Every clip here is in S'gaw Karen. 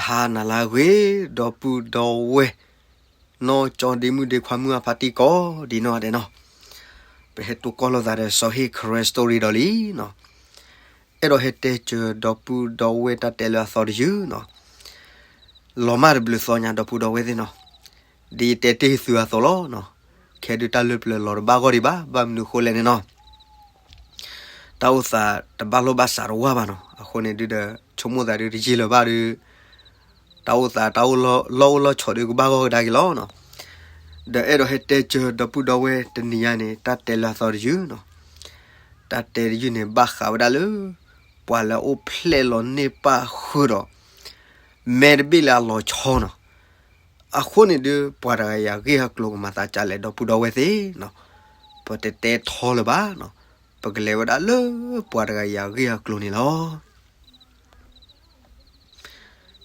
ဟါနၤလၢအဂ့ၤ ဒီပုၢ်ဒီဝဲၢ် နီၢ်ကၠီဒ့မုၣ်ဒ့ခွါမုၣ်အဖါတံၢ်ကိးဒံနီၢ်ဂၤဒဲးနီၤ, ပဟဲတိၢ်ကီၢ်လိာ်သးဒီးစီၤဟ့ၣ် Karen Story ဒီးလံနီၤ, အဲၣ်ဒိးဟဲတဲစၢၤဒီပုၢ်ဒီဝဲၢ်တၢ်တဲလၢအသီတယုၢ်နီၤ, လီၤမၢ်တဘျုးသီညါဒီပုၢ်ဒီဝဲၢ်သ့ၣ်နီၤ, ဒ်ယတဲတ့ၢ်သုအသိးလီၤနီၤ, ခဲဒုးတၢ်လၢပျၢၤလီၤတဘၣ်ဂီၢ်ဒံးဘၣ်, ဘၣ်မနုၤဃိလဲၣ်န့ၣ်နီၤ တၢ်အိၣ်သးတဘၣ်လိာ်ဘၣ်စးတဝၢ်ဘၣ်နီၤ, အဃိန့ၣ်ဒုးဒီး ဆိကမိၣ်သးဒုးတယံာ်လၢၤဘၣ်ဒီး တၢ်အိၣ်သးတၢ်အိၣ်လီၢ်အိၣ်လီၢ်ဆိးဒုးကဘၣ်ဂီၢ်ကဒါက့ၤလီၤနီၤ, ဒီးအဲၣ်ဒိးဟဲတဲစၢၤဒီပုၢ်ဒီဝဲၢ်တနံၤညါန့ၣ် တၢ်တဲလၢအသီတယုၢ်နီၤ, တၢ်တဲတယုၢ်န့ၣ် ဘၣ်ဃးဝဲဒၣ်လၢ ပှၤလၢအအိၣ်ဖျဲၣ်လီၤန့ၢ်ပၢ်ဃုာ်ဒီး မဲတဘ့ၣ်လၢအလီၤဆီနီၤ, အဃိန့ၣ်ဒုး ပှၤတဂၤအံၤအဂ့ၢ်အကျိၤကမၤသးဒ်လဲၣ် ဒီပုၢ်ဒီဝဲၢ်သ့ၣ်နီၤ, ပတတဲထီလၢၤဘၣ်နီၤ, ပကလဲၤဝဲဒၣ်လၢပှၤတဂၤအံၤအဂ့ၢ်အကျိၤန့ၣ်လီၤ.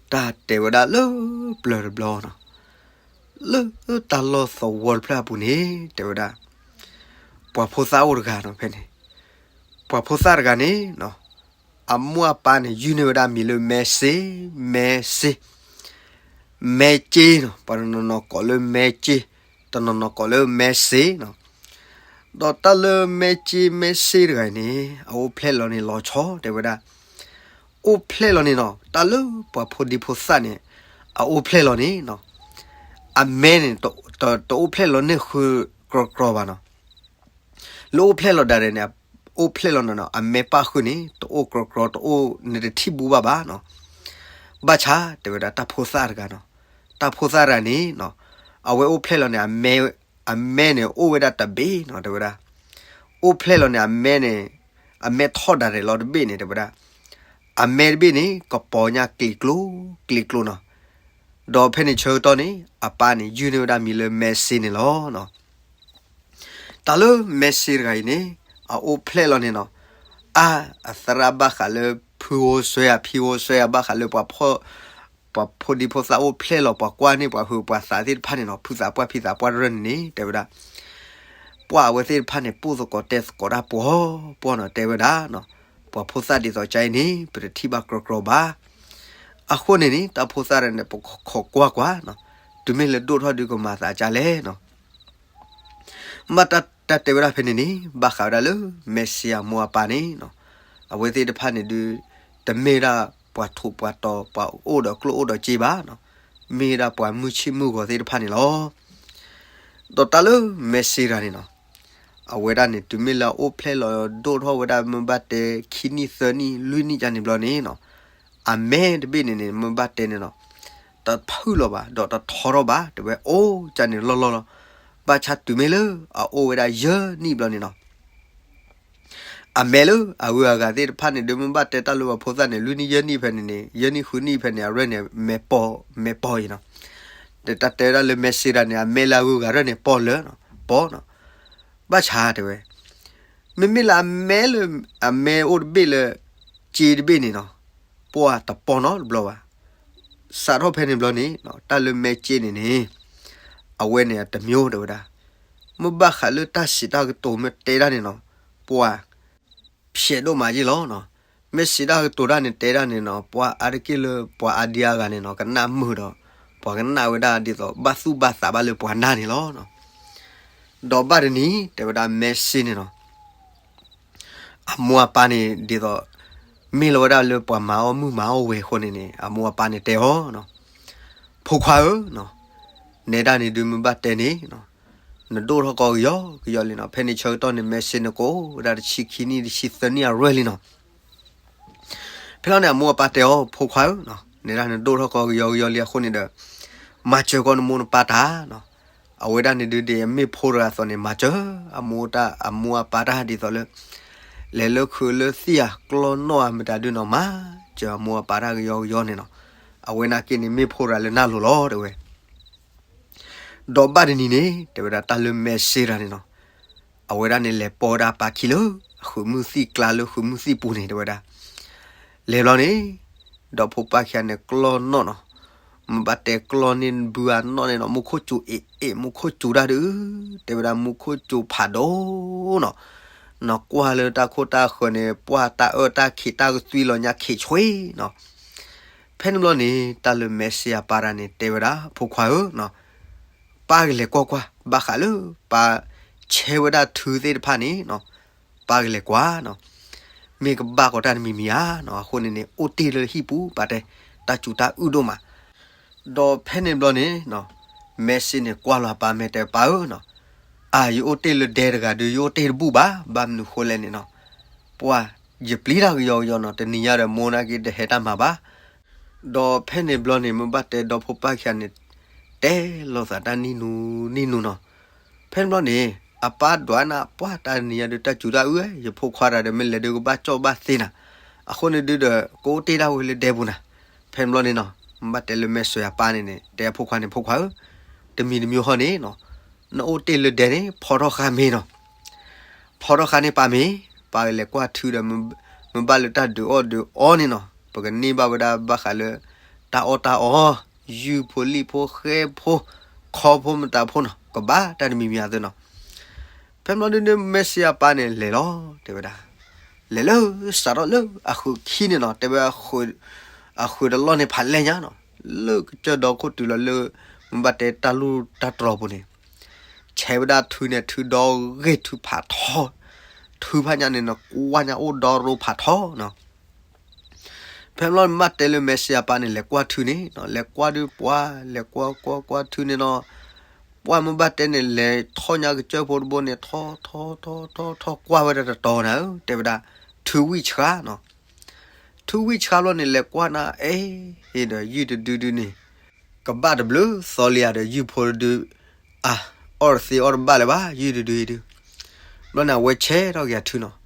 တၢ်တဲဝဲဒၣ်လၢပျၢၤတဘျီနီၤ, လၢတၢ်လီၢ်သဝီတဖျၢၣ်အပူၤန့ၣ် တဲဝဲဒၣ် ပှၤဖိသၣ်အိၣ်တဂၤနီၤဖဲန့ၣ်, ပှၤဖိသၣ်တဂၤန့ၣ်နီၤ, အမိၢ်အပၢ်န့ၣ် ယုၢ်န့ၢ်ဝဲဒၣ်မံၤလၢမဲစ့, မဲစ့, မဲစ့နီၤ, ပှၤတနီၤနီၤကိးလၢမဲစ့, တနီၤနီၤကိးလၢမဲစ့နီၤ, ဒီးတၢ်လၢမဲစ့မဲစ့တဂၤအံၤန့ၣ် အအိၣ်ဖျဲၣ်လီၤန့ၣ်လီၤဆီ တဲဝဲဒၣ် အိၣ်ဖျဲၣ်လီၤန့ၣ်နီၤ, တၢ်လၢပှၤဖိဒံဖိသၣ်န့ၣ် အအိၣ်ဖျဲၣ်လီၤန့ၣ်နီၤ, အမဲန့ၣ် တအိၣ်ဖျဲၣ်လီၤန့ၢ်ဃုာ်ကြီကြီဘၣ်နီၤ, လၢအိၣ်ဖျဲၣ်လီၤဒၣ်န့ၣ် အိၣ်ဖျဲၣ်လီၤန့ၣ်နီၤ, အမဲပၣ်ဃုာ်န့ၣ် တအိၣ်ကြီကြီ တအိၣ်န့ၣ်တထံၣ်ဘူဘၣ်ဘၣ်နီၤ, ဘၣ်ဆၣ်တဲဝဲဒၣ်တၢ်ဖိသၣ်တဂၤနီၤ, တၢ်ဖိသၣ်တဂၤန့ၣ်နီၤ, အဝဲအိၣ်ဖျဲၣ်လီၤန့ၣ် အမဲန့ၣ်အိၣ်ဝဲဒၣ်တဘ့ၣ်နီၤ တဲဝဲဒၣ်, အိၣ်ဖျဲၣ်လီၤန့ၣ် အမဲန့ၣ် အမဲထီၣ်ဒၣ်ရဲၣ်လီၤတဘ့ၣ်န့ၣ် တဲဝဲဒၣ်, အမဲတဘ့ၣ်န့ၣ် ကပီၤညါကျံၤကျိၤ ကျံၤကျိၤနီၤ, ဒီးဖဲန့ၣ်ဆၢကတီၢ်န့ၣ် အပၢ်န့ၣ် ယုၢ်န့ၢ်ဝဲဒၣ်မံၤလၢမဲစ့န့ၣ်လီၤနီၤ. တၢ်လၢမဲစ့တဂၤအံၤန့ၣ် အအိၣ်ဖျဲၣ်လီၤန့ၣ်နီၤ, အါ အသရၣ်ဘၣ်ဃးလၢဖုဧိၤစွဲဧါ ဖံဧိၤစွဲဧါ ဘၣ်ဃးလၢပှၤ ပှၤဖိဒံဖိသၣ်အိၣ်ဖျဲၣ်လီၤ ပှၤကွၢ်န့ၢ်ပှၤဟုးပှၤသးသ့ၣ်တဖၣ်န့ၣ်နီၤ, ဖုသးပှၢ်ဖံသးပှၢ်တရၢၢ်န့ၣ်န့ၣ် တဲဝဲဒၣ် ပှၢ်အဝဲသ့ၣ်တဖၣ်န့ၣ် ပိၢ်သကိးတဲသကိးတၢ်ပှီၤပှီၤနီၤ တဲဝဲဒၣ်နီၤ, ပှၤဖိသၣ်ဒ်သိးကါအံၤန့ၣ် ပတထံၣ်ဘၣ်ကြီကြီဘၣ်. အဃိန့ၣ်န့ၣ် တၢ်ဖိသၣ်တဂၤန့ၣ် ပခိးကွၢ်ကွၢ်နီၤ, တုၤမ့ၢ်လၢဒိၣ်ထီၣ်ဒုးကမၤသးကါလဲၣ်နီၤ. မ့ၢ်တၢ်တဲဝဲဒၣ်ဖဲန့ၣ်န့ၣ် ဘၣ်ဃးဝဲဒၣ်လၢမဲစ့အမိၢ်အပၢ်န့ၣ်နီၤ, အဝဲသ့ၣ်တဖၣ်န့ၣ်ဒုး တမ့ၢ်ဒၣ်ပှၤထူးပှၤတီၤ ပှၤအိၣ်ဒီးကျိၣ်အိၣ်ဒီးစ့ဘၣ်နီၤ, မ့ၢ်ဒၣ်ပှၤမုၢ်ဆ့ၣ်မုၢ်ဂီၤသ့ၣ်တဖၣ်န့ၣ်လီၤ. ဒီးတၢ်လၢမဲစ့တဂၤန့ၣ်နီၤ, အဝဲဒၣ်န့ၣ် တုၤမ့ၢ်လၢအအိၣ်ဖျဲၣ်လီၤဒိၣ်ထီၣ်ဝဲဒၣ် မ့ၢ်ဘၣ်တဲခံနံၣ်သၢနံၣ်လွံၢ်နံၣ်ကါန့ၣ်ဘျီန့ၣ်နီၤ, အမဲတဘ့ၣ်န့ၣ်န့ၣ် မ့ၢ်ဘၣ်တဲန့ၣ်နီၤ, တဖုၣ်လီၤဘၣ် ဒီးတထီထီၣ်ဘၣ် တဲဝဲအိၣ်ကါန့ၣ်လီၢ်လီၢ်လီၤ. ဘၣ်ဆၣ်တုၤမ့ၢ်လၢအအိၣ်ဝဲဒၣ်ယဲၢ်နံၣ်ဘျီန့ၣ်နီၤ အမဲလၢအဂုၤအဂၤသ့ၣ်တဖၣ်န့ၣ် ဒုးမ့ၢ်ဘၣ်တဲတၢ်လၢပှၤဖိသၣ်န့ၣ် လွံၢ်နံၣ်ယဲၢ်နံၣ်ဖဲန့ၣ်န့ၣ် ယဲၢ်နံၣ်ဃုနံၣ်ဖဲန့ၣ် အရဲၣ်န့ၣ် မဲပီ, မဲပီအံၤနီၤ. တၢ်တဲဝဲဒၣ်လၢမဲစ့တဂၤန့ၣ် အမဲလၢအဂုၤအဂၤရဲၣ်န့ၣ်ပီလၢာ်နီၤ, ပီနီၤ. ဘၣ်ဆၣ်တဲဝဲ မ့မ့ၢ်လၢအမဲလၢ အမဲအိၣ်တဘ့ၣ်လၢ စ့တဘ့ၣ်န့ၣ်နီၤ, ပှၢ်တပီနီတဘျီဘၣ်. စးထီၣ်ဖဲန့ၣ်ဘျီန့ၣ် တၢ်လၢမဲစ့န့ၣ်န့ၣ် အဝဲန့ၣ်အတမံၤတဲဝဲဒၣ်, မ့ၢ်ဘၣ်ဃးလၢတၢ်စံးတၢ်ကတိၤမ့ၢ်တဲဒၣ်န့ၣ်နီၤ, ပှၢ် ဖျဲးဒိၣ်မးယ့ၢ်လီၤနီၤ. မ့ၢ်စံးတၢ်ကတိၤတၢ်န့ၣ်တဲဒၣ်န့ၣ်နီၤ, ပှၤအါတက့ၢ်လၢပှၤအါဒံအါဂၤန့ၣ်နီၤ ကနၣ်မုာ်ဒီး ပှၤကနၣ်ဝဲဒၣ်ဒ်သိးဘၣ်သူၣ်ဘၣ်သးဘၣ်လၢပှၤနၢ်န့ၣ်လီၤ. ဒီးဘၣ်တနံၤ တဲဝဲဒၣ်မဲစ့န့ၣ်နီၤ အမိၢ်အပၢ်န့ၣ်ဒ်သိး မ့ၢ်လီၤဝဲဒၣ်လၢပှၤမၤအီၣ်မုၢ်မၤအီၣ်ဝဲၤအဃိန့ၣ်န့ၣ် အမိၢ်အပၢ်န့ၣ်တဲအီၤ, ဖိခွါဧၢ, နဲဒၣ်န့ၣ်ဒုးမ့ၢ်ဘၣ်တဲန့ၣ် နဒိၣ်ထီၣ်ကီးကယီကယီလံနီၤ. ဖဲန့ၣ်ဆၢကတီၢ်န့ၣ် မဲစ့န့ၣ်ကိးဝဲဒၣ်တဆံခံနံၣ် တဆံသၢနံၣ်အရွဲၢ်လံနီၤ. ဖဲလီၤန့ၣ် အမိၢ်အပၢ်တဲအီၤ, ဖိခွါဧၢ, နဲဒၣ်နဒိၣ်ထီၣ်ကီးကယီကယီလံအဃိန့ၣ်ဒီး မၤစၢၤကီးနမိၢ်နပၢ်တၢ်နီၤ. အဝဲဒၣ်န့ၣ်ဒုးဒ်အမ့ၢ်ဖိတဂၤအသိးန့ၣ် မၤစၢၤအမိၢ်တၢ် အမိၢ်အပၢ်တၢ်ဒ်သိးလၢ လဲၤလၢခုးလၢသံၣ်ဧါ ကျီၢ်နီၣ်ဧါ မတၤဒုးနီၤ မၤစၢၤအမိၢ်အပၢ်တၢ်ကယီကယီန့ၣ်နီၤ. အဝဲနာ်က့န့ၣ် မ့ၢ်ဖိတဂၤလၢနၢ်လိၤလီၤ တဲဝဲ ဒီးဘၣ်တနံၤန့ၣ် တဲဝဲဒၣ်တၢ်လၢမဲစ့တဂၤန့ၣ်နီၤ, အဝဲဒၣ်န့ၣ်လဲၤပိာ်ဝဲဒၣ်အပၢ်ခံလၢ အဃုးမုၢ်သံၣ်ကျါလၢဃုးမုၢ်သံၣ်ပူၤန့ၣ် တဲဝဲဒၣ်. လဲၤဘျီန့ၣ် ဒီးဖိပၢ်ခံဂၤန့ၣ်ကျီၢ်နီၣ်နီၤ, မ့ၢ်ဘၣ်တဲကျီၢ်န့ၢ်ဘုအနီၣ်န့ၣ်နီၤ မူခိၣ်စူၤအ့ၣ်အ့ၣ် မူခိၣ်စူၤတၢ်ဒုး တဲဝဲဒၣ်မူခိၣ်စူၤဖးဒိၣ်နီၤ, နကွၢ်လၢတၢ်ခိၣ်တၢ်ဃၢၤန့ၣ် ပှၢ်တၢ်အၢတၢ်ခံးတၢ်ကသွံလီၤညါခံးဆွံနီၤ. ဖဲန့ၣ်ဘျီန့ၣ် တၢ်လၢမဲာ်ဆံးအပၢ်တဂၤန့ၣ် တဲဝဲဒၣ် ဖိခွါဧၢ, ပၢ်ကလဲၤကွၢ်ကွၢ် ဘၣ်ဃးလၢပၢ်ဆဲးဝဲဒၣ်ထုသ့ၣ်တဖၣ်န့ၣ်, ပၢ်ကလဲၤကွၢ်နီၤ, မ့ၢ်ကဘၣ်ကီးတၢ်တမံၤမံၤဧါနီၤ, အဃိန့ၣ်န့ၣ် အိၣ်တ့ၢ်လၢဟံၣ်ပူၤ ပာ်တဲ တၢ်စူၤတၢ်အုၣ်ဒိၣ်မး. ဒီးဖဲန့ၣ်ဘျီန့ၣ် မဲာ်ဆံးန့ၣ်ကွၢ်လီၤအပၢ် မ့ၢ်တဲ ပၢ်ဧၢနီၤ, အါ ယအိၣ်တ့ၢ်လၢဒဲတဂၤဒီး ယအိၣ်တ့ၢ်တဘူၣ်ဘၣ်, ဘၣ်မနုၤဃိလဲၣ်န့ၣ်နီၤ, ပှၢ် ယပျံၤတၢ်ကယီကယီနီၤ, တနံၤညါဒီးမိၢ်နာ်က့တဟဲတၢ်မၤဘၣ်. ဒီးဖဲန့ၣ်ဘျီန့ၣ် မ့ၢ်ဘၣ်တဲဒီဖိပၢ်ခံဂၤန့ၣ် တဲလိာ်သးတၢ်နံၣ်နူနံၣ်နူနီၤ. ဖဲန့ၣ်ဘျီန့ၣ် အပၢ်ဒွးနၤ ပှၢ် တၢ်တနံၤညါဒုး တၢ်စူၤတၢ်အုၣ် ယဖိခွါတဂၤဒီး မ့ၢ်လဲၤဒုးကဘၣ်ကၠီၣ်ဘၣ်သ့နၤ, အဃိန့ၣ်ဒုးဒီး ကအိၣ်တ့ၢ်ဒၣ်ဝဲလၢဒဲပူၤနၤ. ဖဲန့ၣ်ဘျီန့ၣ်နီၤ မ့ၢ်ဘၣ်တဲလၢမဲာ်ဆံးအပၢ်န့ၣ်န့ၣ် တဲအဖိခွါန့ၣ် ဖိခွါဧၢ, တမံၤတမံၤဟီန့ၣ်နီၤ, နအိၣ်တ့ၢ်လၢဒဲန့ၣ် ဖီထီၣ်ဃာ်မ့ၤနီၤ, ဖီထီၣ်ဃာ်န့ၢ်ပၢ်မ့ၤ, ပၢ်လဲၤကွၢ်ထုဒီး မ့ၢ်ဘၣ်လၢတၢ်ဒုးအီၣ်ဒုးအီန့ၣ်နီၤ, ပကန့ၢ်ဘၣ်ဝဲဒၣ်ဘၣ်ဃးလၢ တၢ်အီၣ်တၢ်အီ, ယုၢ်ဖိလံၣ်ဖိဃဲဖိ, ခီဖိမတၤဖိနီၤ, ကဘၣ်တၢ်တမံၤမံၤအသိးနီၤ. ဖဲန့ၣ်ဘျီဒုးန့ၣ် မဲာ်ဆံးအပၢ်န့ၣ်လဲၤလီၤ တဲဝဲဒၣ်, လဲၤလၢစးထီၣ်လၢအဃုာ်ခံန့ၣ်နီၤ, တဲဝဲ အဃုာ်တလီၢ်န့ၣ်ဖးလဲၢ်ညါနီၤ, လၢကစၢၢ်ဒီခိၣ်တုၤလီၤလၢ မ့ၢ်ဘၣ်တဲတၢ်လူၢ်တၢ်တြီၤပူၤန့ၣ် ဆဲးဝဲဒၣ်ထုန့ၣ် ထုဒီဂ့ၤ ထုဖးထီ, ထုဖးညါန့ၣ်နီၤ ကွၢ်ညါအိၣ်ဒီရိဖးထီနီၤ. ဖဲန့ၣ်ဘျီမ့ၢ်ဘၣ်တဲလၢမဲာ်ဆံးအပၢ်န့ၣ် လဲၤကွၢ်ထုန့ၣ်နီၤ, လဲၤကွၢ်ဒုးပှၢ် လဲၤကွၢ်ကွၢ်ကွၢ်ထုန့ၣ်နီၤ, ပှၢ်မ့ၢ်ဘၣ်တဲန့ၣ် လဲၤထီၣ်ညါကစၢၢ်ဖိတဘိန့ၣ် ထီၣ်ထီၣ်ထီၣ်ထီၣ် ကွၢ်ဝဲဒၣ်တတီၤနၤဧၢ တဲဝဲဒၣ်, ထုဝံၣ်ဆှါနီၤ. ထုဝံၣ်ဆှါဘျီန့ၣ် လဲၤကွၢ်နၤ အဲ ဒီးယုၢ်တဒုဒုန့ၣ် ကဘၣ်တဘျုးသီလံဧါဒီး ယုၢ်ဖိတဒု အါ အီၣ်တသ့အီၣ်တဘၣ်လၢၤဘၣ် ယုၢ်တဒုအံၤဒုး. ဘျီန့ၣ် အဝဲဆဲးထီၣ်က့ၤအထုနီၤ,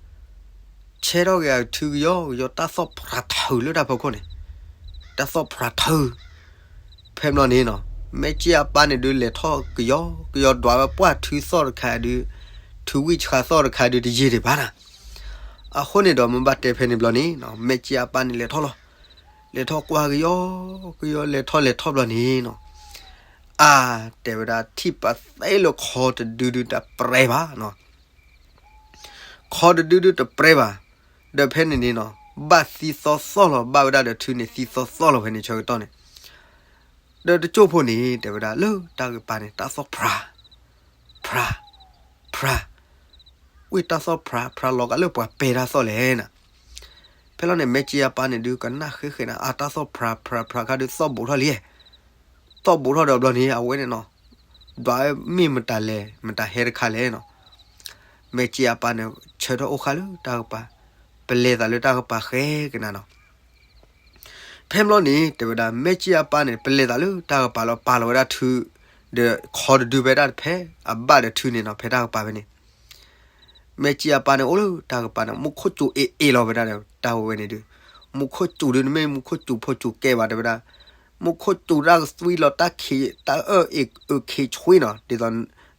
ဆဲးထီၣ်က့ၤအထုကယီကယီ တၢ်သီၣ်ဖြးထၢၣ်လၢတၢ်ဖီခိၣ်န့ၣ်, တၢ်သီၣ်ဖြးထၢၣ်. ဖဲဘျီန့ၣ်နီၤ မဲာ်စံးအပၢ်န့ၣ်ဒုး လဲၤထီၣ်ကယီကယီ ဒွးဝဲပှၢ်ထုသီၣ်တခါဒုး, ထုဝံၣ်ဆှါသီၣ်တခါဒုး တယံာ်ဒံးဘၣ်နၤ. အဃိန့ၣ်ဒီး မ့ၢ်ဘၣ်တဲဖဲန့ၣ်ဘျီန့ၣ်နီၤ မဲာ်စံးအပၢ်န့ၣ်လဲၤထီၣ်လီၤ. လဲၤထီၣ်ကွၢ်ကယီကယီ လဲၤထီၣ်လဲၤထီၣ်ဘျီန့ၣ်နီၤ, အါ တဲဝဲဒၣ် ထံၣ်ပာ်သ့လၢခီတဒုဒုတပြဲဘၣ်နီၤ. ခီတဒုဒုတပြဲဘၣ်. ဒီးဖဲန့ၣ်န့ၣ်နီၤ ဘၣ်သံသီသီၣ်လီၤ, ဘၣ်ဝဲဒၣ်ဒီးထုန့ၣ် သံသီသီၣ်လီၤ ဖဲန့ၣ်ဆၢကတီၢ်န့ၣ်. ဒီးတစိၢ်ဖိန့ၣ် တဲဝဲဒၣ်လၢတၢ်ကပၤန့ၣ် တၢ်သီၣ်ဖြး ဖြး ဖြး, ဝံၣ်တၢ်သီၣ်ဖြးဖြးလီၤကးလၢပှၤပဲာ်တၢ်သီၣ်လဲၣ်နၤ. ဖဲလီၤန့ၣ် မဲာ်စံးအပၢ်န့ၣ်ဒုး ကနၣ်ဃ့ဃ့နၤ အါ တၢ်သီၣ်ဖြးဖြးဖြးခါဒုး သီၣ်ဘူးထီၣ်လံ. သီၣ်ဘူးထီၣ်ဒီးဘျီန့ၣ် အဝဲန့ၣ်နီၤ ဒွးမ့ၢ်မတၤလဲၣ် မတၤဟဲတခါလဲၣ်နီၤ. မဲာ်စံးအပၢ်န့ၣ် ဆၢထၢၣ်အိၣ်ဃာ်လၢတၢ်ကပၤ, ပလဲၤသးလၢတၢ်ကပၤဃဲကနၤနီၤ. ဖဲဘျီန့ၣ် တဲဝဲဒၣ် မဲာ်စံးအပၢ်န့ၣ် ပလဲၤသးလၢတၢ်ကပၤလီၤ ပာ်လီၤဝဲဒၣ်ထု ဒီးခီတဒုဖဲဒၣ်တဖဲ အဘၣ်ဒီးထုန့ၣ်နီၤ ဖဲတၢ်ကပၤဖဲန့ၣ်. မဲာ်စံးအပၢ်န့ၣ်အိၣ်လၢတၢ်ကပၤန့ၣ် မူခိၣ်စူၤအ့ၣ်အ့ၣ်လီၤဝဲဒၣ်ဒီး တၢ်ဝဲန့ၣ်ဒုး မူခိၣ်စူၤဒုး နမ့ၢ်မူခိၣ်စူၤဖိစူၤကဲဘၣ် တဲဝဲဒၣ်, မူခိၣ်စူၤတၢ်ကသွံလီၤ တၢ်ခံး တၢ်အၢၣ်အ့ၣ်အုးခ့ဆွံနီၤ, ဒ်သိး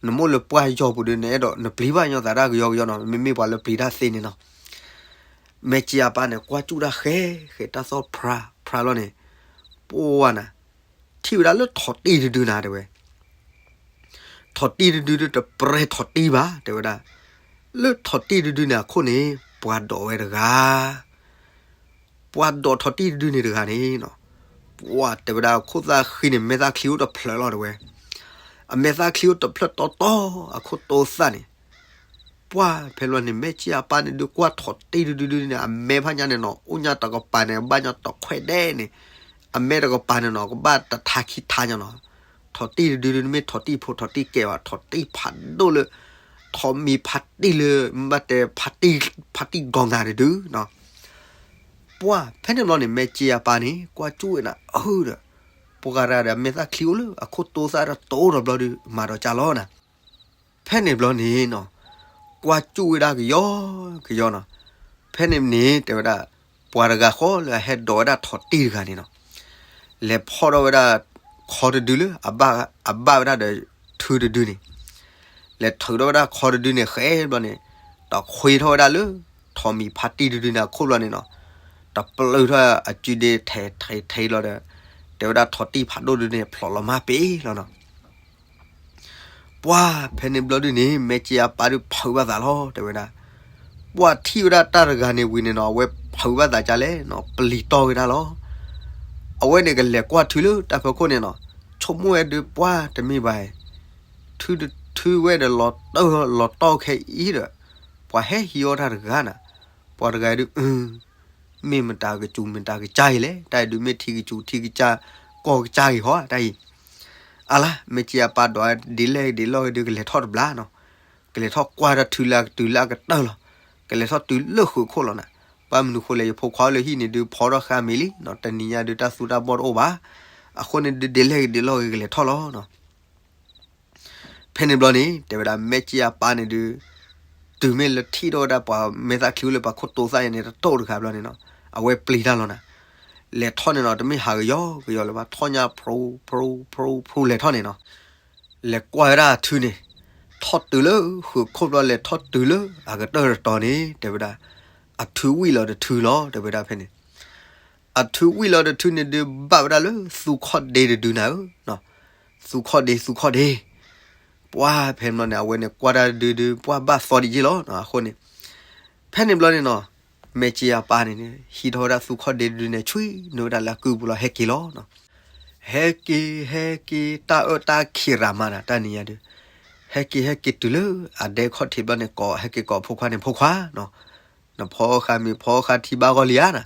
နမိၢ်လၢပှၢ်ယီၤပူၤဒုး နအဲၣ်ဒိးနပျံၤဘၣ်ညီသးတၢ်ကယီကယီနီၤ, မ့မ့ၢ်ပှၤလၢပျံၤတၢ်သ့န့ၣ်နီၤ. မဲာ်စံးအပၢ်န့ၣ် ကွၢ်စူၣ်တၢ်ဃဲဃဲ တၢ်သီၣ်ဖြးဖြးလီၤန့ၣ် ပှၢ်နၤ ထံၣ်ဝဲဒၣ်လၢထိးတံၢ်တဒုနၤ တဲဝဲ. ထိးတံၢ်တဒုဒုး တပြဲထိးတံၢ်ဘၣ် တဲဝဲဒၣ်. လၢထိးတံၢ်တဒုန့ၣ်အခိၣ်န့ၣ် ပှၤဒိးဝဲတဂၤ, ပှၤဒိးထိးတံၢ်တဒုန့ၣ်တဂၤန့ၣ်နီၤ, ပှၢ်တဲဝဲဒၣ် အခိၣ်သၣ်ဃံန့ၣ် မဲာ်သၣ်ချံအိၣ်တဖျၢၣ်လီၤ တဲဝဲ. အမဲာ်သၣ်ချံအိၣ်တဖျၢၣ်တီတီ အခိၣ်တိသၣ်န့ၣ် ပှၢ်ဖဲလီၤန့ၣ် မဲာ်စံးအပၢ်န့ၣ်ဒုး ကွၢ်ထိးတံၢ်တဒုဒုန့ၣ် အမဲာ်ဖးညါန့ၣ်နီၤ အိၣ်ညါတကပၤန့ၣ် ဘၣ်ညါတခွဲးဒဲးန့ၣ်, အမဲာ်တကပၤန့ၣ်နီၤ ကဘၣ်တထးခံထးညါနီၤ. ထိးတံၢ်တဒုဒုန့ၣ် မ့ၢ်ထိးတံၢ်ဖိထိးတံၢ်ကဲဘၣ် ထိးတံၢ်ဖးဒိၣ်လၢ ထိးမံၤဖးတံၢ်လၢ မ့ၢ်ဘၣ်တဲ ဖးတံၢ်ဂီၤငါတဒုနီၤ. ပှၢ်ဖဲန့ၣ်ဘျီန့ၣ် မဲာ်စံးအပၢ်န့ၣ် ကွၢ်စူၣ်ဝဲနၤ အၢဒီး ပှၤဂၤတဂၤဒီး မဲာ်သၣ်ချံအိၣ်လၢအခိၣ်တိသၣ်ဒီး တိဒီးဘျီဒုး မၤဒီးကၢ်လီၤနၤ. ဖဲန့ၣ်ဘျီန့ၣ်နီၤ ကွၢ်စူၣ်ဝဲဒၣ်ကယီကယီနီၤ. ဖဲန့ၣ်န့ၣ် တဲဝဲဒၣ် ပှၤတဂၤဃီလၢအဟဲဒိးဝဲဒၣ်ထိးတံၢ်တဂၤန့ၣ်နီၤ, လဲၤဖီၣ်ထီၣ်ဝဲဒၣ် ခီတဒုလၢ အဘၣ်ဝဲဒၣ်ဒီးထုတဒုန့ၣ်, လဲၤထုးထီၣ်ဝဲဒၣ်ခီတဒုန့ၣ် ဃဲဘျီန့ၣ်, တခွ့ထီၣ်ဝဲဒၣ်လၢ ထိးမံၤဖးတံၢ်တဒုန့ၣ်အခိၣ်ဘျီန့ၣ်နီၤ, တပျုာ်ထီၣ်အစုဒ့ထဲးထဲးထဲးလီၤဒီး တဲဝဲဒၣ်ထိးတံၢ်ဖးဒိၣ်တဒုန့ၣ် ဖျိးလီၤမၢ်ပ့ၤလီၤနီၤ. ပှၢ်ဖဲန့ၣ်ဘျီဒုန့ၣ် မဲာ်စံးအပၢ်ဒုးဖုးဘၣ်သးလီၤ တဲဝဲဒၣ်. ပှၢ်ထံၣ်ဝဲဒၣ်တၢ်တဂၤန့ၣ်ဝံၤန့ၣ်နီၤ အဝဲဖုးဘၣ်သးကၢ်လဲၣ်နီၤ ပျံၤတီၢ်ဝဲဒၣ်လီၤ. အဝဲန့ၣ်ကလဲၤကွၢ်ထုလၢတၢ်ဖီခိၣ်န့ၣ်နီၤ, ဆိကမိၣ်ဝဲဒုးပှၢ်တမ့ၢ်ဘၣ်, ထုတထုဝဲဒီးလီၤတၢၢ်လီၤတီၢ်ခဲအံၤဒီး, ပှၤဟဲဟံးအီၣ်တၢ်တဂၤနီၤ, ပှၤတဂၤဒုး မ့ၢ်မတၤကစူၤမတၤကစၢ်အံၤလဲၣ်, တၢ်အံၤဒုးမ့ၢ်ထံကစူၤထံကစၢ်ကီၢ်ကစၢ်အံၤဟီ တၢ်အံၤ, အလါ မ့ၢ်က့အပၢ်ဒွးဒ်လဲၣ်ဒ်လဲၣ်ဂ့ၤဒုးကလဲၤထီၣ်တဘျီနီၤ, ကလဲၤထီၣ်ကွၢ်တၢ်ထုလၢအကတုၤလၢအကတၢၢ်လီၤ, ကလဲၤထီၣ်တုၤလၢဃုးခိၣ်လီၤနီၤ, ဘၣ်မနုၤဃိလဲၣ် ယဖိခွါအိၣ်လၢဟံၣ်န့ၣ်ဒုးဖီထီၣ်ဃါမ့ၤလံနီၤ, တနံၤညါဒုးတၢ်သူတၢ်ဘီၣ်တအိၣ်ဘၣ်, အဃိန့ၣ်ဒုးဒ်လဲၣ်ဂ့ၤဒ်လဲၣ်ဂ့ၤကလဲၤထီၣ်လီၤနီၤ. ဖဲန့ၣ်ဘျီန့ၣ် တဲဝဲဒၣ် မဲၢ်က့အပၢ်န့ၣ်ဒုး, တုၤမ့ၢ်လၢထံၣ်ထီၣ်ဝဲဒၣ်ပှၤမဲာ်သၣ်ချံအိၣ်လၢပှၤခိၣ်တိသၣ်ယါန့ၣ် တတိၢ်တခါဘျီန့ၣ်နီၤ, အဝဲပျံၤတၢ်လီၤနီၤ, လဲၤထီၣ်န့ၣ်နီၤ တမ့ၢ်ဟးကယီကယီလၢၤဘၣ် ထီၣ်ညါဖျိဖျိဖျိဖျိလဲၤထီၣ်န့ၣ်နီၤ, လဲၤကွၢ်ဝဲဒၣ်အထုန့ၣ်, ထီၣ်တုၤလၢဃုးခိၣ်ဘျီ လဲၤထီၣ်တုၤလၢအကတၢၢ်တတီၤန့ၣ် တဲဝဲဒၣ်, အထုဝံၣ်လီၤတထုလီၤ တဲဝဲဒၣ်ဖဲန့ၣ် အထုဝံၣ်လီၤတထုန့ၣ်ဒုးဘၣ်ဝဲဒၣ်လၢသူခီၣ်ဒ့တဒုနၤဧၢ, သူခီၣ်ဒ့ သူခီၣ်ဒ့, ပှၢ်ဖဲန့ၣ်ဘျီန့ၣ် အဝဲန့ၣ်ကွၢ်တၢ်ဒုဒုး ပှၢ်ဘၣ်သီဒံးယ့ၢ်လီၤနီၤ, အဃိန့ၣ်, ဖဲန့ၣ်ဘျီန့ၣ်နီၤ, မဲာ်က့အပၢ်န့ၣ် ဟံးထီၣ်ဝဲဒၣ်သူခီၣ်ဒ့တဒုန့ၣ် ဆွံနုာ်ဝဲဒၣ်လၢအကုၢ်ပူၤလီၤ ဟဲက့ၤလီၤနီၤ, ဟဲက့ၤ ဟဲက့ၤ တၢ်အၢၣ်တၢ်ခံးရၤမးနၤ တၢ်နံၤညါဒုး, ဟဲက့ၤ ဟဲက့ၤတုၤလၢအဒဲခီၣ်ထံးဘျီန့ၣ် ကိး ဟဲက့ၤကိးအဖိခွါန့ၣ် ဖိခွါနီၤ, နဖီအီၣ်ဃါမ့ၤ ဖီအီၣ်ဃါထံဘၣ်ဂီၢ်လံဧါနၤ,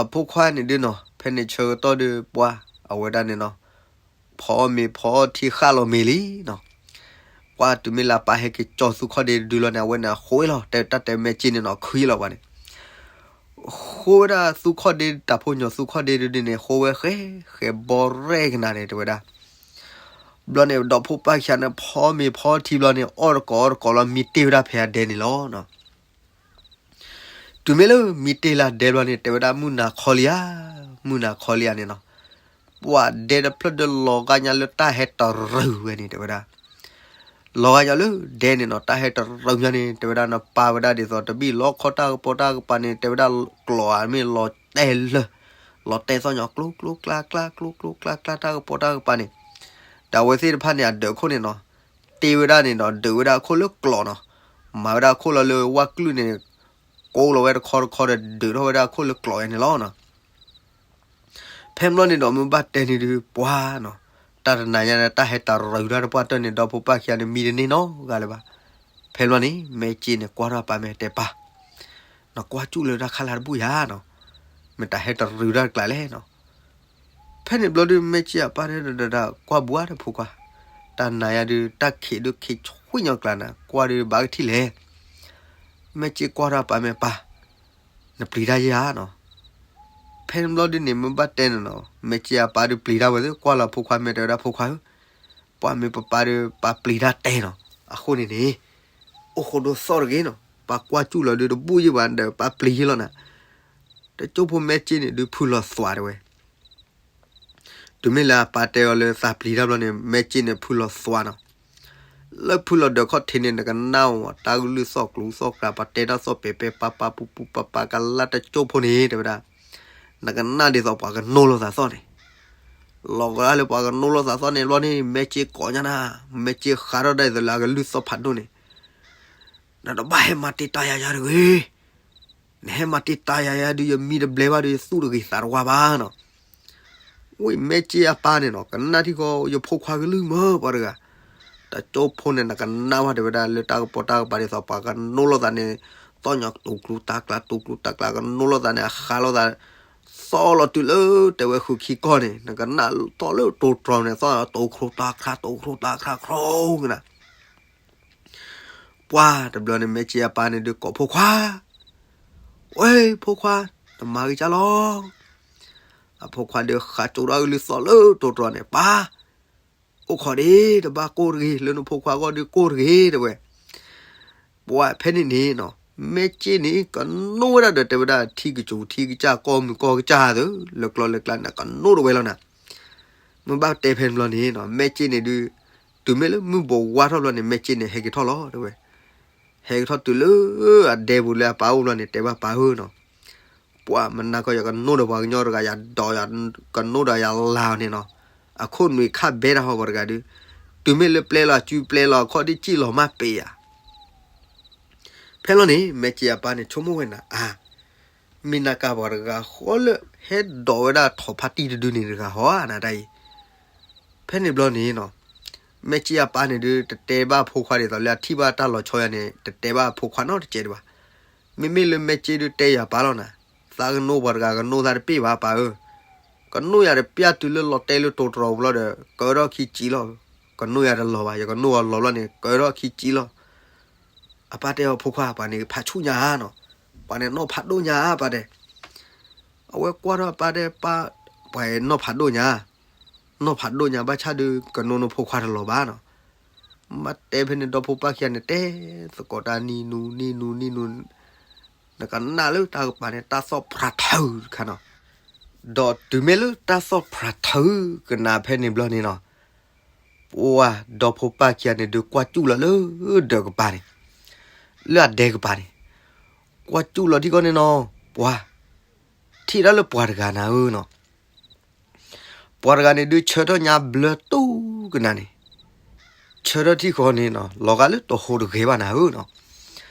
အဖိခွါန့ၣ်ဒုးနီၤ ဖဲန့ၣ်ဆၢကတီၢ်ဒုးပှၢ် အဝဲဒၣ်န့ၣ်နီၤ, ဖီအီၣ်မ့ၤ ဖီအီၣ်ထံ ဃၣ်လီၤမ့ၤလံနီၤ, ပှၢ်တုၤမ့ၢ်လၢအပၢ်ဟဲက့ၤကၠီသူခီၣ်ဒ့တဒုလီၤန့ၣ် အဝဲန့ၣ်အဃိလီၤ တဲတၢ်တဲမဲာ်က့န့ၣ်နီၤ ခွံလီၤပှၤန့ၣ် ဃိဝဲဒၣ်သူခီၣ်ဒ့ တၢ်ဖိညီသူခီၣ်ဒ့တဒုန့ၣ် ဃိဝဲဃဲ ဃဲဘီရဲၣ်ကနၤန့ၣ် တဲဝဲဒၣ်, ဘျီန့ၣ် ဒီးဖိပၢ်ခံဂၤန့ၣ် ဖီမ့ၤဖီထံဘျီန့ၣ် အီၣ်တကိးအီၣ်တကိးလီၤ မံတ့ၢ်ဝဲဒၣ်ဖဲအဒဲန့ၣ်လီၤနီၤ. တုၤမ့ၢ်လၢမံတ့ၢ်လၢအဒဲဘျီန့ၣ် တဲဝဲဒၣ်မုၢ်နၤခီလံဧါ, မုၢ်နၤခီလံဧါန့ၣ်နီၤ. ပှၤဒဲတဖျၢၣ်ဒီးလီၤဂာ်ညါလၢတၢ်ဟဲတရၢၢ်ဝဲန့ၣ် တဲဝဲဒၣ် လီၤဂာ်ညါလၢဒဲန့ၣ်နီၤ တၢ်ဟဲတရၢၢ်ညါန့ၣ် တဲဝဲဒၣ် နပာ်ဝဲဒၣ်ဒ်သိးတဘ့ၣ်လီခီတၢ်ကပီၤတၢ်ကပၤန့ၣ် တဲဝဲဒၣ်ကျိးဧါမ့ၢ်လီၤတဲာ်လၢာ်, လီၤတဲာ်သီၣ်ညီ ကျိကျိကျါကျါ ကျိကျိကျါကျါ တၢ်ကပီၤတၢ်ကပၤန့ၣ်, ဒီးအဝဲသ့ၣ်တဖၣ်န့ၣ် အဒၢးအခိၣ်န့ၣ်နီၤ, တ့ဝဲဒၣ်န့ၣ်ဒီး ဒုးဝဲဒၣ်အခိၣ်လၢကျိးနီၤ, မၤဝဲဒၣ်အခိၣ်လီၤလၢဝၣ်ကလုာ်န့ၣ်, ကိးလီၤဝဲတခီတခီဒီး ဒုးထီၣ်ဝဲဒၣ်အခိၣ်လၢကျိးဝဲန့ၣ်လီၤနီၤ. ဖဲဘျီန့ၣ်ဒီး မ့ၢ်ဘၣ်တဲန့ၣ်ဒုး ပှၤနီၤ, တၢ်တနၤညါန့ၣ် တၢ်ဟဲတရၢၢ်တၢ်တပှၢ်တၢၢ်န့ၣ် ဒီဖိပၢ်ခံဂၤန့ၣ် မံတန့ၢ်နီတဂၤလၢၤဘၣ်. ဖဲဘျီန့ၣ် မဲာ်က့န့ၣ် ကွၢ်ထီၣ်အပၢ်မဲာ်တဲပၢ်, နကွၢ်စူၣ်လၢတၢ်ခါလၢ်တဘူၣ်ယၤနီၤ, မ့ၢ်တၢ်ဟဲတရၢၢ်တၢ်တကျါလဲၣ်နီၤ. ဖဲန့ၣ်ဘျီဒုး မဲာ်က့အပၢ်ဒီး ကွၢ်ဘှါဒီးဖိခွါ, တၢ်နၤယၤဒုး တၢ်ခံးဒုးခံးဆံညီကျါနၤ ကွၢ်ဒုးဘၣ်ကထံၣ်လဲၣ်. မဲာ်က့ကွၢ်ထီၣ်အပၢ်မဲာ်ပၢ်, နပျံၤတၢ်ယဲဧါနီၤ. ဖဲန့ၣ်ဘျီဒုးန့ၣ် မ့ၢ်ဘၣ်တဲန့ၣ်နီၤ, မဲာ်က့အပၢ်ဒုးပျံၤတၢ်ဝဲသ့ၣ် ကွၢ်လီၤဖိခွါမဲာ်တဲဝဲဒၣ်ဖိခွါဧၢ, ပှၤမ့ၢ်ပပၢ်ဒုး ပၢ်ပျံၤတၢ်တဲနီၤ, အဃိန့ၣ်န့ၣ်, အိၣ်ဃိဒိသီၣ်တဂ့ၤနီၤ, ပၢ်ကွၢ်စူၣ်လီၤဒုးတဘူၣ်ယံၤဘၣ်ဒီး ပၢ်ပျံၤယံၤလီၤနၤ. တကၠိဖိမဲာ်က့န့ၣ်ဒုးဖုလီၤသွးတဲဝဲ တုၤမ့ၢ်လၢအပၢ်တဲအီၤလၢသးပျံၤတၢ်ဘျီန့ၣ် မဲာ်က့န့ၣ်ဖုလီၤသွးနီၤ. လၢဖုလီၤဒၢးခီၣ်ထံးန့ၣ် နကနၣ်အီၤ တၢ်ကလုၢ်သီၣ်ကျူသီၣ်ကျါ ပှၤတဲတၢ်သီၣ်ပဲၤပဲၤ ပၢ်ပၢ်ပူၤပူၤ ပၢ်ပၢ်ကလါတကၠိဖိန့ၣ် တဲဝဲဒၣ်, နကနၣ်ဒ်သိးပှၤကနိးလိာ်သးသီၣ်န့ၣ်, လီၤကလၢပှၤကနိးလိာ်သးသီၣ်န့ၣ်ဘျီန့ၣ် မဲာ်က့ကိးညါနၤ, မဲာ်က့ဃးထီၣ်ဒၣ်ဒ်သိးလၢအကလုၢ်သီၣ်ဖးဒိၣ်န့ၣ် နတဘၣ်ဟဲမၤတံာ်တာ်ယၤယၤတဂ့ၤ. နဟဲမၤတံာ်တာ်ယၤယၤဒုး ယမံတဘျဲဘၣ်ဒီး ယသူၣ်တဂ့ၤသးတဝါဘၣ်နီၤ. ဝံၤမဲာ်က့အပၢ်န့ၣ်နီၤ ကနၣ်ထံဃီ ယဖိခွါကလုၢ်မၢပှၤတဂၤ, တကၠိဖိန့ၣ် နကနၣ်ဘၣ်တဲဝဲဒၣ်လၢတၢ်ကပီၤတၢ်ကပၤဒ်သိးပှၤကနိးလိာ်သးန့ၣ်, သီၣ်ညီတူၤကျူတၢ်ကျါ တူၤကျူတၢ်ကျါ ကနိးလိာ်သးန့ၣ် အဃးလိာ်သး သီၣ်လီၤတုၤလၢတဲဝဲဃုာ်ခံကီၢ်န့ၣ် နကနၣ်သီၣ်လၢတိတြီၤန့ၣ် သီၣ်တူၤကျူတၢ်ကျါ တူၤကျူတၢ်ကျါ ကျီကနၤ ပှၢ်တဘျီန့ၣ် မဲာ်က့အပၢ်န့ၣ်ဒုးကိးဖိခွါ, ဝဲဖိခွါ, နမၤဂ့ၤကၢ်လီၤ. အဖိခွါဒုးဃးကၠိထီၣ်ကလုၢ်သီၣ်လၢတိတြီၤန့ၣ် ပၢ်, အိၣ်ခိးဒ့ တဘၣ်ကိၢ်တဂ့ၤ လၢနဖိခွါဂီၢ်ဒုးကိၢ်တဂ့ၤတဲဝဲ ပှၢ်ဖဲန့ၣ်န့ၣ်နီၤ မဲာ်က့န့ၣ် ကနိးဝဲဒၣ်ဒီးတဲဝဲဒၣ်ထံကစူၤထံကစၢ်ကီၢ်မုၢ်ကီၢ်ကစၢ်သ့ၣ် လၢကျီလၢကျါန့ၣ် ကနိးဒၣ်ဝဲလီၤနၤ. မ့ၢ်ဘၣ်တဲဖဲန့ၣ်ဘျီန့ၣ်နီၤ မဲာ်က့န့ၣ်ဒုး တုၤမ့ၢ်လၢမုၢ်ဘိးဝါထီၣ်ဘျီန့ၣ် မဲာ်က့န့ၣ် ဟဲက့ၤထီၣ်လီၤတဲဝဲ. ဟဲက့ၤထီၣ်တုၤလၢအဒဲပူၤလၢအပၢ်အိၣ်ဘျီန့ၣ် တဲဘၣ်ပၢ်ဧၢနီၤ ပှၢ်မနၤကီၢ် ယကနိးဒီးပှၤကညီတဂၤ ယဒိး ကနိးဒီးယလၤန့ၣ်နီၤ. အခိၣ်နွံခါဘဲတၢ်ဟီပှၤတဂၤဒုး တုၤမ့ၢ်လၢပျဲလီၤစုပျဲလီၤခီၣ်ဒ်စံၣ်လီၤမၢ်ပ့ၤယၤ. ဖဲလီၤန့ၣ် မဲာ်က့အပၢ်န့ၣ် ဆိကမိၣ်ဝဲနၤအါ မ့ၢ်နၤကၢ်ပှၤတဂၤဃီလၢဟဲ ဟဲဒိးဝဲဒၣ်ထိးဖါတံၢ်တဒုန့ၣ်တဂၤဟီဧါနၤတၢ်အံၤ. ဖဲန့ၣ်ဘျီန့ၣ်နီၤ, မဲာ်က့အပၢ်န့ၣ်ဒုး တတဲဘၣ်ဖိခွါဒ်သိးလၢအထံၣ်ဘၣ်တၢ်လီၤဆီယၤန့ၣ် တတဲဘၣ်ဖိခွါနီတစဲးဒံးဘၣ်. မ့မ့ၢ်လၢမဲာ်က့ဒုးတဲယၤပၢ်လီၤနၤ, သးကနိပှၤတဂၤကနိသးတပ့ၢ်ဘၣ်ပၢ်ဧၢ, ကနိယၤတပျၢ်တုၤလၢလီၤတဲာ်လၢတိၤတရီၤပူၤလီၤဒီး ကၢထီၣ်ခံကၠံလီၤ. ကနိယၤတလီၤဘၣ်, ယကနိအီၤလီၤဘျီန့ၣ် ကၢထီၣ်ခံကၠံလီၤ. အပၢ်တဲအီၤဖိခွါ ပှၤန့ၣ်ဖးဆူၣ်ညါဧါနီၤ, ပှၤန့ၣ်နီၢ်ဖးဒိၣ်ညါဧါပၢ်တဲ. အဝဲကွၢ်ထီၣ်အပၢ်တဲပၢ်, ပှၤနီၢ်ဖးဒိၣ်ညါ, နီၢ်ဖးဒိၣ်ညါဘၣ်ဆၣ်ဒုး ကနိနဖိခွါတလီၤဘၣ်နီၤ. မ့ၢ်တဲဖဲန့ၣ် ဒီဖိပၢ်ခံဂၤန့ၣ်တဲသကိးတၢ်နံၤနူနံၤနူနံၤနူ, နကနၣ်လၢတၢ်ကပၤန့ၣ် တၢ်သီၣ်ဖြးထၢတခါနီၤ. ဒီးတုၤမ့ၢ်လၢတၢ်သီၣ်ဖြးထၢကနၤဖဲန့ၣ်ဘျီန့ၣ်နီၤ, ပှၤဒီဖိပၢ်ခံဂၤန့ၣ်ဒုးကွၢ်စူၣ်လီၤလၢဒၢးကပၤန့ၣ်, လၢအဒဲကပၤန့ၣ်, ကွၢ်စူၣ်လီၤထံကီၢ်န့ၣ်နီၤ, ပှၤ ထံၣ်ဒၣ်လၢပှၤတဂၤနၤဧၢနီၤ. ပှၤတဂၤန့ၣ်ဒုးဆၢထၢၣ်ညါဘျၢတူၢ်ကနၤန့ၣ်, ဆၢထၢၣ်ထံၣ်ဃီန့ၣ်နီၤ လီၤဂာ်လၢတဟူးတဂဲၤဘၣ်နၤဧၢနီၤ.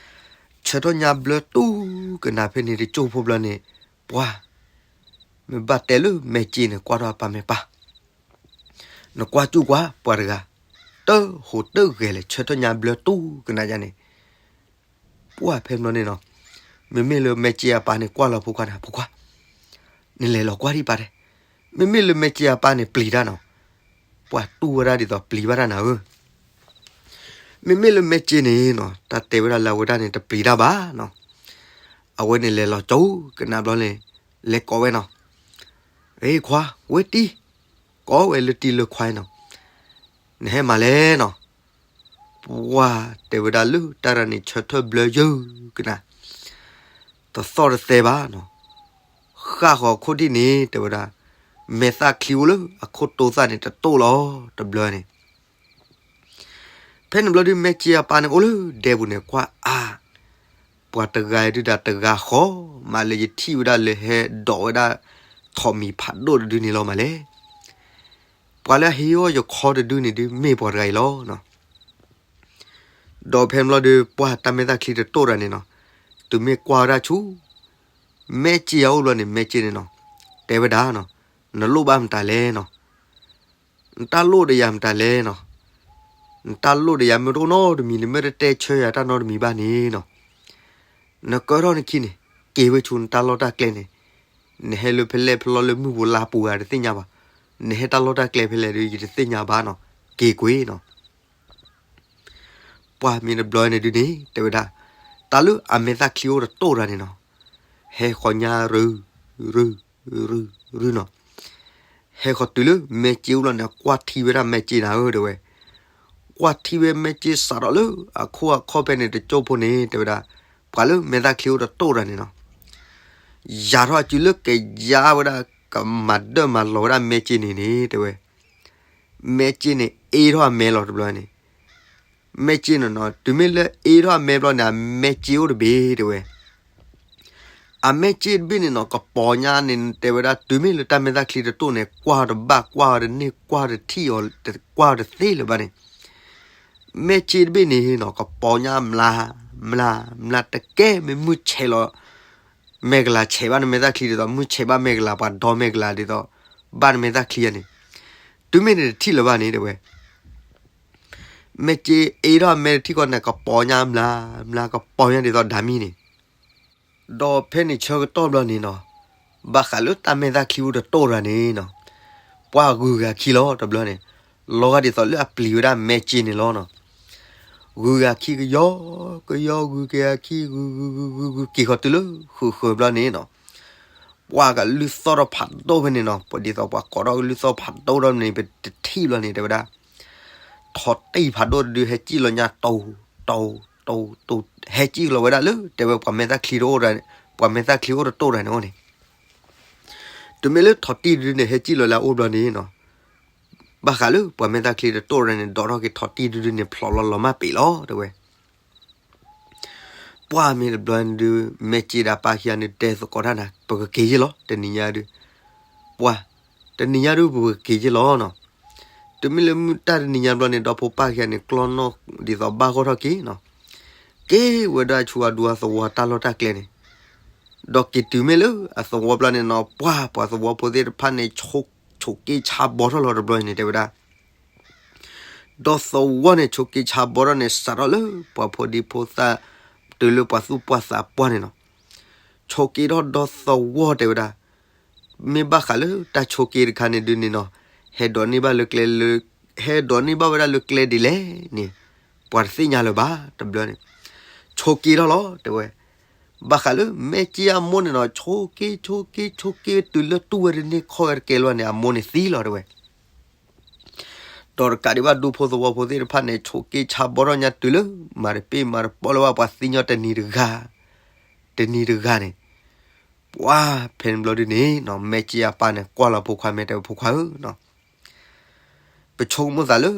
ဆၢထၢၣ်ညါဘျၢတူၢ်ကနၤဖဲန့ၣ်တကၠိၢ်ဖိဘျီန့ၣ်, ပှၤ မ့ၢ်ဘၣ်တဲလၢမဲာ်က့န့ၣ် ကွၢ်ထီၣ်အပၢ်မ့ၢ်ပၢ်, နကွၢ်စူၣ်ကွၢ်ပှၤတဂၤ, တဟူးတဂဲၤလဲၣ် ဆၢထၢၣ်ညါဘျၢတူၢ်ကနၤယါန့ၣ် ပှၢ်ဖဲဘျီန့ၣ်နီၤ, မ့မ့ၢ်လၢမဲာ်က့အပၢ်န့ၣ် ကွၢ်လီၤဖိခွါန့ၣ် ဖိခွါ, နလဲၤလီၤကွၢ်ဒံးပၢ်တဲ, မ့မ့ၢ်လၢမဲာ်က့အပၢ်န့ၣ်ပျံၤတၢ်နီၤ, ပှၢ်တူၢ်ဝဲဒၣ်ဒ်သိးပျံၤဘၣ်တၢ်နၤဧၢ, မ့မ့ၢ်လၢမဲာ်က့န့ၣ်နီၤ တၢ်တဲဝဲဒၣ်လၢအဝဲဒၣ်န့ၣ်တပျံၤတၢ်ဘၣ်နီၤ, အဝဲန့ၣ်လဲၤလီၤကၠိကနၤဘျီန့ၣ်, လဲၤကိးဝဲနီၤ, အ့ခွါ, ဝဲတံၢ်, ကိးဝဲလၢတံၢ်လၢခွါနီၤ, နဟဲမၤလဲၣ်နီၤ, ပှၢ်တဲဝဲဒၣ်လၢတၢ်ရၤန့ၣ် ဆၢထၢၣ်ဘျၢယၢၢ်ကနၤ, တသီၣ်တသဲဘၣ်နီၤ, ဃၣ်ဃီၤအခိၣ်ထံၣ်န့ၣ် တဲဝဲဒၣ်, မဲာ်သၣ်ချံအိၣ်လၢအခိၣ်တိသၣ်န့ၣ်တတိၢ်လီၤတဘျီန့ၣ် ဖဲန့ၣ်ဘျီဒုး မဲာ်က့အပၢ်န့ၣ်အိၣ်လၢဒဲပူၤန့ၣ် ကွၢ်အါ, ပှၤတဂၤဒုးဒၣ်တဂၤဃီ, မၤလၢယထံၣ်ဝဲဒၣ်လၢဟဲဒိးဝဲဒၣ်ထိးမံၤဖးဒိၣ်တဒုန့ၣ်လီၤမးလဲၣ်, ပှၤလၢအဟ့ၣ်အီၣ်ယခီတဒုန့ၣ်ဒုး မ့ၢ်ပှၤတဂၤအံၤလီၤ. ဒီးဖဲန့ၣ်ဘျီဒုး ပှၢ်တၢ်မဲာ်သၣ်ချံတတိၢ်တၢ်န့ၣ်နီၤ, တုၤမ့ၢ်ကွၢ်ဝဲဒၣ်ဆူ မဲာ်က့အအိၣ်ဘျီန့ၣ် မဲာ်က့န့ၣ်နီၤ, တဲဝဲဒၣ်နီၤ, နလိၣ်ဘၣ်မတၤလဲၣ်နီၤ, နတၢ်လိၣ်ဒီးယၤမတၤလဲၣ်နီၤ, နတၢ်လိၣ်ဒီးယၤမ့ၢ်တအိၣ်နီတမံၤန့ၣ် မ့ၢ်တတဲဆၢယၤတၢ်နီတမံၤဘၣ်န့ၣ်နီၤ, နကၢထီၣ်နခံန့ၣ်, က့ၤဝဲဆူနတၢ်လီၢ်တၢ်ကျဲန့ၣ်, နဟဲလၢဖဲလဲၣ်ဖဲလဲၣ်လၢမုၢ်ပူၤလါပူၤဧါတသ့ၣ်ညါဘၣ်, နဟဲတၢ်လီၢ်တၢ်ကျဲဖဲလဲၣ်ဒီး ယတသ့ၣ်ညါဘၣ်နီၤ, က့ၤကွံာ်နီၤ. ပှၢ်မ့ၢ်တဘျီန့ၣ်ဒုးန့ၣ် တဲဝဲဒၣ်, တၢ်လၢအမဲာ်သၣ်ချံအိၣ်တတိၢ်တၢ်န့ၣ်နီၤ, ဟဲဃီၤညါရူၤ, ရူၤ, ရူၤ, ရူၤနီၤ, ဟဲဃီၤတုၤလၢမဲာ်က့အိၣ်ဘျီန့ၣ် ကွၢ်ထံဝဲဒၣ်မဲာ်က့နၤဧၢ တဲဝဲ, ကွၢ်ထံဝဲမဲာ်က့စးထီၣ်လၢအခိၣ်အခီၣ်ဖဲန့ၣ်တကၠိၢ်ဖိန့ၣ် တဲဝဲဒၣ်, ပှၤလၢမဲာ်သၣ်ချံအိၣ်တတိၢ်တၢ်န့ၣ်နီၤ, ယၤထီၣ်အစုလၢကယါဝဲဒၣ် ကမၤဒၢၣ်မၤလီၤဝဲဒၣ်မဲာ်က့န့ၣ်န့ၣ် တဲဝဲ မဲာ်က့န့ၣ် အ့ထီၣ်အမဲလီၤတဘျီန့ၣ်, မဲာ်က့န့ၣ်နီၤ တုၤမ့ၢ်လၢအ့ထီၣ်အမဲဘျီန့ၣ် အမဲာ်က့အိၣ်တဘ့ၣ် တဲဝဲ, အမဲာ်က့တဘ့ၣ်န့ၣ်နီၤ ကပီၤညါန့ၣ် တဲဝဲဒၣ် တုၤမ့ၢ်လၢတၢ်မဲာ်သၣ်ချံတတိၢ်န့ၣ် ကွၢ်တဘၣ် ကွၢ်တန့ၢ် ကွၢ်တထံၣ်အီၤ ကွၢ်တသ့လၢၤဘၣ်န့ၣ်, မဲာ်က့တဘ့ၣ်န့ၣ်နီၤ ကပီၤညါမျး, မျး, မျးတကဲ မ့ၢ်မုၢ်ဆဲးလီၤ မဲာ်ကလၤဆဲးဘၣ်နမဲာ်သၣ်ချံဒ်သိး မုၢ်ဆဲးဘၣ်မဲာ်ကလၤ ပှၤဒီမဲာ်ကလၤဒ်သိး ဘၣ်နမဲာ်သၣ်ချံယါန့ၣ်, တုၤမ့ၢ်န့ၣ်တထံၣ်လၢၤဘၣ်န့ၣ် တဲဝဲ, မဲာ်က့အ့ထီၣ်အမဲတထံၣ်ဃီန့ၣ် ကပီၤညါမျး, မျးကပီၤညါဒ်သိးဒၤမံန့ၣ်, ဒီးဖဲန့ၣ်ဆၢကတီၢ်ဘျီန့ၣ်နီၤ, ဘၣ်ဃးလၢတၢ်မဲာ်သၣ်ချံအိၣ်တတိၢ်တၢ်န့ၣ်နီၤ, ပှၢ်ဂုၤဂၤခံလီၤတဘျီန့ၣ်, လီၤဂာ်ဒ်သိးလၢအပျံၤဝဲဒၣ်မဲာ်က့န့ၣ်လီၤနီၤ, ဂုၤဂၤခံကယီ, ကယီဂုၤကယၤခံ ဂုၤဂုၤဂုၤဂုၤဂုၤက့ၤဃီၤတုၤလၢဃုာ်ဃုာ်ဘျီန့ၣ်နီၤ, ပှၢ်ကလုၢ်သီၣ်ထီၣ်ဖးဒိၣ်ဖဲန့ၣ်နီၤ, ပှၤဒ်သိးပှၤကိးထီၣ်ကလုၢ်သီၣ်ဖးဒိၣ်ထီၣ်န့ၣ် ပတထံၣ်ဘျီန့ၣ် တဲဝဲဒၣ်, ထိးတံၢ်ဖးဒိၣ်တဒု ဟဲစံၣ်လီၤညါတိၤ, တိၤ, တိၤ, တိၤ, ဟဲစံၣ်လီၤဝဲဒၣ်လၢ တဲဝဲပှၤမဲာ်သၣ်ချံတအိၣ်တၢ်, ပှၤမဲာ်သၣ်ချံအိၣ်တတိၢ်တၢ်န့ၣ်အိၣ်န့ၣ်, တုၤမ့ၢ်လၢထိးတံၢ်တဒုန့ၣ် ဟဲစံၣ်လီၤလၢအအိၣ်ဘျီန့ၣ်နီၤ, ဘၣ်ဃးလၢပှၤမဲာ်သၣ်ချံတတိၢ်တၢ်န့ၣ် ဒိးထီၣ်က့ၤထိးတံၢ်တဒုန့ၣ် ဖျိးလီၤလီၤမၢ်ပ့ၤလီၤ တဲဝဲ ပှၢ်မ့ၢ်တဘျီန့ၣ်ဒုး မဲာ်က့ဒီးပၢ်ခံဂၤန့ၣ် တဲသကိးတၢ်နၤ ပကက့ၤယ့ၢ်လီၤ တနံၤညါဒုး, ပှၢ်, တနံၤညါဒုးပကက့ၤယ့ၢ်လီၤနီၤ, တုၤမ့ၢ်လၢမုၢ်တၢ်တနံၤညါဘျီန့ၣ် ဒီဖိပၢ်ခံဂၤန့ၣ် ကျီနီၣ်ဒ်သိးဘၣ်ဂီၢ်ထီၣ်က့ၤနီၤ, က့ၤဝဲဒၣ်ဆူအဒူအသဝီတၢ်လီၢ်တၢ်ကျဲန့ၣ်, ဒီးက့ၤတုၤမ့ၢ်လၢအသဝီဘျီန့ၣ်နီၤ ပှၢ်ပှၤသဝီဖိသ့ၣ်တဖၣ်န့ၣ် ဆိးက့ဆါဘီထီၣ်လီၤတဘျီန့ၣ် တဲဝဲဒၣ် ဒီးသဝီန့ၣ် ဆိးက့ဆါဘီထီၣ်န့ၣ် စးထီၣ်လၢပှၤဖိဒံဖိသၣ် တုၤလၢပှၤသူၣ်ပှၢ်သးပှၢ်န့ၣ်နီၤ ဆိးက့ထီၣ်ဒီသဝီတဲဝဲဒၣ် မ့ၢ်ဘၣ်ဃးလၢတၢ်ဆိးက့တခါန့ၣ်ဒုးန့ၣ်နီၤ ဟဲဒိးန့ၢ်ဘၣ်လၢကျဲလၢ ဟဲဒိးန့ၢ်ဘၣ်ဝဲဒၣ်လၢကျဲဒ်လဲၣ်န့ၣ် ပှၤတသ့ၣ်ညါလၢၤဘၣ်တဘျီန့ၣ် ဆိးက့ထီၣ်လီၤတဲဝဲ ဘၣ်ဃးလၢမဲာ်က့အမိၢ်န့ၣ်နီၤ ဆိးက့ဆိးက့ဆိးက့တုၤလၢတူၢ်ဝဲတန့ၢ်ခီၣ်ဝဲတကဲလၢၤန့ၣ် အမိၢ်န့ၣ်သံလီၤတဲဝဲ ဒီးတကးဒံးဘၣ်ဒူဖိသဝီဖိသ့ၣ်တဖၣ်န့ၣ် ဆိးက့ဆါဘီထီၣ်ညါတုၤလၢ မၤတပ့ၢ်မၤတပီလၢၤဘၣ်ပှၤသံညီတနံၤတဂၤ တနံၤတဂၤန့ၣ် ပှၢ်ဖဲန့ၣ်ဘျီဒုးန့ၣ်နီၤ မဲာ်က့အပၢ်န့ၣ် ကွၢ်လီၤဖိခွါမ့ၢ်တဲဝဲဖိခွါဧၢနီၤ ပဆိကမိၣ်သးလၢ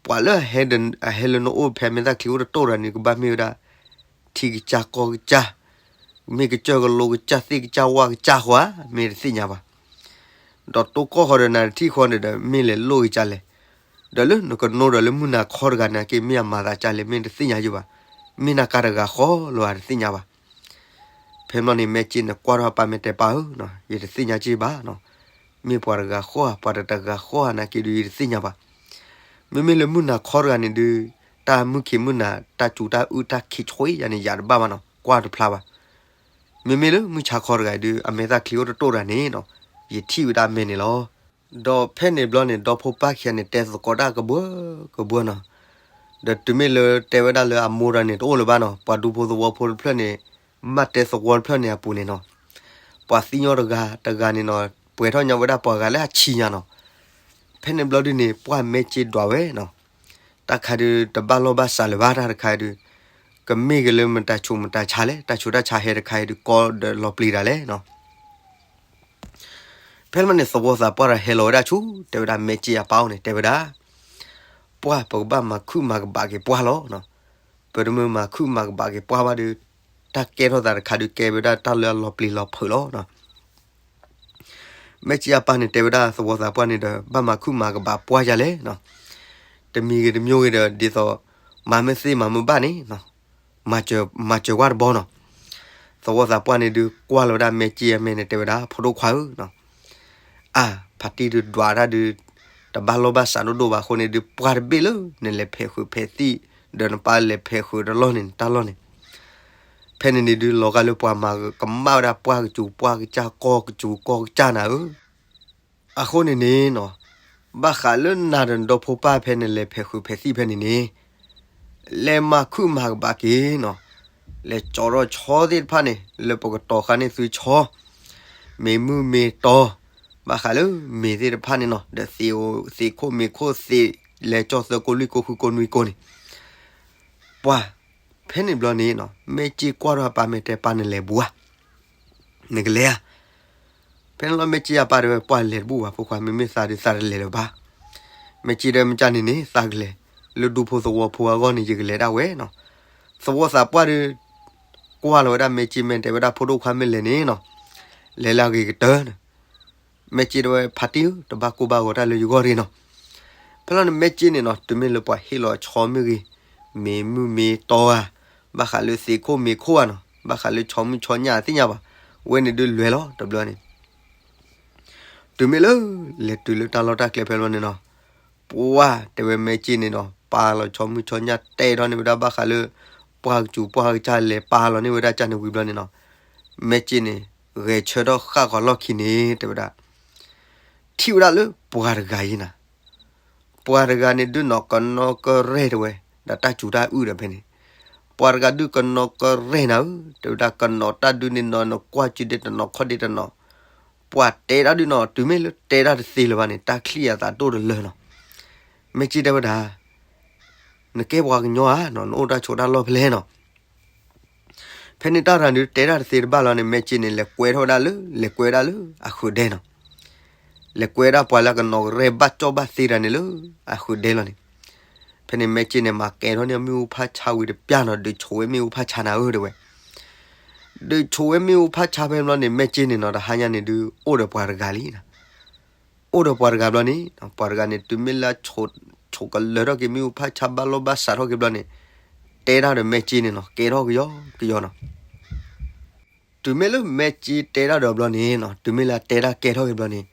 ပှၤလၢအဟဲလၢနအိၣ်ဖဲမဲာ်သၣ်ချံအိၣ်တတိၢ်တဂၤန့ၣ် ကဘၣ်မ့ၢ်ဝဲဒၣ် ထံကစၢ်ကီၢ်ကစၢ် မ့ၢ်ကစၢၢ်ကလိကစၢ်သ့ၣ်ကစၢ်ဝၣ်ကစၢ်ဃီဧါ မ့ၢ်တသ့ၣ်ညါဘၣ် ဒီးတိၢ်ကီၢ်ဃီဒီးနၤတထံၣ်ဃီန့ၣ်ဒီး မ့ၢ်လဲၤလိၣ်ကစၢ်လဲၣ် ဒီးလၢနကနိဒီးလၢမုၢ်နၤခီတဂၤန့ၣ်က့ မ့ၢ်အမၤသးကစၢ်လဲၣ် မ့ၢ်တသ့ၣ်ညါယဘၣ် မ့ၢ်နၤကါတဂၤဃီလီၤဧါတသ့ၣ်ညါဘၣ် ဖဲမ့ၢ်န့ၣ် မဲာ်က့န့ၣ် ကွၢ်ထီၣ်အပၢ်မ့ၢ်တဲပၢ်ဧၢနီၤ ယတသ့ၣ်ညါက့ဘၣ်နီၤ မ့ၢ်ပှၤတဂၤဃီဧါ ပှၤတဂၤဃီဧါန့ၣ်က့ဒုး ယတသ့ၣ်ညါဘၣ် မ့မ့ၢ်လၢမုၢ်နၤခီတဂၤန့ၣ်ဒုး တၢ်မုၢ်ခံးမုၢ်နၤ တၢ်စူၤတၢ်အုၣ်တၢ်ခံးဆှံယၤန့ၣ် ယၤတဘၣ်ဘၣ်နီၤ ကွၢ်တဖျါဘၣ် မ့မ့ၢ်လၢမုၢ်ဆါခီတဂၤဒုး အမဲာ်သၣ်ချံအိၣ်တတိၢ်တဂၤန့ၣ်နီၤ ယထံၣ်ဝဲဒၣ်အမဲာ်န့ၣ်လီၤ ဒီးဖဲန့ၣ်ဘျီန့ၣ် ဒီဖိပၢ်ခံဂၤန့ၣ် တဲသကိးတၢ်ကဘှၢကဘှၢနီၤ ဒီးတုၤမ့ၢ်လၢတဲဝဲဒၣ်လၢအမိၢ်တဂၤန့ၣ် တအိၣ်လၢၤဘၣ်နီၤ ပှၤဒူဖိသဝီဖိတဖျၢၣ်န့ၣ် မ့ၢ်တဲသဝီတဖျၢၣ်န့ၣ်အပူၤန့ၣ်နီၤ ပှၤသံညီတဂၤတဂၤန့ၣ်နီၤ ပှဲၤထီၣ်ညါဝဲဒၣ်ပှၤဂၤလၢအဆံညါနီၤ ဖဲန့ၣ်ဘျီဒုးန့ၣ် ပှၢ်မဲာ်က့ဒွးဝဲနီၤ တၢ်ခါဒုးတဘၣ်လိာ်ဘၣ်စးလၢၤဘၣ်တၢ်တခါဒုး ကမ့ၢ်က့ၤလၢမတၤဆူးမတၤဆါလဲၣ် တၢ်ဆူးတၢ်ဆါဟဲတခါဒုး ကီဒီးလီၤပျံၤတၢ်လဲၣ်နီၤ ဖဲန့ၣ်သဝီသးပှၢ်တဂၤဟဲလီၤဝဲဒၣ်ဆူ တဲဝဲဒၣ်မဲာ်က့အပၢ်အိၣ်န့ၣ် တဲဝဲဒၣ် ပှၢ်ပကဘၣ်မၤခုၣ်မၤကဘးက့ၤပှၢ်လီၤနီၤ ပတမ့ၢ်မၤခုၣ်မၤကဘးက့ၤပှၢ်ဘၣ်ဒီး တၢ်ကဲထီၣ်သးတခါဒုးကဲဝဲဒၣ်တၢ်လၢအလီၤပျံၤလီၤဖုးလီၤနီၤ မဲာ်က့အပၢ်န့ၣ် တဲဝဲဒၣ်သဝီသးပှၢ်န့ၣ်ဒီး ဘၣ်မၤခုၣ်မၤကဘးပှၢ်ယၤလဲၣ်နီၤ တမံၤဂ့ၤတမံၤဂ့ၤဒီး ဒ်သိး မၤမ့ၢ်သ့မၤမ့ၢ်ဘၣ်န့ၣ် မၤစၢၤဝဲတဘီနီၤ သဝီသးပှၢ်န့ၣ်ဒုး ကွၢ်လီၤဝဲဒၣ်မဲာ်က့အမဲာ်န့ၣ် တဲဝဲဒၣ် ဖိဒိၣ်ခွါဧၢနီၤ အါ ဖါတံၢ်ဒုးဒွးတၢ်ဒုး တဘၣ်လိာ်ဘၣ်စးဒိၣ်ဒိၣ်ဘၣ်အဃိန့ၣ်ဒုး ပှၢ်တဘ့ၣ်လၢ နလဲၤဖဲးဃုာ်ဖဲးသံၣ် ဒီးနပၢ်လဲၤဖဲးဃုာ်တလီၢ်န့ၣ် တၢ်လီၢ်န့ၣ် ဖဲန့ၣ်န့ၣ်ဒုး လီၤဂာ်လၢပှၤမၤကမၣ်ဝဲဒၣ်ပှၢ်ကစူၤပှၢ်ကစၢ်ကီၢ်ကစူၤကီၢ်ကစၢ်နၤဧၢ အဃိန့ၣ်န့ၣ်နီၤ ဘၣ်ဃးလၢနၤဒီးနဒီဖိပၢ်ဖဲနလဲၤဖဲးဃုာ်ဖဲးသံၣ်ဖဲန့ၣ်န့ၣ် လဲၤမၤခုၣ်မၤကဘးက့ၤနီၤ လဲၤကၠီထီၣ်ဆီသ့ၣ်တဖၣ်န့ၣ် လၢပကတီၤဃာ်န့ၢ်သုဆီ မ့ၢ်မုၢ်မ့ၢ်တီၤ ဘၣ်ဃးလၢမ့ၢ်သ့ၣ်တဖၣ်န့ၣ်နီၤ ဒီးသ့ၣ်အိၣ်သ့ၣ်ခိၣ်မ့ၢ်ခိၣ်သ့ၣ် လဲၤကၠီသၢကိၢ်လွံၢ်ကိၢ်ဃုကိၢ်နွံကိၢ်န့ၣ် ပှၢ် ဖဲန့ၣ်ဘျီန့ၣ်နီၤ မဲာ်က့ကွၢ်ထီၣ်အပၢ်မ့ၢ်တဲပၢ်နလဲၤဘူးဧါ နကလဲၤဧါ ဖဲန့ၣ်လီၤမဲာ်က့အပၢ်တဲဝဲ ပှၢ်လဲၤတဘူၣ်ဘၣ် ဖိခွါ မ့မ့ၢ်သးဒုးသးတလဲၤလၢၤဘၣ် မဲာ်က့တဲမ့ၢ်ကၢ်န့ၣ်န့ၣ် သးကလဲၤ လၢဒူဖိသဝီဖိအဂီၢ်န့ၣ် ယကလဲၤဒၣ်ဝဲနီၤ သဝီသးပှၢ်ဒုး ကွၢ်လီၤဝဲဒၣ်မဲာ်က့မ့ၢ်တဲဝဲဒၣ်ဖိဒိၣ်ခွါမ့ၢ်လဲၤန့ၣ်နီၤ လဲၤလၢအဂ့ၤကတၢၢ်န့ၣ် မဲာ်က့တဲဝဲဖါတံၢ်ဧၢ တဘၣ်ကိၢ်ဘၣ်ဂီၤတၢ်လၢယဂီၢ်တဂ့ၤနီၤ ဖဲလီၤန့ၣ်မဲာ်က့န့ၣ်နီၤ တုၤမ့ၢ်လၢပှၤဟ့ၣ်လီၤဆီမ့ၢ်ဂ့ၤ မ့ၢ်မုၢ်မ့ၢ်တီၤဧါ ဘၣ်ဃးလၢသ့ၣ်ခိၣ်မ့ၢ်ခိၣ်ဧါနီၤ ဘၣ်ဃးလၢဆီမုၢ်ဆီညၣ်သ့ၣ်ညါဘၣ် ဝဲန့ၣ်ဒုးလွဲၢ်လီၤတဘျီန့ၣ် တုၤမ့ၢ်လၢ လဲၤတုၤလၢတၢ်လီၢ်တၢ်ကျဲဖဲလီၤန့ၣ်နီၤ ပှၢ်တဲဝဲမဲာ်က့န့ၣ်နီၤ ပာ်လီၤဆီမုၢ်ဆီညၣ်တဲထီၣ်န့ၢ်ဝဲဒၣ်ဘၣ်ဃးလၢ ပှၢ်ကစူၤပှၢ်ကစၢ်လဲၤပာ်လီၤန့ၢ်ဝဲဒၣ်ကၢ်န့ၣ်ဝံၤဘျီန့ၣ်နီၤ မဲာ်က့န့ၣ် ဂဲၤဆၢထၢၣ်ဃၣ်ဃီၤလီၢ်ခံန့ၣ် တဲဝဲဒၣ် ထံၣ်ဝဲဒၣ်လၢပှၤတဂၤအံၤနၤ ပှၤတဂၤန့ၣ်ဒုးနီၤ ကနီကရဲၣ်တဲဝဲ ဒီးတၢ်စူၤတၢ်အုၣ်ဒီးဖဲန့ၣ် ပှၤတဂၤဒုးကနီကရဲၣ်နၤဧၢ တဲဝဲဒၣ် ကနီတၢ်ဒုးန့ၣ်နီၤ နကွၢ်စုဒဲးတနီၤခီၣ်ဒဲးတနီၤ ပှၤတဲတၢ်ဒုးနီၤ တုၤမ့ၢ်လၢတဲတၢ်တသ့လၢၤဘၣ်န့ၣ် တၢ်ချံၣ်အသးဒိၣ်တလၢနီၤ မဲာ်က့တဲဝဲဒၣ် နကဲပှၤကညီဧါနီၤ နအိၣ်တၢ်ဆိးတၢ်လီၢ်ဖဲလဲၣ်နီၤ ဖဲန့ၣ်တၢ်တဂၤဒုးတဲတၢ်တသ့တဘၣ်လီၤန့ၣ် မဲာ်က့န့ၣ် လဲၤကွဲထီၣ်ဝဲဒၣ်လၢ လဲၤကွဲဝဲဒၣ်လၢအဃုာ်ဒဲနီၤ လဲၤကွဲဝဲဒၣ်ပှၤလၢအကနီကရဲၣ်ဘၣ်ကၠီၣ်ဘၣ်သ့တဂၤန့ၣ်လၢ အဃုာ်ဒဲလီၤန့ၣ် ဖဲန့ၣ်မဲာ်က့န့ၣ် မၤကဲထီၣ်န့ၢ်မ့ၣ်အူဖးဆါဝံၤတပျၢ်နီၤ ဒုးဆိးဝဲမ့ၣ်အူဖးဆါနၤဧၢ တဲဝဲ ဒုးဆိးဝဲမ့ၣ်အူဖးဆါဖဲန့ၣ်ဘျီန့ၣ် မဲာ်က့န့ၣ်နီၤ တဟါညါန့ၣ်ဒုး အိၣ်ဒီးပှၤတဂၤလံ အိၣ်ဒီးပှၤတဂၤဘျီန့ၣ် ပှၤတဂၤန့ၣ် တုၤမ့ၢ်လၢဆိးကလၢၤထီၣ်က့ၤမ့ၣ်အူဖးဆါဘၣ်လိာ်ဘၣ်စးထီၣ်က့ၤဘျီန့ၣ် တဲတၢ်ဒီးမဲာ်က့န့ၣ်နီၤ ကဲထီၣ်ကယီကယီနီၤ တုၤမ့ၢ်လၢမဲာ်က့တဲတၢ်ဒီးဘျီန့ၣ်နီၤ, တုၤမ့ၢ်လၢအတဲတၢ်ကဲထီၣ်က့ၤဘျီန့ၣ်,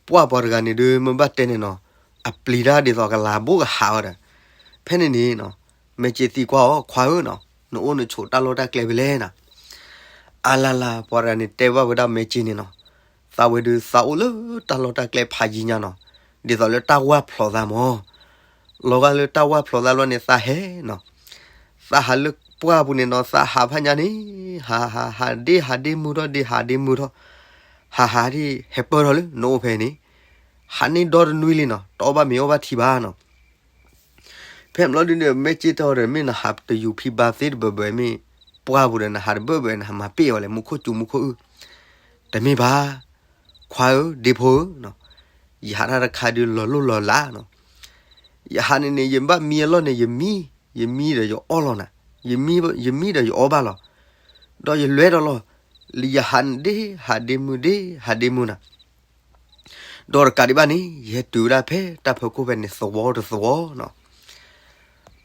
ပှၢ်ပှၤတဂၤန့ၣ်ဒုး မ့ၢ်ဘၣ်တဲန့ၣ်နီၤ, အပျံၤတၢ်ဒ်သိးကလၤဘိကဟးဝဲဒီး, ဖဲန့ၣ်န့ၣ်နီၤ, မဲာ်က့သံကွၢ်အီၤ, ခွါဧၢနီၤ, နအိၣ်နဆိးတၢ်လီၢ်တၢ်ကျဲဖဲလဲၣ်နီၤ. အလၤလၤ ပှၤတဂၤန့ၣ်တဲဘၣ်ဝဲဒၣ်မဲာ်က့န့ၣ်နီၤ, သးဝဲဒုးသးအိၣ်လၢတၢ်လီၢ်တၢ်ကျဲဖးယံၤညါနီၤ, ဒ်သိးလၢတၢ်ဝၢ်ဖျိးသးမၢ် လီၤဂာ်လၢတၢ်ဝၢ်ဖျိးသးလီၤန့ၣ် သးဟဲနီၤ, သးဟးလၢပှၢ်ပူၤန့ၣ်နီၤ, သးဟးဖးညါန့ၣ်, ဟး ဟး ဟးဒ့ဟးဒ့မုၢ်ထီၣ် ဒ့ဟးဒ့မုၢ်ထီၣ်, ဟး ဟးဒ့ဟဲပၢၢ်ထီၣ်လၢနအိၣ်ဖဲန့ၣ်, ဟးန့ၢ်ဒီတနွံလံနီၤ, တအီၣ်ဘၣ်မ့ၤအီၣ်ဘၣ်ထံဘၣ်နီၤ. ဖဲန့ၣ်ဘျီဒုးန့ၣ် မဲာ်က့တဲအီၤဒီး မ့ၢ်နဟးတယူၤဖံဘါသ့တဘၢဘၢမ့ၢ်, ပှၢ်ပူၤဒီးနဟးတဘၢဘၢ နဟးမၤပ့ၢ်အီၤလဲၣ် မူခိၣ်စူၤမူခိၣ်အုၣ်, တမ့ၢ်ဘၣ်, ခွါဧၢ ဒ့ဖိဧၢနီၤ, ယဟးတၢ်တခါဒုးလီၤလိၢ်လီၤလးနီၤ, ယဟးန့ၣ်န့ၣ် ယဘၣ်မံအလီၢ်န့ၣ် ယမံ, ယမံဒီးယအီၣ်လီၤနၤ, ယမံ, ယမံဒီးယအီၣ်ဘၣ်လီၤ, ဒီးယလွဲဒီးလီၤ, လၢယဟးန့ၣ်ဒ့ဟးဒ့မုၢ်ဒ့ဟးဒ့မုၢ်နၤ ဒီးတကးဒံးဘၣ်န့ၣ် ယဟဲတုၤဝဲဒၣ်ဖဲတၢ်ဖီခိၣ်ဖဲန့ၣ် သဝီတသဝီနီၤ,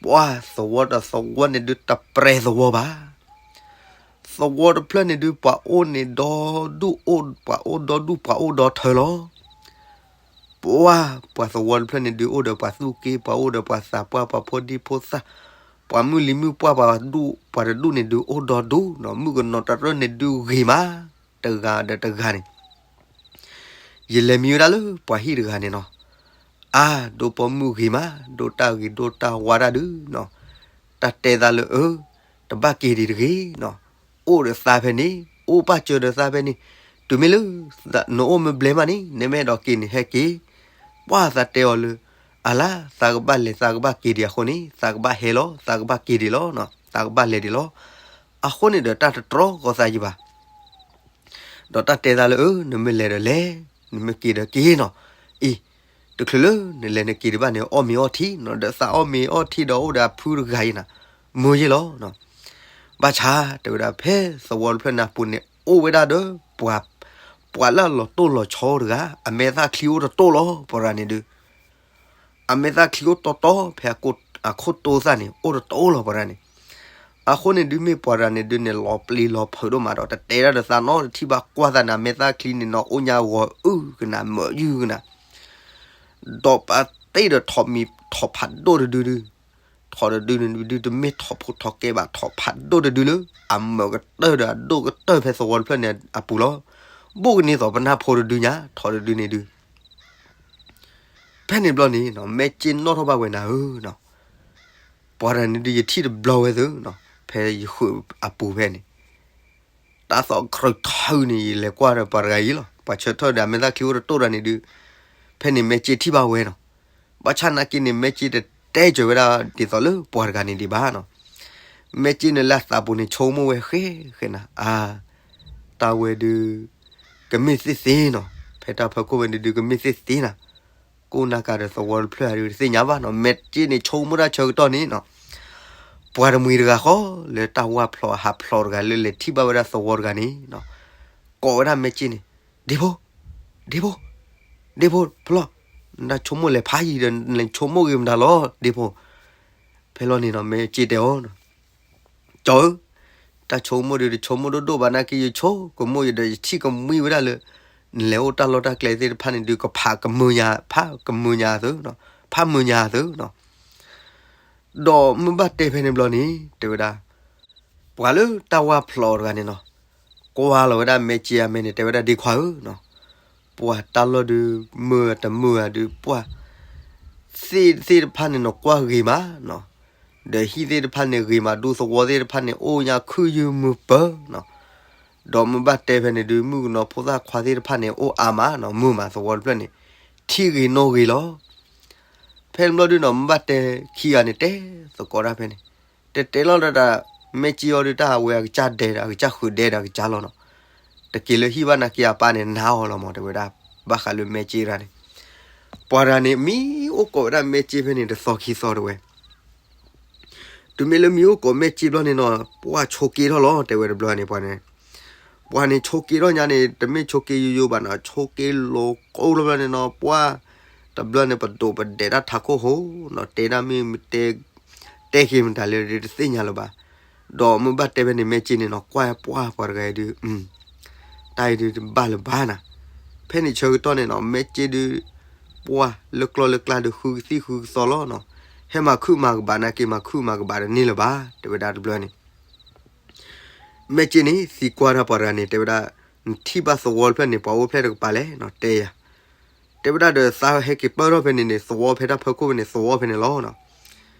ပှၢ်သဝီတသဝီန့ၣ်ဒုးတပြဲၤသဝီဘၣ်, သဝီတဖျၢၣ်န့ၣ်ဒုး ပှၤအိၣ်န့ၣ်ဒီဒူၣ်အိၣ်, ပှၤအိၣ်ဒီဒူၣ် ပှၤအိၣ်ဒီထၢလီၤ. ပှၢ်ပှၤသဝီတဖျၢၣ်န့ၣ်ဒုး အိၣ်ဒီးပှၤသူၣ်က့ ပှၤအိၣ်ဒီးပှၤသးပှၢ် ပှၤဖိဒံဖိသၣ်, ပှၤမုၢ်လံၤမုၢ်ပှၢ် ပှၤဒူၣ် ပှၤတဒူၣ်န့ၣ်ဒုး အိၣ်ဒီဒူၣ်နီၤ, မုၣ်ကနီၤတရၢၣ်န့ၣ်ဒုးဂ့ၤမး, တဂၤဒီးတဂၤန့ၣ် ယလဲၤမံဝဲဒၣ်လၢပှၤဟံၣ်တဂၤန့ၣ်နီၤ, အါ ဒိၣ်ပိာ်မုၣ်ဂ့ၤမး, ဒိၣ်တၢ်ဂ့ၤဒိၣ်တၢ်ဝါတၢ်ဒုးနီၤ, တၢ်တဲသးလၢအၢ, တဘၣ်က့ၤဒံးတဂ့ၤနီၤ, အိၣ်ဒီးသးဖဲန့ၣ်, အိၣ်ပာ်စၢၤဒီးသးဖဲန့ၣ်, တုၤမ့ၢ်လၢ နအိၣ်မ့ၢ်ဘျဲမးန့ၣ် နမ့ၢ်အဲၣ်ဒိးက့ၤန့ၣ် ဟဲက့ၤ, ပှၢ်သးတဲအီၤလၢ အလါ သးကဘၣ်လဲၤ သးကဘၣ်က့ၤဒံးအဃိန့ၣ် သးကဘၣ်ဟဲလီၤ, သးကဘၣ်က့ၤဒံးလီၤ, သးကဘၣ်လဲၤဒံးလီၤ, အဃိန့ၣ်ဒီး တၢ်တတြီဃီသးယံၤဘၣ် ဒီးတၢ်တဲသးလၢအၢ နမ့ၢ်လဲၤဒီးလဲၤ, နမ့ၢ်က့ၤဒီးက့ၤနီၤ, အံၤ တချုးလၢနလဲၤနက့ၤဒံးဘၣ်န့ၣ် အီၣ်မ့ၤအီထံနီၤ, ဒီးသးအီၣ်မ့ၤအီထံဒီးအိၣ်ဒီးအဖုတဂၤအံၤနီၤ, မုာ်ယ့ၢ်လီၤနီၤ, ဘၣ်ဆၣ်တဲဝဲဒၣ် ဖဲသဝီတဖျၢၣ်န့ၣ်အပူၤန့ၣ် အိၣ်ဝဲဒၣ်ဒီး ပှၤလၢအလီၤတိၢ်လီၤဆီတဂၤ အမဲာ်သၣ်ချံအိၣ်တတိၢ်လီၤ ပှၤတဂၤန့ၣ်ဒုး အမဲာ်သၣ်ချံအိၣ်တီတီ ဖဲအခိၣ်တိၢ်သၣ်န့ၣ် အိၣ်တတိၢ်လီၤ ပှၤတဂၤန့ၣ်, အဃိန့ၣ်ဒုး မ့ၢ်ပှၤတဂၤန့ၣ်ဒုးန့ၣ် လီၤပျံၤလီၤဖုးဒိၣ်မးဒီး တတဲဒၣ်ဒီးသးနီတထံၣ်ဘၣ် ကွၢ်သးန့ၣ် အမဲာ်သၣ်ချံန့ၣ်နီၤ အိၣ်ညါဂီၤအုၣ်ကနၤ မၢာ်ယုၢ်ကနၤ ဒီးပာ်တ့ၢ်ဒီးထိးမံၤထိးဖးဒိၣ်တဒုဒု, ထိးတဒုန့ၣ်ဒုး တမ့ၢ်ထိးဖိထိးကဲဘၣ် ထိးဖးဒိၣ်တဒုလၢ အမၢာ်ကတၢၢ်ဒီးအဒိၣ်ကတၢၢ်ဖဲသဝီတဖျၢၣ်န့ၣ်အပူၤလီၤ. ဘိၣ်ကန့ၢ်သိးပနၢ်ဖိတဒုညါ ထိးတဒုန့ၣ်ဒုး ဖဲန့ၣ်ဘျီန့ၣ် မဲာ်က့နီၣ်ထီၣ်ဘၣ်ဝဲနၤဧၢ, ပှၤတဂၤန့ၣ်ဒုး ယထံၣ်တဘျီဝဲသု, ဖဲယဃုအပူၤဖဲန့ၣ် တၢ်သီၣ်ခရၢၣ်ထၢၣ်န့ၣ် ယလဲၤကွၢ်ဒီးပှၤတဂၤအံၤလီၤ. ပှၤဆၢထၢၣ်ဒီးအမဲာ်သၣ်ချံအိၣ်တတိၢ်တဂၤန့ၣ်ဒုး, ဖဲန့ၣ်မဲာ်က့ထံၣ်ဘၣ်ဝဲနီၤ. ဘၣ်ဆၣ်နာ်က့န့ၣ် မဲာ်က့တတဲစၢၤဝဲဒၣ်ဒ်သိးလၢပှၤတဂၤန့ၣ်ဒံးဘၣ်နီၤ. မဲာ်က့န့ၣ်လၢအသးပူၤန့ၣ် ဆိကမိၣ်ဝဲဃဲဃဲနၤ, အါ, တၢ်ဝဲဒုး ကမ့ၢ်သ့ၣ်သ့နီၤ. ဖဲတၢ်ဖီခိၣ်ဝဲန့ၣ်ဒုး ကမ့ၢ်သ့ၣ်သ့နၤ. ကိးနၤကၤဒီးသဝီတဖျၢၣ်ဒုး တသ့ၣ်ညါဘၣ်နီၤ. မဲာ်က့န့ၣ် ဆိကမိၣ်တၢ်ဆၢကတီၢ်န့ၣ်နီၤ ပှၤတမှံၤတဂၤဃီ လၢတၢ်ဝၢ်ဖျိးဟးဖျိးတဂၤ လၢလဲၤထံၣ်ဘၣ်ဝဲဒၣ်သဝီတဂၤန့ၣ်နီၤ, ကိးဝဲဒၣ်မဲာ်က့န့ၣ်, ဒ့ဖိ, ဒ့ဖိ, ဒ့ဖိဖျီၣ်, နတၢ်ဆိကမိၣ်လဲၤဖးယံၤဒီး နဆိကမိၣ်ဂ့ၤမတၤလီၤ ဒ့ဖိ. ဖဲလီၤန့ၣ်နီၤ မဲာ်က့တဲအီၤ ကၠီဧၢ, တၢ်ဆိကမိၣ်ဒုး တဆိကမိၣ်ဒိၣ်ဒိၣ်ဘၣ်နာ်က့ ယဆိကမိၣ်ယဒီး ယထံၣ်ကမှံဝဲဒၣ်လၢ နလဲၤအိၣ်တၢ်လီၢ်တၢ်ကျဲသ့ၣ်တဖၣ်န့ၣ်ဒုး ကဖးကမုာ်ညါ, ဖးကမုာ်ညါသု, ဖးမုာ်ညါသုနီၤ. ဒီးမ့ၢ်ဘၣ်တဲဖဲန့ၣ်ဘျီန့ၣ် တဲဝဲဒၣ် ပှၤလၢတၢ်ဝၢ်ဖျိးတဂၤန့ၣ်နီၤ, ကွၢ်လီၤဝဲဒၣ်မဲာ်က့အမဲာ်န့ၣ် တဲဝဲဒၣ် ဒ့ခွါဧၢနီၤ, ပှၤတၢ်လီၢ်ဒုး မုာ်တမုာ်ဧါဒုး ပှၢ် သ့ၣ်သ့ၣ်တဖၣ်န့ၣ်နီၤ ကွၢ်ဂ့ၤမးနီၤ, ဒီးဟံၣ်သ့ၣ်တဖၣ်န့ၣ်ဂ့ၤမးဒုး သဝီသ့ၣ်တဖၣ်န့ၣ် အိၣ်ညါခုၣ်ယုၢ်မုာ်ပၢၤနီၤ. ဒီးမ့ၢ်ဘၣ်တဲဖဲန့ၣ်ဒုး မုၣ်ကနီၤဖိသၣ်ခွါသ့ၣ်တဖၣ်န့ၣ် အိၣ်အါမးနီၤ, မုာ်မးသဝီတဖျၢၣ်န့ၣ် ထံၣ်ဂ့ၤနီၣ်ဂ့ၤလီၤ. ဖဲန့ၣ်ဘျီဒုးနီၤ မ့ၢ်ဘၣ်တဲခံဂၤန့ၣ် တဲသကိးတၢ်ဖဲန့ၣ်, တဲတဲလီၤဒီး မဲာ်က့အီၤဒုး တၢ်ဝဲအကစၢ်ဒဲးဒီး အကစၢ်ဃုာ်ဒဲးဒီးအကစၢ်လီၤနီၤ. တက့ၤလၢဟံၣ်ဘၣ်နာ်က့အပၢ်န့ၣ် နာ်အီၤလီၤမး တဲဝဲဒၣ်, ဘၣ်ဃးလၢမဲာ်က့တဂၤန့ၣ်, ပှၤတဂၤန့ၣ် မ့ၢ်အိၣ်ကိးဝဲဒၣ်မဲာ်က့ဖဲန့ၣ် တသီခံသီတဝဲ တုၤမ့ၢ်လၢမ့ၢ်အိၣ်ကိးမဲာ်က့ဘျီန့ၣ်နီၤ ပှၢ်ဆိးက့ထီၣ်လီၤ တဲဝဲတဘျီန့ၣ် ပှၤန့ၣ်, ပှၤန့ၣ်ဆိးက့ထီၣ်ညါန့ၣ် တမ့ၢ်ဆိးက့ယိယိဘၣ်နီၤ, ဆိးက့လီၤကိးလီၤဘျီန့ၣ်နီၤ ပှၢ်, တဘျီန့ၣ် ပဒိးပဒဲးတၢ်ထးခိၣ်ဟိနီၤ, တဲဒၣ်မ့ၢ်မတဲ, တဲက့ၤမတၤလဲၣ် တသ့ၣ်ညါလၢၤဘၣ်. ဒီးမ့ၢ်ဘၣ်တဲဖဲန့ၣ် မဲာ်က့န့ၣ်နီၤ ကွၢ်ပှၢ်ပှၤတဂၤအံၤဒုး, တၢ်အံၤဒုးတဘၣ်လၢၤဘၣ်နၤ. ဖဲန့ၣ်ဆၢကတီၢ်န့ၣ်နီၤ မဲာ်က့ဒုး ပှၢ်လၢကျီၢ်လၢကျါဒုး ဃုကသံၣ်ဃုကသီလီၤနီၤ. ဟဲမၤခုၣ်မၤကဘၣ်နာ်က့ မၤခုၣ်မၤကဘၣ်တန့ၢ်လၢၤဘၣ် တဲဝဲဒၣ်တဘျီန့ၣ် မဲာ်က့န့ၣ် သံကွၢ်တၢ်ပှၤတဂၤန့ၣ် တဲဝဲဒၣ်, နထံၣ်ဘၣ်သဝီတဖျၢၣ်န့ၣ် ပှၤအိၣ်ဖျဲၣ်တကပၤလဲၣ်နီၤ တဲယၤ. တဲဝဲဒၣ်ဒီး သးဟဲက့ၤပၢၢ်ထီၣ်ဖဲန့ၣ်န့ၣ် သဝီဖဲတၢ်ဖီခိၣ်ဖဲန့ၣ် သဝီဖဲန့ၣ်လီၤနီၤ.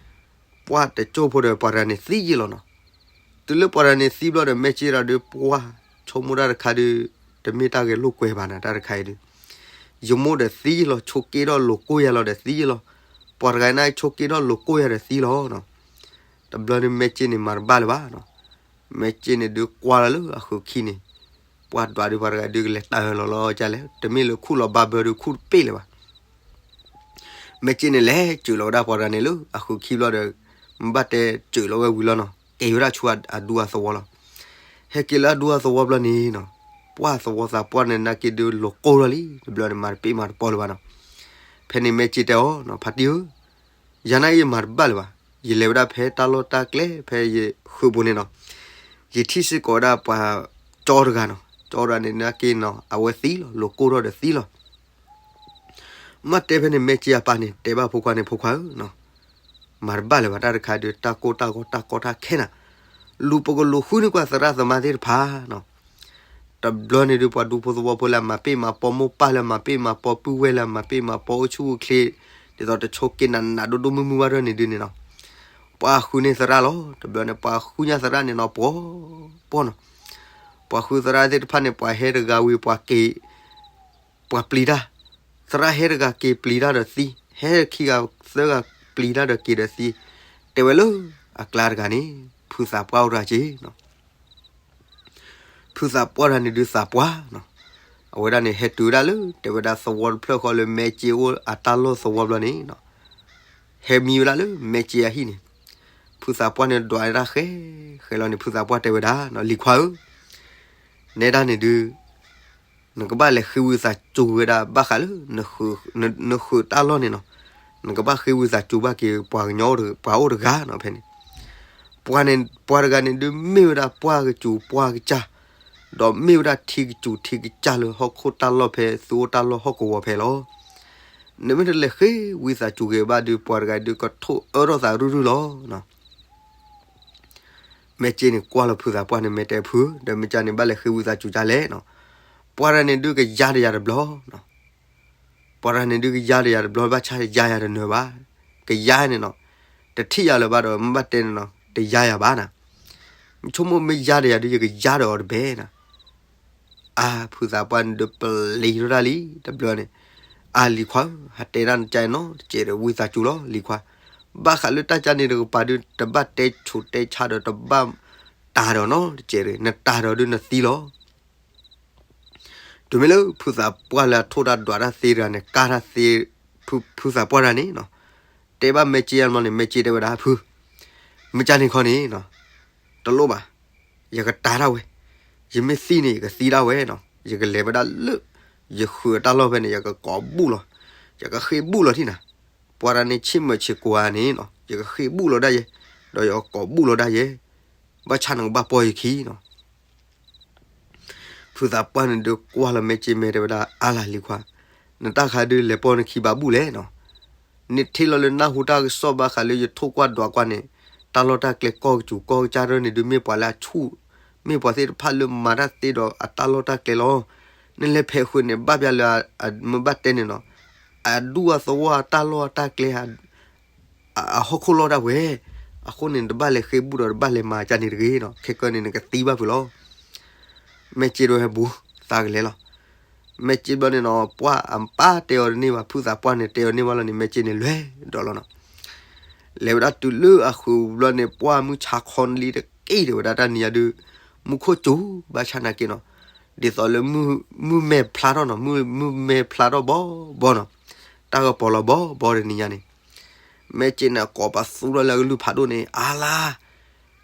ပှၢ်တစိၢ်ဖိဒီး ပှၤတဂၤန့ၣ်သံယ့ၢ်လီၤနီၤ. တုၤလၢပှၤတဂၤန့ၣ်သံဘျီဒီး မဲာ်က့ဒီးဒုး ပှၢ်ဆိကမိၣ်တၢ်တခါဒုး တမ့ၢ်တၢ်ဂဲၤလိာ်ကွဲဘၣ်နၤ တၢ်တခါအံၤဒုး ယမိၢ်ဒီးသံယ့ၢ်လီၤ ဆိးက့ထီၣ်လိာ်ကိၢ်ယၤလီၤဒီးသံယ့ၢ်လီၤ. ပှၤတဂၤန့ၣ်ဆိးက့ထီၣ်လိာ်ကိၢ်ယၤဒီးသံလီၤနီၤ. တဘျီန့ၣ် မဲာ်က့န့ၣ်မၤတဘၣ်လၢၤဘၣ်နီၤ. မဲာ်က့န့ၣ်ဒုးကွၢ်လီၤလၢအဃုာ်ခံန့ၣ် ပှၢ်ဒွးဒုးပှၤတဂၤဒုးကလဲၤတၢ်အၢၣ်လီၤလီၤကလဲၣ် တမ့ၢ်လၢခူၣ်လီၤဘါဘၢဒုးခူၣ်တပ့ၢ်လၢၤဘၣ်. မဲာ်က့န့ၣ်လဲၤစၢၤလီၤဝဲဒၣ်ပှၤတဂၤန့ၣ်လၢအဃုာ်ခံဘျီဒီး မ့ၢ်ဘၣ်တဲစၢၤလီၤဝဲဝံၤလီၤနီၤ က့ၤဝဲဒၣ်ဆူအဒူအသဝီလီၤ. ဟဲက့ၤလၢအဒူအသဝီဘျီန့ၣ်နီၤ ပှၢ်သဝီသးပှၢ်န့ၣ်နာ်က့ဒုးလိာ်ကိၢ်ထီၣ်လံ တဘျီန့ၣ်မၤတပ့ၢ်မၤတပီလၢၤဘၣ်နီၤ. ဖဲန့ၣ်မဲာ်က့တဲအီၤနီၤ ဖါတံၢ်ဧၢ ယၤနာ်က့ယမၤတဘၣ်လၢၤဘၣ် ယလဲၤဝဲဒၣ်ဖဲတၢ်လီၢ်တၢ်ကျဲဖဲယဃုာ်ပူၤန့ၣ်နီၤ ယထံၣ်စ့ၢ်ကီးဝဲဒၣ်ပှၤကၠီတဂၤနီၤ ကၠီတဂၤန့ၣ်နာ်က့နီၤ အဝဲသံလီၤ လိာ်ကိၢ်ထီၣ်ဒီးသံလီၤ. မ့ၢ်တဲဖဲန့ၣ် မဲာ်က့အပၢ်န့ၣ် တဲဘၣ်ဖိခွါန့ၣ် ဖိခွါဧၢနီၤ မၤတဘၣ်လၢၤဘၣ် တၢ်တခါဒုး တၢ်ကိၢ်တၢ်ဂီၤတၢ်ကီတၢ်ခဲနၤ လူၤပကလူၤဃုန့ၢ်ကွၢ်သရၣ်သမါသ့ၣ်တဖၣ်နီၤ. တဘျီန့ၣ်ဒုး ပှၤဒူဖိသဝီဖိလၢအမၤပ့ၢ်မၤပီ မိၢ်ပၢ်လၢအမၤပ့ၢ်မၤပီ ပုၢ်ဝဲၢ်လၢအမၤပ့ၢ်မၤပီ အိၣ်ဆူၣ်အိၣ်ချ့ ဒ်သိးတဆိးက့နးနးဒိၣ်ဒိၣ်မုၢ်မုၢ်ဘၣ်ဒၣ်န့ၣ်ဒုးန့ၣ်နီၤ ပှၤဃုန့ၢ်သရၣ်လီၤ. တဘျီန့ၣ် ပှၤဃုညါသရၣ်န့ၣ်နီၤ ပှီၤပှီၤနီၤ. ပှၤဃုသရၣ်သ့ၣ်တဖၣ်န့ၣ် ပှၤဟဲတဂၤဝံၤ ပှၤက့ၤ ပှၤပျံၤတၢ်, သရၣ်ဟဲတဂၤက့ၤပျံၤတၢ်ဒီးသံ, ဟဲခံဂၤသၢဂၤပျံၤတၢ်ဒီးက့ၤဒီးသံ, တဲဝဲလၢအကျါတဂၤန့ၣ် ဖုသးပှၢ်အိၣ်တဂၤက့ၤနီၤ. ဖုသးပှၢ်တဂၤန့ၣ်ဒုးသးပှၢ်နီၤ, အဝဲဒၣ်န့ၣ်ဟဲတုၤဝဲဒၣ်လၢ တဲဝဲဒၣ်သဝီတဖျၢၣ်ဃီလၢမဲာ်က့အိၣ်အတၢ်လီၢ်သဝီဘျီန့ၣ်နီၤ, ဟဲမံဝဲဒၣ်လၢမဲာ်က့အဟံၣ်န့ၣ်, ဖုသးပှၢ်န့ၣ်ဒွးတၢ်ဃဲဃဲလီၤန့ၣ် ဖုသးပှၢ်တဲဝဲဒၣ်နီၤ, လံၤခွါဧၢ, နဲဒၣ်န့ၣ်ဒုး နကဘၣ်လဲၤဃ့ဝံသးစူၤဝဲဒၣ် ဘၣ်ဃးလၢ နဃုာ်တၢ်လီၢ်န့ၣ်နီၤ, နကဘၣ်ဃ့ဝံသးစူၤဘၣ်က့ၤပှၤကညီ ပှၤအိၣ်တဂၤနီၤဖဲန့ၣ်, ပှၤန့ၣ် ပှၤတဂၤန့ၣ်ဒုးမ့ၢ်ဝဲဒၣ်ပှၢ်ကစူၤပှၢ်ကစၢ်, ဒီးမ့ၢ်ဝဲဒၣ်ထံကစူၤထံကစၢ်လၢဟီၣ်ခိၣ်တၢ်လီၢ်ဖဲသုအိၣ်တၢ်လီၢ်ဟီၣ်ကဝီၤဖဲလီၤ. နမ့ၢ်တလဲၤဃ့ဝံသးစူၤက့ၤဘၣ်ဒုး ပှၤတဂၤဒုးကထိၣ်အၢထီၣ်သးရုၢ်ရုၢ်လီၤ. မဲာ်က့န့ၣ်ကွၢ်လီၤဖုသးပှၢ်န့ၣ် မဲာ်တဲဖု, ဒီးမ့ၢ်ကန့ၣ်ဘၣ်လဲၤဃ့ဝံသးစူၤကလဲၣ်နီၤ, ပှၤတဂၤန့ၣ်ဒုးကယါဒီးယၤတဘျီနီၤ, ပှၤတဂၤန့ၣ်ဒုးကယါဒီးယၤတဘျီ ဘၣ်ဆၣ်ယါယၤတနၢၤဘၣ်, ကယါန့ၣ်နီၤ, တထံၣ်ယၤလၢၤဘၣ်ဒီး မ့ၢ်ဘၣ်တဲန့ၣ်နီၤ တယါယၤဘၣ်နၤ, ဆိကမိၣ်မ့ၢ်ယါဒီးယၤဒုး ယကယါဒီးအီၤတဘဲနၤ အါ ဖုသးပှၢ်န့ၣ်ဒုးပျံၤထီၣ်တၢ်လံ တဘျီန့ၣ်, အါ လံၤခွါဧၢ, ဟးတဲဒၣ်နကဲနီတစဲးဒီး ဝံသးစူၤလီၤ လံၤခွါ, ဘၣ်ဃးလၢတၢ်ကန့ၣ်တကပၤဒုး တဘၣ်တဲဆူးတဲဆါဒီး တဘၣ်တၤဒီးနီတစဲးဒီး နတၤဒီးဒုးနသံလီၤ. တုၤမ့ၢ်လၢဖုသးပှၢ်လၢအထိၣ်တၢ်ဒွးတၢ်သ့တဂၤန့ၣ် ကါတၢ်သ့ ဖုသးပှၢ်တဂၤန့ၣ်နီၤ, တဲဘၣ်မဲာ်က့အါမးန့ၣ် မဲာ်က့တဲဝဲဒၣ် ဖု, မ့ၢ်ကန့ၣ်ခီန့ၣ်နီၤ, တလိၣ်ဘၣ်, ယကတၤတၢ်ဝဲ, ယမ့ၢ်သံန့ၣ် ယကသံဒၣ်ဝဲနီၤ, ယကလဲၤဝဲဒၣ်လၢ ယဃုာ်အတၢ်လီၢ်ဖဲန့ၣ် ယကကိးဘူၣ်လီၤ, ယကဃ့ဘူၣ်လီၤထံၣ်နၤ, ပှၤတဂၤန့ၣ်ဆ့ၣ်မၢၢ်ဆ့ၣ်ကိၤဧါန့ၣ်နီၤ, ယကဃ့ဘူၣ်လီၤဒၣ်ယဲ, ဒီးယကကိးဘူၣ်လီၤဒၣ်ယဲ, ဘၣ်ဆၣ်နကဘၣ်ပီၢ်ယခံနီၤ. ဖုသးပှၢ်န့ၣ်ဒုးကွၢ်လီၤမဲာ်က့မဲာ်တဲဝဲဒၣ် အါလၢလံၤခွါ, နတၢ်ခါဒုးလဲၤပီၢ်နခံဘၣ်ဘူၣ်လဲၣ်နီၤ, နထံၣ်လီၤလၢနၢ်ဟူတၢ်ကစီၣ်ဘၣ်ဃးလၢယထိၣ်ကွၢ်ဒွးကွၢ်န့ၣ်, တၢ်လီၢ်တၢ်ကျဲကီၢ်ကစူၤကီၢ်ကစၢ်ဒၢန့ၣ်ဒုးမ့ၢ်ပှၤလၢအဆူၣ်, မ့ၢ်ပှၤသ့ၣ်တဖၣ်လၢမၤတၢ်သ့ဒီးအတၢ်လီၢ်တၢ်ကျဲလီၤ. နလဲၤဖဲးဃုာ်န့ၣ် ဘၣ်ပျၢ်လၢ မ့ၢ်ဘၣ်တဲန့ၣ်နီၤ, အဒူအသဝီအတၢ်လီၢ်အတၢ်ကျဲ အဟီၣ်ခိၣ်လီၢ်ဒၣ်ဝဲ, အဃိန့ၣ် နတဘၣ်လဲၤဃ့ဘူၣ်ဒီးတဘၣ်လဲၤမၤကန့ၣ်တဂ့ၤနီၤ, ခဲကၢန့ၣ်နကသံဘၣ်ဖုးလီၤ. မဲာ်က့ဒိဟဲဘူး, သးကလဲၤလီၤ. မဲာ်က့ဘျီန့ၣ်နီၤ ပှၢ်အပၢ်တဲအီၤတန့ၢ်ဘၣ်, ဖုသးပှၢ်န့ၣ်တဲအီၤန့ၢ်ဘၣ်လီၤန့ၣ် မဲာ်က့န့ၣ်လဲၤဒီးလီၤနီၤ. လဲၤဝဲဒၣ်တုၤလၢအဃုာ်ဘျီန့ၣ် ပှၢ်မုၢ်ဆါခီနလံတက့ၢ်တဲဝဲဒၣ်တၢ်နံၤညါဒုး, မူခိၣ်စူၤ ဘၣ်ဆၣ်နာ်က့နီၤ, ဒ်သိးလၢ မုၢ်မဲာ်ဖျါထီၣ်နီၤ, မုၢ်မဲာ်ဖျါထီၣ်ဘီဘီနီၤ, တၢ်ဂီၤပီၤလီၤဘီဘီတနံၤညါန့ၣ်, မဲာ်က့န့ၣ်ကိးပသူထီၣ်လၢအကလုၢ်ဖးဒိၣ်န့ၣ် အါလါ,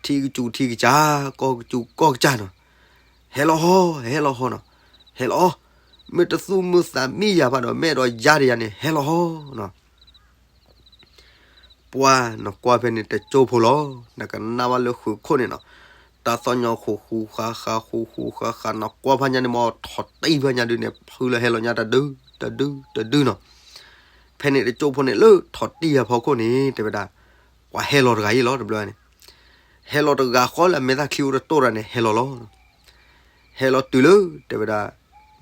ထံကစူၤထံကစၢ်, ကီၢ်ကစူၤကီၢ်ကစၢ်နီၤ, ဟဲလီၤဟီ, ဟဲလီၤဟီနီၤ, ဟဲလီၤ, မ့ၢ်တသူၣ်မုာ်သးမုာ်ယၤဘၣ်ဒီး မ့ၢ်အဲၣ်ဒိးယါဒီးယၤန့ၣ် ဟဲလီၤဟီနီၤ. ပှၢ်နကွၢ်ဖဲန့ၣ်တကၠိဖိလီၤ. နကနၣ်ဘၣ်လၢဃုးခိၣ်န့ၣ်နီၤ, တၢ်သီၣ်ညီဃူဃူဃးဃးဃူဃူဃးဃး နကွၢ်ဖးညါန့ၣ်မ့ၢ်ထီၣ်တံၢ်ဖးညါဒုန့ၣ် ဖုလၢဟဲလီၤညါတဒု တဒု တဒုနီၤ. ဖဲန့ၣ်တကၠိဖိန့ၣ်လၢထီၣ်တံၢ်အဖီခိၣ်န့ၣ် တဲဝဲဒၣ် ပှၤဟဲလီၤတဂၤအံၤလီၤ တဘျီန့ၣ် ဟဲလီၤတဂၤဃီလၢအမဲာ်သၣ်ချံအိၣ်တတိၢ်တၢ်န့ၣ် ဟဲလီၤလီၤ. ဟဲလီၤတုၤလၢ တဲဝဲဒၣ်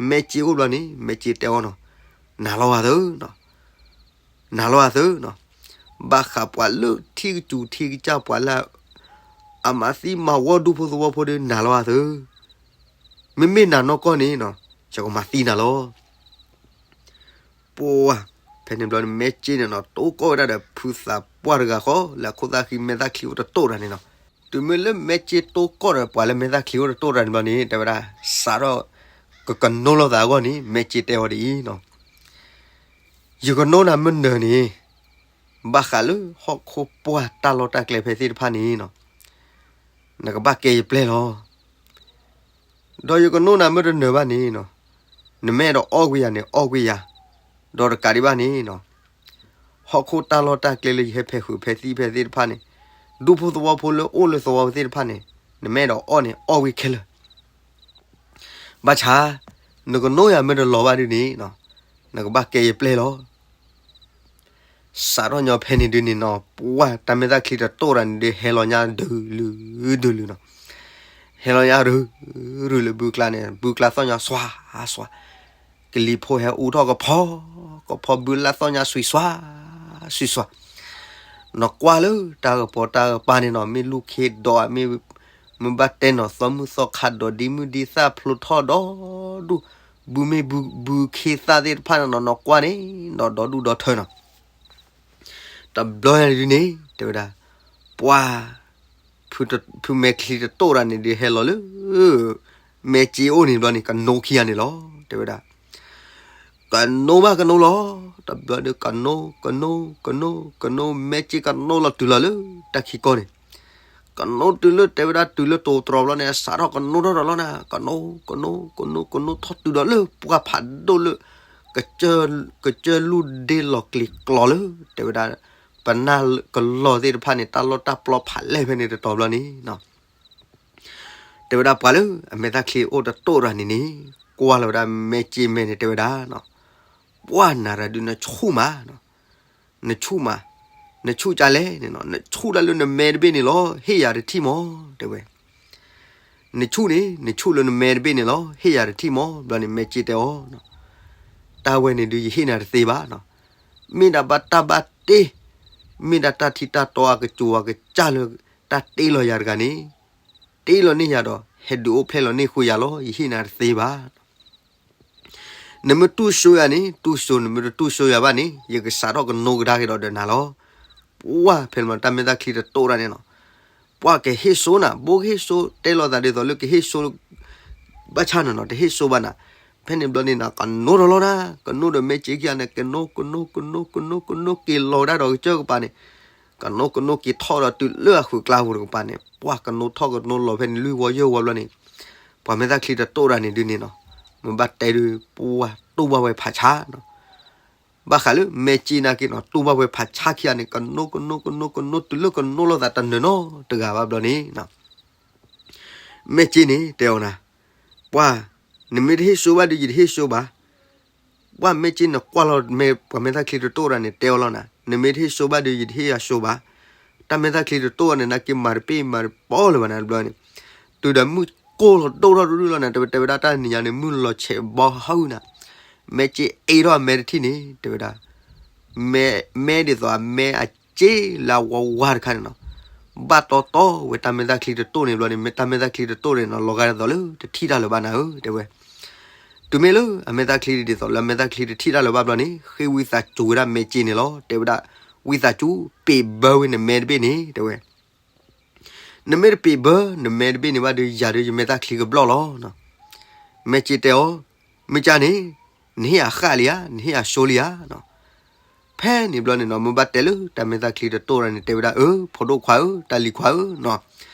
မဲာ်က့အိၣ်ဘျီန့ၣ် မဲာ်က့တဲအီၤနီၤ, နၤလီၤအသၢနီၤ, နၤလီၤအသၢနီၤ, ဘၣ်ဃးပှၤလၢထံကစူၤထံကစၢ်ပှၤလၢ အမၤသံမၤဝီဒူဖိသဝီဖိဒီး နၤလီၤအသၢ, မ့မ့ၢ်နၤနီၢ်ကီၢ်န့ၣ်နီၤ ယကမၤသံနၤလီၤ. ပှၢ် ဖဲန့ၣ်ဘျီန့ၣ် မဲာ်က့န့ၣ်နီၤ တိၢ်ကီၢ်ဝဲဒၣ်ဒီးဖုသးပှၢ်တဂၤဃီ လၢအခိၣ်သၣ်ဃံမဲာ်သၣ်ချံအိၣ်တတိၢ်တၢ်န့ၣ်နီၤ. တုၤမ့ၢ်လၢမဲာ်က့တိၢ်ကီၢ်ဒီးပှၤလၢမဲာ်သၣ်ချံအိၣ်တတိၢ်တၢ်န့ၣ်ဘျီန့ၣ် တဲဝဲဒၣ် စးထီၣ် ကကနိလီၤသးအဂီၢ်န့ၣ် မဲာ်က့တဲအီၤဒ်အံၤနီၤ, ယကနိနၤမ့ၢ်နၢၤန့ၣ် ဘၣ်ဃးလၢဟီၣ်ခိၣ်ပှၢ်တၢ်လီၢ်တၢ်ကျဲဖဲသ့ၣ်တဖၣ်န့ၣ်နီၤ နကဘၣ်ကဲယပျဲၢ်လီၤ. ဒီးယကနိနၤမ့ၢ်တနၢၤဘၣ်န့ၣ်နီၤ နမ့ၢ်အဲၣ်ဒိးအီၣ်ကွံာ်ယၤန့ၣ် အီၣ်ကွံာ်ယၤ, ဒီးတကးဒံးဘၣ်န့ၣ်နီၤ ဟီၣ်ခိၣ်တၢ်လီၢ်တၢ်ကျဲလၢယဟဲဖဲးဃုာ်ဖဲးသံၣ်ဖဲးသ့ၣ်တဖၣ်န့ၣ် ဒူဖိသဝီဖိလၢအိၣ်လၢသဝီသ့ၣ်တဖၣ်န့ၣ် နမ့ၢ်အဲၣ်ဒိးအီၣ်န့ၣ် အီၣ်ကွံာ်ခဲလၢာ်. ဘၣ်ဆၣ် နကနိယၤမ့ၢ်တလီၤဘၣ်ဒုန့ၣ်နီၤ နကဘၣ်ကဲယပျဲၢ်လီၤ. စးထီၣ်ညီဖဲန့ၣ်ဒုန့ၣ်နီၤ ပှၢ်တၢ်မဲာ်သၣ်ချံတတိၢ်တၢ်န့ၣ်ဒု ဟဲလီၤညါဒုးလုာ်ဒုးလုာ်နီၤ, ဟဲလီၤညါရူၤရူၤလၢဘုကျါန့ၣ် ဘုကျါသီၣ်ညါစွါစွါ, ကလံၤဖိဟဲအူထီၣ်ကဖီကဖီ ဘုလါသီၣ်ညါစွံစွါစွံစွါ, နကွၢ်လၢတၢ်ကပီၤတၢ်ကပၤန့ၣ်နီၤ မ့ၢ်လူၢ်ခ့ဒီး မ့ၢ်ဘၣ်တဲနီၤ သီမုၢ်သီခါဒီးဒ်မုၢ်ဒ်သၣ်ဖျိထီၣ်ဒီးဒူၣ်, ဘုမ့ၢ်ဘုဘုခ့သၣ်သ့ၣ်တဖၣ်န့ၣ်နီၤ နကွၢ်န့ၣ်ဒီးဒီဒူၣ်ဒီထၢနီၤ. တဘျီညါဒုန့ၣ် တဲဝဲဒၣ် ပှၢ် ဖုမဲာ်ချံတတိၢ်တၢ်န့ၣ်ဒုးဟဲလီၤလၢ မဲာ်က့အိၣ်န့ၣ်ဘျီန့ၣ် ကနိခံဂၤန့ၣ်လီၤ တဲဝဲဒၣ်. ကနိဘၣ်ကနိလီၤ. တဘျီဒုး ကနိ ကနိ ကနိ ကနိ မဲာ်က့ကနိလီၤတုၤလီၤလၢတၢ်ခံကီၢ်န့ၣ် ကနိတုၤလၢတဲဝဲဒၣ်တုၤလၢတိၤတြီၤဘျီန့ၣ် စးထီၣ်ကနိထီၣ်ဒီးလီၤနၤ ကနိ ကနိ ကနိ ကနိထီၣ်တုၤဒီးလၢပှၢ်ဖးဒိၣ်လၢ ကစၢၢ်လူၢ်ဒ့လီၤကျံၤကျီၤလၢ တဲဝဲဒၣ် ပနၢ်ကလီၢ်သ့ၣ်တဖၣ်န့ၣ် တၢ်လီၢ်တၢ်ပျီဖးလဲၢ်ဖဲန့ၣ်တတီၤဘျီန့ၣ် တဲဝဲဒၣ်ပှၤလၢအမဲာ်သၣ်ချံအိၣ်တတိၢ်တၢ်န့ၣ်န့ၣ် ကွၢ်လီၤဝဲဒၣ်မဲာ်က့မဲာ်န့ၣ် တဲဝဲဒၣ် ပှၢ်နၤရၤဒုးနဆူၣ်မး နဆူၣ်မး, နဆူၣ်ကလဲၣ်န့ၣ်နီၤ နဆူၣ်ဒၣ်လၢနမဲာ်တဘ့ၣ်န့ၣ်လီၤ ဟ့ၣ်ယၤတထံၣ်မး တဲဝဲ. နဆူၣ်န့ၣ် နဆူၣ်လၢနမဲာ်တဘ့ၣ်န့ၣ်လီၤ ဟ့ၣ်ယၤတထံၣ်မး ဘျီန့ၣ် မဲာ်က့တဲအီၤ တၢ်ဝဲန့ၣ်ဒုးယဟ့ၣ်နၤတသ့ဘၣ်နီၤ, မ့ၢ်ဒၣ်ဘၣ်တၢ်ဘၣ်တ့, မ့ၢ်ဒၣ်တၢ်ထံတၢ်တီအကစူၤအကစၢ်လၢ တၢ်တ့လီၤယၤတဂၤန့ၣ်, တ့လီၤန့ၢ်ယၤဒီး ဟဲဒုးအိၣ်ဖျဲၣ်လီၤန့ၢ်ဃုာ်ယၤလီၤ ယဟ့ၣ်နၤတသ့ဘၣ် နမ့ၢ်တူၢ်စိယၤန့ၣ် တူၢ်စိ, နမ့ၢ်တတူၢ်စိယၤဘၣ်န့ၣ် ယကစးထီၣ်ကနိကဒါက့ၤဒီးဒီးနၤလီၤ. ပှၢ်ဖဲန့ၣ်တၢ်မဲာ်သၣ်ချံတတိၢ်တၢ်န့ၣ်နီၤ, ပှၢ်ကဟ့ၣ်စိနၤ ဘိကဟ့ၣ်စိတဲလီၤသးဒ်သိးလၢကဟ့ၣ်စိ ဘၣ်ဆၣ်န့ၣ်နီၤ တဟ့ၣ်စိဘၣ်နၤ, ဖဲန့ၣ်ဘျီန့ၣ်နီၤ ကနိဒီးလီၤနၤ, ကနိဒီးမဲာ်က့ခံဂၤန့ၣ် ကနိ ကနိ ကနိ ကနိ ကနိက့ၤလီၤဝဲဒၣ်ဒီးကစၢၢ်ကပၤန့ၣ် ကနိကနိက့ၤထီၣ်ဒီးတုၤလၢအဃုာ်ကျါပူၤတကပၤန့ၣ် ပှၢ်ကနိထီၣ်ကနိလီၤဖဲန့ၣ်လွံၢ်ဝီယဲၢ်ဝီဘျီန့ၣ်, ပှၤမဲာ်သၣ်ချံတတိၢ်တၢ်န့ၣ်ဒုးန့ၣ်နီၤ, မ့ၢ်ဘၣ်တဲဒုး ပှၢ်တူၢ်ဘၣ်ဝဲဖးဆါနီၤ, ဘၣ်ဃးလၢမဲာ်က့နာ်က့နီၤ တူၢ်ဘၣ်ဝဲဖးဆါခံဂၤန့ၣ် ကနိကနိကနိကနိတုၤလၢကနိလိာ်သးတနၢၤနီတဂၤဘၣ်ဘျီန့ၣ် မဲာ်က့န့ၣ် တဲအီၤနၤ, ပှၢ် နမ့ၢ်တဟ့ၣ်စိဘၣ်ဒီး ယတဟ့ၣ်စိဘၣ်. ပှၢ်မဲာ်က့နကွၢ်လီၤ ပှၤမဲာ်သၣ်ချံတတိၢ်တၢ်န့ၣ် တဲအီၤလီၤနၤ, နမ့ၢ်တဟ့ၣ်စိဘၣ်ဒီး ယတဟ့ၣ်ယၤစိဘၣ်. တၢ်မဲာ်သၣ်ချံတတိၢ်တၢ်န့ၣ် နာ်က့မၤတပ့ၢ်မၤတပီၢ်လၢၤဘၣ်နၤတဘျီန့ၣ်, တုၤဒီးမုၢ်ကိၢ်လီၤဒိၣ်ထီၣ်ဒိၣ်ဒိၣ်လီၤနၤ, တဲဝဲဒၣ်တၢ်တနံၤညါန့ၣ် မုၢ်လီၤဆဲးဘီဟါဝံၤနၤ, မဲာ်က့အ့ထီၣ်အမဲာ်တထံၣ်န့ၣ် တဲဝဲဒၣ် မဲာ်ဒ်သိးအမဲာ်အက့လၢအဝါဝါတခါန့ၣ်နီၤ, ဘၣ်တီတီဝဲတၢ်မဲာ်သၣ်ချံတတိၢ်န့ၣ်ဘျီန့ၣ် မ့ၢ်တၢ်မဲာ်သၣ်ချံတတိၢ်န့ၣ်နီၤ လီၤဂာ်ဒ်သိးလၢတထံၣ်တၢ်လၢၤဘၣ်နၤဧၢ တဲဝဲ. တုၤမ့ၢ်လၢအမဲာ်သၣ်ချံဒ်သိးလၢအမဲာ်သၣ်ချံတထံၣ်တၢ်လၢၤဘၣ်ဘျီန့ၣ် ဃ့ဝံသးစူၤဝဲဒၣ်မဲာ်က့န့ၣ်လီၤ တဲဝဲဒၣ်, ဝံသးစူၤ ပ့ၤဘၢဝဲနမဲာ်တဘ့ၣ်န့ၣ် တဲဝဲ နမ့ၢ်တပ့ၤဘၢ နမဲာ်တဘ့ၣ်န့ၣ်ဘၣ်ဒီး ယၤဒီးယမဲာ်သၣ်ချံကဘျီၣ်လီၤ. မဲာ်က့တဲအီၤ, မ့ၢ်ကန့ၣ် နဟ့ၣ်အဃၣ်လံဧါ, နဟ့ၣ်အစိလံဧါ. ဖဲန့ၣ်ဘျီန့ၣ်နီၤ မ့ၢ်ဘၣ်တဲလၢတၢ်မဲာ်သၣ်ချံတတိၢ်တၢ်န့ၣ် တဲဝဲဒၣ် အၢ ဖိဒိၣ်ခွါဧၢ တၢ်လံၤခွါဧၢနီၤ,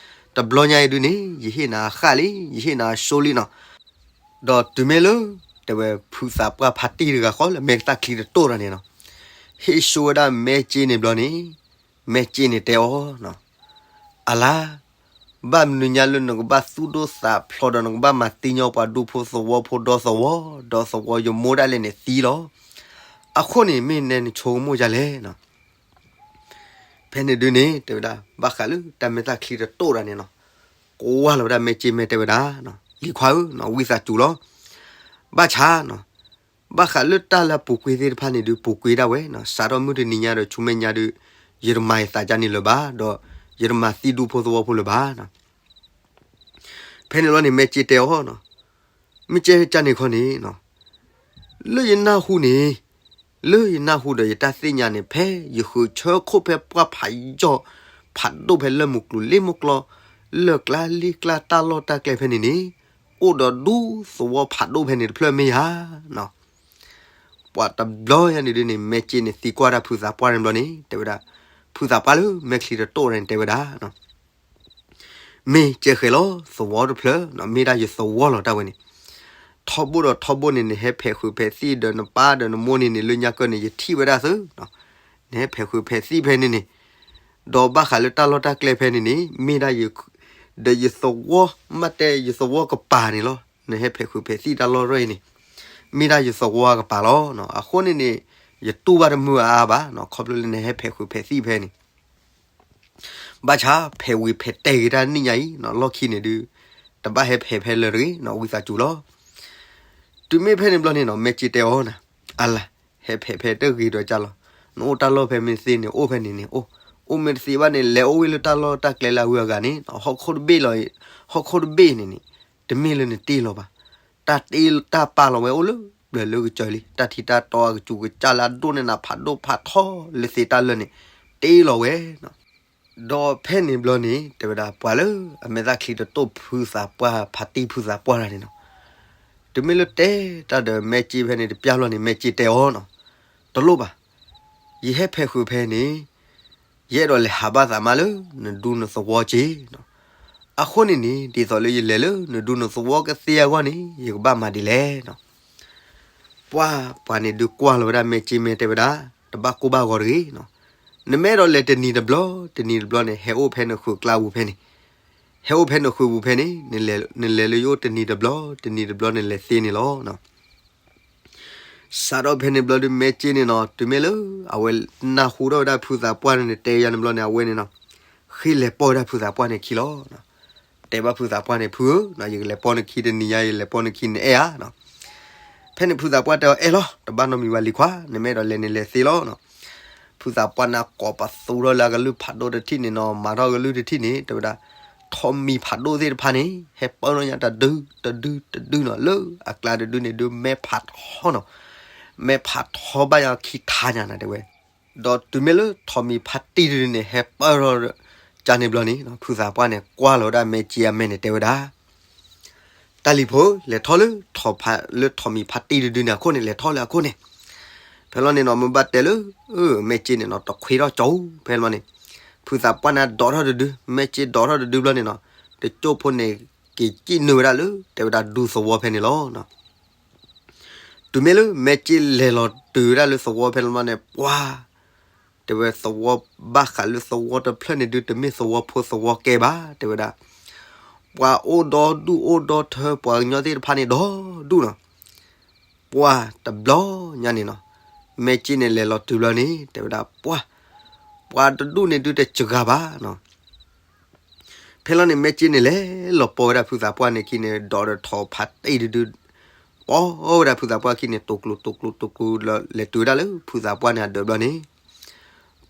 တဘျီညါအံၤဒုန့ၣ် ယဟ့ၣ်နၤအဃၣ်လံ ယဟ့ၣ်နၤအစိလံနီၤ. ဒီးတုၤမ့ၢ်လၢ တဲဝဲဖုသးပှၢ်ဖါတံၢ်တဂၤဃီလၢမဲာ်သၣ်ချံတတိၢ်တၢ်န့ၣ်နီၤ, ဟ့ၣ်စိဝဲဒၣ်မဲာ်က့န့ၣ်ဘျီန့ၣ် မဲာ်က့န့ၣ်တဲအီၤ, အလါ, ဘၣ်မနုၤညါလၢနကဘၣ်သူၣ်ဒိၣ်သးဖျိးဒီးနကဘၣ်မၤသံညီပှၤဒူဖိသဝီဖိဒီသဝီ, ဒီသဝီယမိၢ်ဒၣ်လဲာ်န့ၣ်သံလီၤ. အဃိန့ၣ် မ့ၢ်နဲနဆိကမိၣ်ဒ်လဲၣ်. ဖဲန့ၣ်ဒုန့ၣ် တဲဝဲဒၣ် ဘၣ်ဃးလၢတၢ်မဲာ်သၣ်ချံတတိၢ်တၢ်န့ၣ်နီၤ, ကွၢ်လီၤဝဲဒၣ်မဲာ်က့မဲာ်တဲဝဲဒၣ်, လံၤခွါဧၢ, ဝံသးစူၤလီၤ. ဘၣ်ဆၣ်နီၤ, ဘၣ်ဃးလၢတၢ်လၢအပူၤကွံာ်သ့ၣ်တဖၣ်န့ၣ်ဒုး ပူၤကွံာ်ဒၣ်ဝဲနီၤ, စးထီၣ်မုၢ်တနံၤညါဒီးဆူမဲာ်ညါဒုး ယတမၤယသးဒ်န့ၣ်လၢၤဘၣ်, ဒီးယတမၤသံဒူဖိသဝီဖိလၢၤဘၣ်နီၤ. ဖဲန့ၣ်လီၤန့ၣ် မဲာ်က့တဲအီၤနီၤ, မ့ၢ်ကဲကၢ်န့ၣ်ခီန့ၣ်နီၤ, လၢယနၢ်ဟူန့ၣ်, လၢယနၢ်ဟူဒီးယတၢ်သ့ၣ်ညါန့ၣ် ဖဲယဃုဆၢခိၣ်ဖဲပှၢ်ဖးယီၢ် ဖးဒိၣ်ဖဲလၢမုၢ်ကျိၤလ့မုၢ်ကျီ, လၢၢ်ကျါလ့ကျါတၢ်လီၢ်တၢ်ကျဲဖဲန့ၣ်န့ၣ်, အိၣ်ဒီးဒူသဝီဖးဒိၣ်ဖဲန့ၣ်တဖျၢၣ်မ့ၢ်ဧါနီၤ. ပှၤတဘျီညါန့ၣ်ဒုးန့ၣ် မဲာ်က့န့ၣ်သံကွၢ်တၢ်ဖုသးပှၢ်န့ၣ်ဘျီန့ၣ် တဲဝဲဒၣ်, ဖုသးပှၢ်လၢမဲာ်ချံတတိၢ်န့ၣ်တဲဝဲဒၣ် မ့ၢ်ကဲဃဲၤလီၤ သဝီတဖျၢၣ်နီၤ, မ့ၢ်ဒၣ်ယသဝီလီၤတၢ်ဝဲန့ၣ်, ထီဘိဒီးထီဘိန့ၣ် နဟဲဖဲးဃုာ်ဖဲးသံၣ်ဒီးနပၢ်ဒီးနမိၢ်န့ၣ်န့ၣ် လၢညါကၢၢ်န့ၣ် ယထံၣ်ဝဲဒၣ်သု, နဟဲဖဲးဃုာ်ဖဲးသံၣ်ဖဲန့ၣ်န့ၣ်, ဒီးဘၣ်ဃးလၢတၢ်လီၢ်တၢ်ကျဲဖဲန့ၣ်န့ၣ် မ့ၢ်ဒၣ်ယ, ဒီးယသဝီ, မ့ၢ်တဲယသဝီကပၤန့ၣ်လီၤ, နဟဲဖဲးဃုာ်ဖဲးသံၣ်တၢ်လီၢ်ရၢၢ်အံၤန့ၣ်, မ့ၢ်ဒၣ်ယသဝီကပၤလီၤ. အဃိန့ၣ်န့ၣ်, ယတူၢ်ဘၣ်တမုာ်အါအါဘၣ်နီၤ, ခီဖျိလၢနဟဲဖဲးဃုာ်ဖဲးသံၣ်ဖဲန့ၣ် ဘၣ်ဆၣ်ဖဲးဝံၤဖဲးတဲာ်ဂ့ၤတၢ်နံၣ်ညါအံၤနီၤ, လီၢ်ခံန့ၣ်ဒုး, တဘၣ်ဟဲဖဲးဖဲလၢၤတဂ့ၤနီၤ, ဝံသးစူၤလီၤ. တုၤမ့ၢ်ဖဲန့ၣ်ဘျီန့ၣ်နီၤ, မဲာ်က့တဲအီၤနီၤ, အလါ, ဟဲဖဲးဖဲးတဂ့ၤဒီးကၢ်လီၤ, နအိၣ်တၢ်လီၢ်ဖဲမ့ၢ်သ့န့ၣ် အိၣ်ဖဲန့ၣ်န့ၣ်အိၣ်, အိၣ်မ့ၢ်တသ့ဘၣ်န့ၣ် လဲၤအိၣ်ဝဲလၢတၢ်လီၢ်တၢ်ကျဲလၢအဂုၤအဂၤန့ၣ်, ဟီၣ်ခိၣ်တဘ့ၣ်လီၤ, ဟီၣ်ခိၣ်တဘ့ၣ်န့ၣ်န့ၣ်, တမ့ၢ်လၢနတ့လီၤဘၣ်, တၢ်တ့တၢ်ပာ်လီၤဝဲအိၣ်လၢပျၢၤလၢကစၢၤလံ, တၢ်ထံတၢ်တီအကစူၤကစၢ်လၢအဒိၣ်န့ၢ်နၤဖးဒိၣ်ဖးထီလၢသ့တၢ်လၢာ်န့ၣ်, တ့လီၤဝဲနီၤ. ဒီးဖဲန့ၣ်ဘျီန့ၣ် တဲဝဲဒၣ်ပှၤလၢအမဲာ်သၣ်ချံတတိၢ်ဖုသးပှၢ်ဖးတံၢ်ဖုသးပှၢ်တၢ်န့ၣ်နီၤ, တုၤမ့ၢ်လၢတဲတၢ်ဒီးမဲာ်က့ဖဲန့ၣ်တပျၢ်လီၤန့ၣ် မဲာ်က့တဲအီၤနီၤ, တလိၣ်ဘၣ်, ယဟဲဖဲးဃုာ်ဖဲန့ၣ်, ယအဲၣ်ဒိးလဲၤဟးဘၣ်သးမးလၢနဒူနသဝီက့နီၤ, အဃိန့ၣ်န့ၣ် ဒ်သိးလၢယလဲၤလၢနဒူနသဝီကသ့အဂီၢ်န့ၣ် ယကဘၣ်မၤဒ်လဲၣ်နီၤ. ပှၤပှၤန့ၣ်ဒုးကွၢ်လီၤဝဲဒၣ်မဲာ်က့မဲာ်တဲဝဲဒၣ်, တဘၣ်ကိၢ်ဘၣ်ဂီၤတဂ့ၤနီၤ, နမ့ၢ်အဲၣ်ဒိးလဲၤတနံၤတဘျီ, တနံၤတဘျီန့ၣ် ဟဲအိၣ်ဖဲနဃုာ်ကျါပူၤဖဲန့ၣ်, ဟဲအိၣ်ဖဲနဃုာ်ပူၤဖဲန့ၣ်, နလဲၤလၢယအိၣ်တနံၤတဘျီ, တနံၤတဘျီန့ၣ်လဲၤသ့န့ၣ်လီၤ. စးထီၣ်ဖဲန့ၣ်ဘျီဒုးမဲာ်က့န့ၣ်နီၤ, တုၤမ့ၢ်လၢအဝဲနၢ်ဟူထီၣ်ဝဲဒၣ်ဖုသးပှၢ်န့ၣ်တဲယၤန့ၣ်ဘျီန့ၣ် အဝဲန့ၣ်နီၤ, ဃ့လဲၤပိာ်ဝဲဒၣ်ဖုသးပှၢ်န့ၣ်ခံလီၤ. တဲဘၣ်ဖုသးပှၢ်န့ၣ် ဖုဧၢ, ယကလဲၤပိာ်နခံတနံၤညါ, ယလဲၤပိာ်နခံနအဲၣ်ဧါ. ဖဲန့ၣ်ဖုသးပှၢ်တဲအီၤ အဲၣ်လီၤ, တဘၣ်နီတမံၤဘၣ်လံၤခွါ, နမ့ၢ်အဲၣ်ဒိးလဲၤန့ၣ်လဲၤသ့လီၤ. ဖုသးပှၢ်န့ၣ်ကိးပသူထီၣ်လၢအကလုၢ်ဖးဒိၣ်တထံၣ်န့ၣ်နီၤ, မၤထီၣ်ကလုၢ်တထံၣ်န့ၣ် တဲဝဲဒၣ်, ထိးမံၤဖးဒိၣ်သ့ၣ်တဖၣ်န့ၣ် ဟဲပၢၢ်ထီၣ်ညါတဒုတဒုတဒုနီၤ, လၢအကျါတဒုန့ၣ်ဒုးမဲာ်ဖးထီနီၤ, မဲာ်ဖးထီဘၣ်ယၤခံထါညါနၤတဲဝဲ. ဒီးတုၤမ့ၢ်လၢထိးမံၤဖးတံၢ်တဒုန့ၣ် ဟဲပၢၢ်ထီၣ်ကန့ၣ်ဘျီန့ၣ် ဖုသးပှၢ်န့ၣ် ကွၢ်လီၤဝဲဒၣ်မဲာ်က့အမဲာ်န့ၣ်တဲဝဲဒၣ် တၢ်လံၤဖိ လဲၤထီၣ်လၢထိးဖး လၢထိးမံၤဖးတံၢ်တဒုန့ၣ်အခိၣ်န့ၣ် လဲၤထီၣ်လၢအခိၣ်န့ၣ်, ဖဲလီၤန့ၣ်နီၤ မ့ၢ်ဘၣ်တဲလၢ မဲာ်က့န့ၣ်နီၤ တခွ့ထီၣ်ကၠီ, ဖဲလီၤန့ၣ် ဖုသးပှၢ်န့ၣ်ဒိးထီၣ်တဒု, မဲာ်က့ဒိးထီၣ်တဒုဘျီန့ၣ်နီၤ, တကၠိၢ်ဖိန့ၣ် က့ၤကံၣ်နုာ်ဝဲဒၣ်လၢ တဲဝဲဒၣ်ဒူသဝီဖဲန့ၣ်လီၤ. တုၤမ့ၢ်လၢမဲာ်က့လဲၤလီၤတုၤဝဲဒၣ်လၢသဝီဖဲန့ၣ်ဘျီန့ၣ် ပှၤ တဲဝဲသဝီ ဘၣ်ဃးလၢသဝီတဖျၢၣ်န့ၣ်ဒုး တမ့ၢ်သဝီဖိသဝီကဲဘၣ် တဲဝဲဒၣ်, ပှၤအိၣ်ဒီဒူၣ်အိၣ်ဒီထၢ ပှၤကညီသ့ၣ်တဖၣ်န့ၣ်ဒီဒူၣ်နီၤ, ပှၤတဘျီညါန့ၣ်နီၤ, မဲာ်က့န့ၣ်လဲၤလီၤတုၤဘျီန့ၣ် တဲဝဲဒၣ် ပှၤ ပှၤတဒူၣ်န့ၣ်ဒုးတစှၤဘၣ်နီၤ. ဖဲလီၤန့ၣ် မဲာ်က့န့ၣ်လဲၤလီၤပိာ်ဝဲဒၣ်ဖုသးပှၢ်န့ၣ်ခံန့ၣ် ဒီးဒီးထိးဖးတံၢ်တဒု ပိာ်ဝဲဒၣ်ဖုသးပှၢ်ခံန့ၣ် တိၤကျိၤတိၤကျိၤတိၤကျိၤ လဲၤတုၤဝဲဒၣ်လၢဖုသးပှၢ်န့ၣ်အဒၢးဘျီန့ၣ်,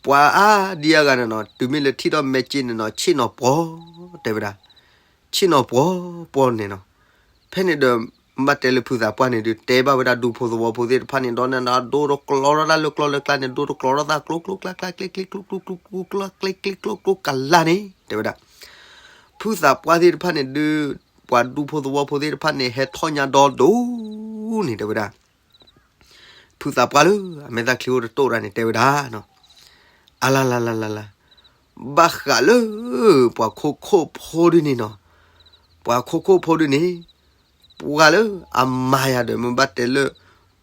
ပှၤအါဒံအါဂၤန့ၣ်နီၤ တုၤမ့ၢ်လၢထံၣ်ထီၣ်မဲာ်က့န့ၣ်နီၤ ဆ့ၣ်နီၤပှီၤ တဲဝဲဒၣ်, ဆ့ၣ်နီၤပှီၤပှီၤန့ၣ်နီၤ, ဖဲန့ၣ်ဒီး ဘၣ်တဲလၢဖုသးပှၢ်န့ၣ်ဒုး တဲဘၣ်ဝဲဒၣ်ဒူဖိသဝီဖိသ့ၣ်တဖၣ်န့ၣ် ဒီးန့ၣ်နီၤ ဒိတကျီထီၣ်တၢ်လၢကျီလၢကျါန့ၣ် ဒိတကျီထီၣ်သးကျိကျိကျါကျါ ကျ့ကျ့ကျိကျိကျိကျိကျါ ကျ့ကျ့ကျိကျိကလါန့ၣ် တဲဝဲဒၣ်, ဖုသးပှၢ်သ့ၣ်တဖၣ်န့ၣ်ဒုး ပှၤဒူဖိသဝီဖိသ့ၣ်တဖၣ်န့ၣ် ဟဲထီၣ်ညါဒီဒူၣ်န့ၣ် တဲဝဲဒၣ်. ဖုသးပှၢ်လၢအမဲာ်သၣ်ချံအိၣ်တတိၢ်တၢ်န့ၣ် တဲဝဲဒၣ်နီၤ, အလါလါလါလါလါ, ဘၣ်ဃးလၢ ပှၤခိခိၣ်ဖိဒုန့ၣ်နီၤ, ပှၤခိခိၣ်ဖိဒုန့ၣ် ပှၤလၢအမၤယၤဒီး မ့ၢ်ဘၣ်တဲလၢ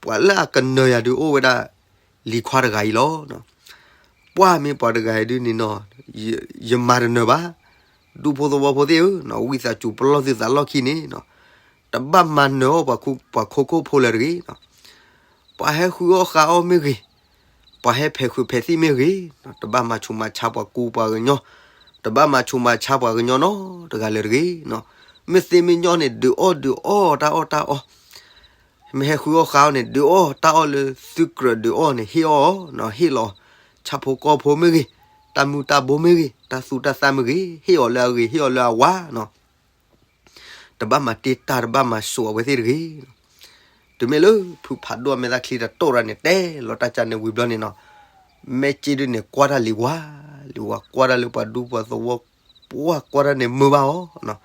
ပှၤလၢအကနၢၤယၤဒုးအိၣ်ဝဲဒၣ် လံၤခွါတဂၤအံၤလီၤ. ပှၢ်မ့ၢ်ပှၤတဂၤအံၤဒုန့ၣ်နီၤ, ယမၤတနၢၤဘၣ်. ဒူဖိသဝီဖိသ့ၣ်ဧၢ, ဝံသးစူၤပလီၢ်သုသးလီၢ်ခံန့ၣ်နီၤ, တဘၣ်မၤနၢၤအီၣ်ပှၤခိခိၣ်ဖိလၢၤတဂ့ၤနီၤ. ပှၤဟဲဃုအီၣ်ဃါအီၣ်မ့ၢ်ဂ့ၤ, ပှၤဟဲဖဲးဃုာ်ဖဲးသံၣ်မ့ၢ်ဂ့ၤ, တဘၣ်မၤဆူးမၤဆါပှၤကူပှၤကညီ, တဘၣ်မၤဆူးမၤဆါပှၤကညီနီတဂၤလၢၤတဂ့ၤနီၤ. မ့ၢ်သ့မ့ၢ်ညီန့ၣ် ဒုးအီၣ်ဒုးအီၣ်တၢ်အီၣ်တၢ်အီ, မ့ၢ်ဟဲဃုအီၣ်ဃါအီၣ်န့ၣ် ဒုးအီၣ်တၢ်အီၣ်လၢသုကြၢးဒုးအီၣ်န့ၣ် ဟ့ၣ်အီၣ်အီၤနီၤ, ဟ့ၣ်လီၤ ဆၣ်ဖိကီၢ်ဖိမ့ၢ်ဂ့ၤ, တၢ်မုၢ်တၢ်ဘိမ့ၢ်ဂ့ၤ, တၢ်သူတၢ်သၣ်မ့ၢ်ဂ့ၤ, ဟ့ၣ်အီၤလၢအဂ့ၤ ဟ့ၣ်အီၤလၢအဝါနီၤ. တဘၣ်မၤတ့ၢ်တၢ် တဘၣ်မၤစိာ်အဝဲသ့ၣ်တဂ့ၤ. တုၤမ့ၢ်လၢဖုဖးဒိၣ်အမဲာ်သၣ်ချံတတိၢ်တၢ်န့ၣ် တဲလီၤတၢ်ကၢ်န့ၣ်ဝံၤဘျီန့ၣ်နီၤ, မဲာ်က့ဒုန့ၣ် ကွၢ်တၢ်လံၤဝါ, လံၤဝါကွၢ်တၢ်လၢပှၤဒူပှၤသဝီ, ပှၢ်ကွၢ်တၢ်န့ၣ်မုာ်ဘၣ်အီၤနီၤ.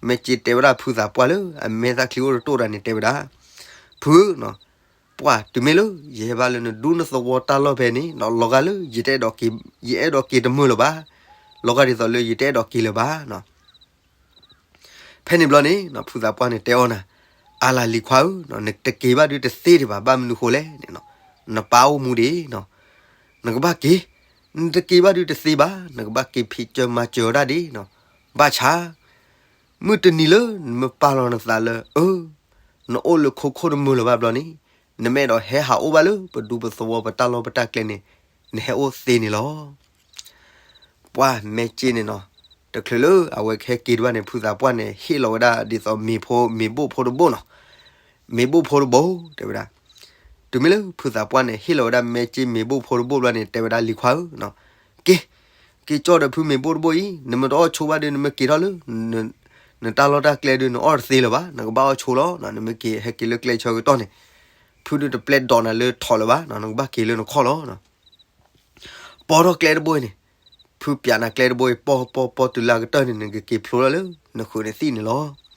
မဲာ်က့တဲဝဲဒၣ်ဖုသးပှၢ်လၢအမဲာ်သၣ်ချံအိၣ်တတိၢ်တၢ်န့ၣ် တဲဝဲဒၣ်, ဖုနီၤ, ပှၢ်တုၤမ့ၢ်လၢ ယဟဲဘၣ်လၢနဒူနသဝီတၢ်လီၢ်ဖဲန့ၣ်နီၤ, လီၤဂာ်လၢယတအဲၣ်ဒိးက့ၤ, ယအဲၣ်ဒိးက့ၤတမုာ်လၢၤဘၣ်, လီၤဂာ်ဒ်သိးလၢယတအဲၣ်ဒိးက့ၤလၢၤဘၣ်နီၤ. ဖဲန့ၣ်ဘျီန့ၣ်နီၤ ဖုသးပှၢ်န့ၣ်တဲအီၤနၤ, အါလၢလံၤခွါဧၢ, နတက့ၤဘၣ်ဒုတသ့ဒံးဘၣ်, ဘၣ်မနုၤဃိလဲၣ်န့ၣ်နီၤ, နပၢ်အိၣ်မူဒံးနီၤ, နကဘၣ်က့ၤ, နတက့ၤဘၣ်ဒုတသ့ဘၣ်, နကဘၣ်က့ၤဖံးစၢၤမၤစၢၤဝဲဒၣ်ဒံးနီၤ, ဘၣ်ဆၣ် မုၢ်တနံၤလၢနမ့ၢ်ပာ်လီၤနသးလၢ အၢ နအိၣ်လၢခိခိၣ်တမုာ်လၢၤဘၣ်ဘျီန့ၣ်, နမ့ၢ်အဲၣ်ဒိးဟဲဟးအိၣ်ဘၣ်လၢပဒူပသဝီပတၢ်လီၢ်ပတၢ်ကျဲန့ၣ်, နဟဲအိၣ်သ့န့ၣ်လီၤ. ပှၢ်မဲာ်က့န့ၣ်နီၤ, တချုးလၢအဝဲကဟဲက့ၤတဘၣ်န့ၣ် ဖုသးပှၢ်န့ၣ် ဟ့ၣ်လီၤဝဲဒၣ်ဒ်သိးမ့ၤဖိ, မ့ၤဘိၣ်ဖိတဘိၣ်နီၤ, မ့ၤဘိၣ်ဖိတဘိၣ် တဲဝဲဒၣ်. တုၤမ့ၢ်လၢဖုသးပှၢ်န့ၣ် ဟ့ၣ်လီၤဝဲဒၣ်မဲာ်က့မ့ၤဘိၣ်ဖိတဘိၣ်ဘျီန့ၣ် တဲဝဲဒၣ်လံၤခွါဧၢနီၤ, က့ၤ, က့ၤကၠီဒီးဖုမ့ၤဘိၣ်တဘိၣ်အံၤ, နမ့ၢ်တအီၣ်ဆိဘၣ်ဒီး နမ့ၢ်က့ၤထီၣ်လၢ နတၢ်လီၢ်တၢ်ကျဲဒီး နအီၣ်တသ့လၢၤဘၣ်, နကဘၣ်အီၣ်ဆိလီၤ, နမ့ၢ်က့ၤဟဲက့ၤလၢကျဲဆၢကတီၢ်န့ၣ်, ဖုဒုတပျဲဒီးနၤလၢထီၣ်လၢၤဘၣ်, နကဘၣ်က့ၤလၢနခီၣ်လီၤ. ပိာ်ထီၣ်ကျဲတဘိအံၤန့ၣ်, ဖုပျးနၤကျဲတဘိအံၤ ပိာ်ပိာ်ပိာ်တုၤလၢအကတၢၢ်န့ၣ် နကက့ၤဖျိလၢ နဃုာ်နသံၣ်န့ၣ်လီၤ.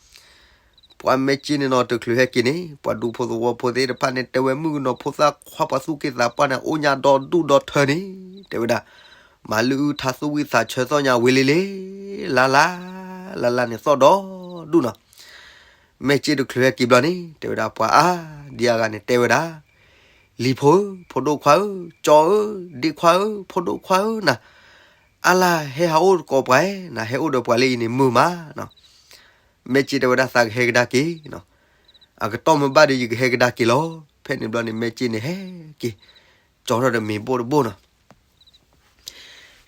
ပှၢ်မဲာ်က့န့ၣ်နီၤ တချုးဟဲက့ၤန့ၣ် ပှၤဒူဖိသဝီဖိသ့ၣ်တဖၣ်န့ၣ် တဲဝဲမုၣ်ကနီၤဖိသၣ်ခွါပှၤသူၣ်က့သးပှၢ်န့ၣ် အိၣ်ညါဒီဒူၣ်ဒီထၢန့ၣ်, တဲဝဲဒၣ်, မၤလုၢ်အုၣ်ထါသူၣ်ဝံၣ်သးဆၢသီၣ်ညါဝံၤလံလံ, လါလါ, လါလါန့ၣ်သီၣ်ဒီဒူၣ်နီၤ. မဲာ်က့တချုးဟဲက့ၤဘျီန့ၣ် တဲဝဲဒၣ်ပှၤအါဒံအါဂၤန့ၣ် တဲဝဲဒၣ်, လံၤဖိဧၢ, ဖိဒိၣ်ခွါဧၢ, ကၠီဧၢ, ဒ့ခွါဧၢ, ဖိဒိၣ်ခွါဧၢနၤ, အါလၢဟဲဟးအိၣ်တကိးပှၤဧဲ, နဟဲအိၣ်ဒီးပှၤလၢအံၤန့ၣ်မုာ်မးနီၤ. မဲာ်က့တဲဝဲဒၣ်သးကဟဲကဒါက့ၤနီၤ, အကတီၢ်မ့ၢ်ဘၣ်ဒီး ယကဟဲကဒါက့ၤလီၤ. ဖဲန့ၣ်ဘျီန့ၣ် မဲာ်က့န့ၣ်ဟဲက့ၤ, ကၠီထီၣ်ဒီးမ့ၤဘိၣ်တဘိၣ်နီၤ.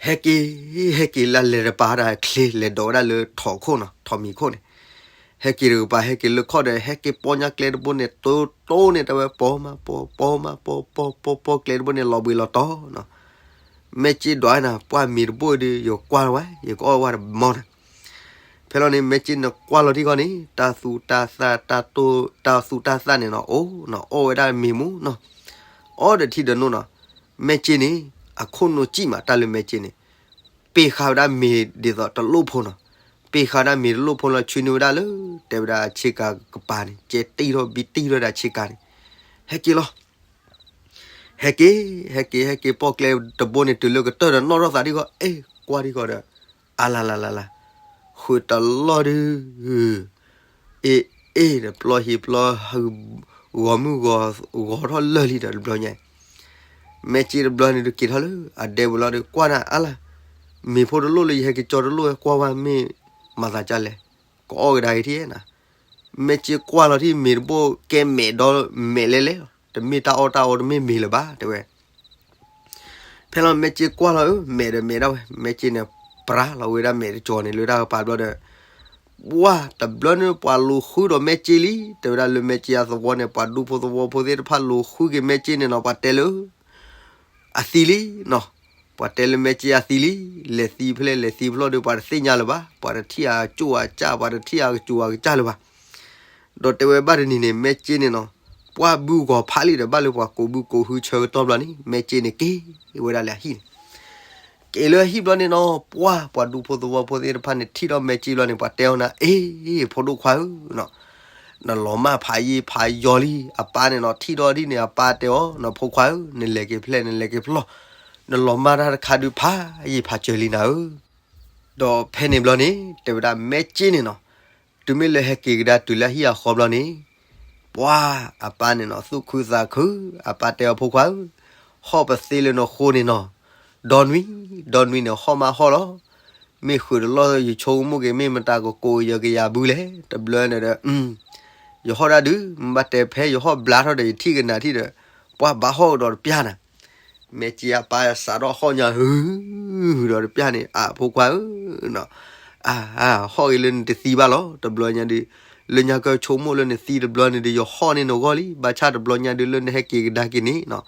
ဟဲက့ၤ, ဟဲက့ၤလၢလဲၤတပာ်ဒၣ်ချ့ လဲၤဒိးဝဲဒၣ်လၢထိးခိၣ်နီၤ, ထိးမံၤခိၣ်န့ၣ်, ဟဲက့ၤတကပၤ ဟဲက့ၤလၢခီၣ်ဒီး ဟဲက့ၤပိာ်ညါကျဲတဘိန့ၣ် တိတိန့ၣ် တဲဝဲပိာ်မးပိာ်, ပိာ်မးပိာ်, ပိာ်ပိာ်ပိာ်ကျဲတဘိန့ၣ် လီၤဘှံးလီၤတီၤနီၤ. မဲာ်က့ဒွးနၤ ပှၢ်မ့ၤတဘိဒီး ယကွၢ်လီၤဝဲ ယကအီၣ်ဝဲတမီၤနၤ. ဖဲလီၤန့ၣ် မဲာ်က့နကွၢ်လီၤထံဂီၢ်န့ၣ် တၢ်သူတၢ်သၣ်, တၢ်သူတၢ်သၣ်န့ၣ်နီၤ အိၣ်နီၤ အီၣ်ဝဲဒၣ်မ့ၤမူနီၤ, အီၣ်ဒီးထံဒီးနိနီၤ. မဲာ်က့န့ၣ် အခိၣ်နူာ်စံၣ်မး တၢ်လၢမဲာ်က့န့ၣ် ပ့ၤဃာ်ဝဲဒၣ်မ့ၤဒ်သိးတလိၣ်ဖိနီၤ, ပ့ၤဃာ်ဝဲဒၣ်မ့ၤတလိၣ်ဖိလီၤ ဆွံနုာ်ဝဲဒၣ်လၢ တဲဝဲဒၣ်ဆ့ကၤကပၤန့ၣ် ကဲတံၢ်ထီၣ်ဘံတံၢ်ထီၣ်ဝဲဒၣ်ဆ့ကၤန့ၣ်, ဟဲက့ၤလီၤ. ဟဲက့ၤ, ဟဲက့ၤ, ဟဲက့ၤပိာ်ကျဲတဘိန့ၣ် တုၤလၢကတၢၢ်ဒီး နီၣ်ထီၣ်သးဒံးဂီၢ် အ့ၣ် ကွၢ်ဒံးဂီၢ်ဒီး အါလါလါလါလါ, ဃုာ်တလီၢ်ဒုး, အ့ၣ်အ့ၣ်ဒီး ပျီဟံးပျီဟး, ဂီၤမုၢ်ဂီၤထီၣ်လၢာ်လံဒီး တဘျီညါ, မဲာ်က့တဘျီန့ၣ် တက့ၤထီၣ်လၢအဒဲပူၤလီၤဒီး ကွၢ်နၤအါလါ, မ့ၤဖိတလိၣ်လၢယဟဲက့ၤကၠီတလိၣ် ကွၢ်ဝဲမ့ၢ်မၤသးဒ်လဲၣ်, ကအီၣ်ကဒါက့ၤထံဧါနၤ. မဲာ်က့ကွၢ်လီၤထံ မ့ၤတဘိကဲမဲာ်ဒီးမဲာ်လဲၣ်လဲၣ်လီၤ, တမ့ၢ်တၢ်အီၣ်တၢ်အီ တမ့ၢ်မ့ၤလၢၤဘၣ် တဲဝဲ. ဖဲလီၤမဲာ်က့ကွၢ်လီၤဧၢ မဲာ်ဒီးမဲာ်ဒၣ်ဝဲ, မဲာ်က့န့ၣ် ပြၤလီၤဝဲဒၣ်မဲာ်တကၠီၤန့ၣ်လၢတၢ်ကပၤဘျီဒီး, ပှၢ်တဘျီန့ၣ် ပှၤလူၤဃုဒီးမဲာ်က့လံ, တဲဝဲဒၣ်လၢမဲာ်က့အသဝီန့ၣ် ပှၤဒူဖိသဝီဖိသ့ၣ်တဖၣ်လူၤဃုက့ၤမဲာ်က့န့ၣ်နီၤ ပှၤတဲလၢ အသံလံနီၤ, ပှၤတဲလၢမဲာ်က့အသံလံ, လဲၤသံဖျဲၣ်လဲၤသံဖျီၣ်ဒီး ပှၤတသ့ၣ်ညါလၢၤဘၣ်, ပှၤတထံၣ်အကၠိၣ်အကၢ်, ပှၤတထံၣ်အကစူၤအကစၢ်လၢၤဘၣ်. ဒီးတဲဝဲဘၣ်တနံၤန့ၣ် မဲာ်က့န့ၣ်နီၤ, ပှၢ်ဘုဂီၤဖးလံဒီး ဘၣ်လၢပှၤကိးဘုကိးဟုဆၢကတီၢ်ဘျီန့ၣ် မဲာ်က့န့ၣ် က့ၤဝဲဒၣ်လၢအဟံၣ်န့ၣ်, က့ၤလၢအဟံၣ်ဘျီန့ၣ်နီၤ, ပှၢ်ပှၤဒူဖိသဝီဖိသ့ၣ်တဖၣ်န့ၣ် ထံၣ်ထီၣ်မဲာ်က့ဘျီန့ၣ် ပှၤတဲအီၤနၤ, အ့ ဖိဒိၣ်ခွါဧၢနီၤ, နလီၤမၢ်ဖးယံာ်ဖးယီၤလံ, အပၢ်န့ၣ်နီၤ ထံၣ်ထီၣ်ဒ်န့ၣ် အပၢ်တဲအီၤ, နဖိခွါဧၢ, နလဲၤက့ၤဖျဲၣ် နလဲၤက့ၤဖျီၣ်, နလီၤမၢ်တၢ်တခါဒုးဖးယံာ်ဖးစၢၤလံနၤဧၢ. ဒီးဖဲန့ၣ်ဘျီန့ၣ် တဲဝဲဒၣ်မဲာ်က့န့ၣ်နီၤ, တုၤမ့ၢ်လၢဟဲက့ၤကဒါတုၤလၢဟံၣ်အဃီဘျီန့ၣ်, ပှၢ်အပၢ်န့ၣ်နီၤ သူၣ်ခုသးခု, အပၢ်တဲအီၤဖိခွါဧၢ, ဟီၣ်ပသ့လၢနဃိန့ၣ်နီၤ, ဒီနွံ, ဒီနွံန့ၣ်ဟီၣ်မးဟီၣ်လီၤ. မ့ၢ်ဃုာ်တလီၢ်ယဆိကမိၣ်က့ၤ မ့ၢ်မတၤကကိးယကယၤဘုလဲၣ်, တဘျီန့ၣ်ဒီး ယဟီၣ်ဒၣ်ဒုး မ့ၢ်ဘၣ်တဲဖဲယဟီၣ်ဘျါထီၣ်ဒီး ယထံၣ်ကနၣ်ထံၣ်ဒီး ပှၤဘၣ်ဟီၣ်ကဒီးတပျၢ်နၤ. မဲာ်က့ၤအပၢ်စးထီၣ်ဟီၣ်ညါ ဟု ဟုဒီးတပျၢ်န့ၣ် အဖိခွါဧၢနီၤ, အ ဟီၣ်ဂ့ၤလၢနတသံဘၣ်လီၤ. တဘျီညါဒုး လၢညါကဆိကမိၣ်လၢနသံတဘျီန့ၣ်ဒီး ယဟီၣ်န့ၢ်နဂီၢ်လံ. ဘၣ်ဆၣ်တဘျီညါဒုး လၢနဟဲက့ၤကဒါက့ၤန့ၣ်နီၤ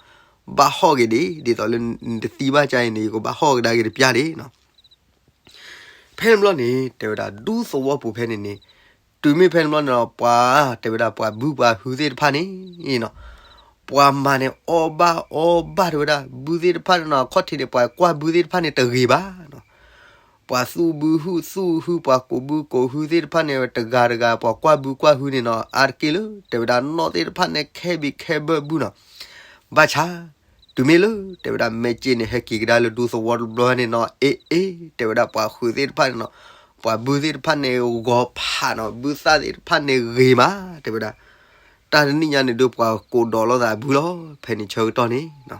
ဘၣ်ဟီၣ်က့ၤဒံး ဒ်သိးလၢနတသံဘၣ်ကါအံၤန့ၣ် ယကဘၣ်ဟီၣ်ကဒါက့ၤတပျၢ်ဒံးနီၤ. ဖဲန့ၣ်ဘျီန့ၣ် တဲဝဲဒၣ် ဒူသဝီပူၤဖဲန့ၣ်န့ၣ် တုၤမ့ၢ်ဖဲန့ၣ်ဘျီန့ၣ်ဒီး ပှၤ တဲဝဲဒၣ်ပှၤဘုပှၤဟုသ့ၣ်တဖၣ်န့ၣ်နီၤ ပှၤမၤန့ၣ်အီၣ်ဘၣ်အီဘၣ် တဲဝဲဒၣ် ဘုသ့ၣ်တဖၣ်န့ၣ်နီၤ အခီၣ်ထံးန့ၣ် ပှၤကွၢ်ဘုသ့ၣ်တဖၣ်န့ၣ်တဂ့ၤဘၣ်နီၤ. ပှၤသူၣ်ဘုဟုသူၣ်ဟု ပှၤကိးဘုကိးဟုသ့ၣ်တဖၣ်န့ၣ် တဂၤတဂၤ ပှၤကွၢ်ဘုကွၢ်ဟုန့ၣ်နီၤ အါတက့ၢ်လၢ တဲဝဲဒၣ်နီၢ်သ့ၣ်တဖၣ်န့ၣ် ခဲဘံးခဲဘၢဘုနီၤ. ဘၣ်ဆၣ် တုၤမ့ၢ်လၢ တဲဝဲဒၣ် မဲာ်က့ၤန့ၣ် ဟဲက့ၤကဒါလၢဒူသဝီတဘျီန့ၣ်နီၤ အ့ အ့ တဲဝဲဒၣ် ပှၤဟုသ့ၣ်တဖၣ်န့ၣ်နီၤ ပှၤဘုသ့ၣ်တဖၣ်န့ၣ် ဂီၤဖးနီၤ ဘုသၣ်သ့ၣ်တဖၣ်န့ၣ်ဂ့ၤမး တဲဝဲဒၣ်. တၢ်တနံၣ်ညါန့ၣ်ဒုး ပှၤကိးဒီးလိာ်သးဘုလီၤ ဖဲန့ၣ်ဆၢကတီၢ်န့ၣ်နီၤ.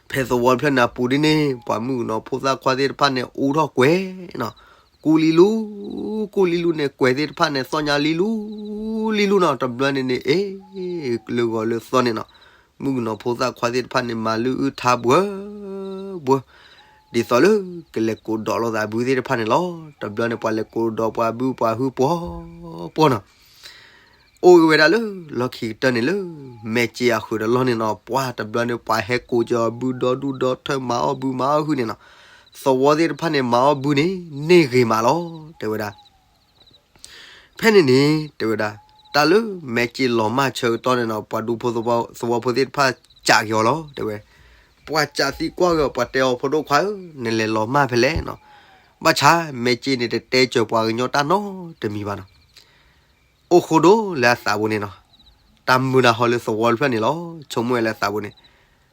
ဖဲသဝီတဖျၢၣ်န့ၣ်အပူၤဒ်န့ၣ် ပှၤမုၣ်ကနီၤဖိသၣ်ခွါသ့ၣ်တဖၣ်န့ၣ် အိးထီၣ်ကွဲၤနီၤ, ကူလံလူ, ကူလံလူန့ၣ် ကွဲၤသ့ၣ်တဖၣ်န့ၣ် သီၣ်ညါလံလူ, လံလူနီၤ တဘျီန့ၣ်န့ၣ် အ့ လၢဂီၤလၢသီန့ၣ်နီၤ, မုၣ်ကနီၤဖိသၣ်ခွါသ့ၣ်တဖၣ်န့ၣ် မၤလုၢ်အုၣ်ထါပှဲၤ ပှဲၤ, ဒ်သိးလၢကလဲၤကိးဒီးလိာ်သးဘုသ့ၣ်တဖၣ်န့ၣ်လီၤ. တဘျီန့ၣ် ပှၤလဲၤကိးဒီးပှၤဘုပှၤဟုပှဲၤ ပှဲၤနီၤ. အိၣ်ဂ့ၤဝဲဒၣ်လၢ လီၢ်ခံကတၢၢ်န့ၣ်လၢ မဲာ်က့ၤအဃုာ်တလီၢ်န့ၣ်နီၤ ပှၤတဘျီန့ၣ် ပှၤဟဲကိးကီၤဘုဒီဒူၣ်ဒီထၢ မၤအီၣ်ဘုမၤအီၣ်ဟုန့ၣ်နီၤ, သဝီသ့ၣ်တဖၣ်န့ၣ် မၤအီၣ်ဘုန့ၣ် န့ၢ်ဂ့ၤမးလီၤ တဲဝဲဒၣ်. ဖဲန့ၣ်န့ၣ် တဲဝဲဒၣ် တၢ်လၢမဲာ်က့ၤလီၤမၢ်ဆၢကတီၢ်န့ၣ်နီၤ ပှၤဒူဖိသဝီဖိသ့ၣ်တဖၣ်စံးက့ၤအီၤလီၤ တဲဝဲ, ပှၤစံးသံကွၢ်ဂ့ၤအီၤ ပှၤတဲအီၤ ဖိဒိၣ်ခွါဧၢ, နလဲၤလီၤမၢ်ဖဲလဲၣ်နီၤ. ဘၣ်ဆၣ် မဲာ်က့ၤန့ၣ် တတဲစၢၤပှၤကညီတၢ်နီတမံၤဘၣ်နီၤ. အိၣ်ဃိဒိၣ်လၢအသးပူၤန့ၣ်နီၤ, တၢ်မုာ်တၢ်ဟီလၢသဝီတဖျၢၣ်န့ၣ်လီၤ. ဆိကမိၣ်ဝဲလၢအသးပူၤန့ၣ်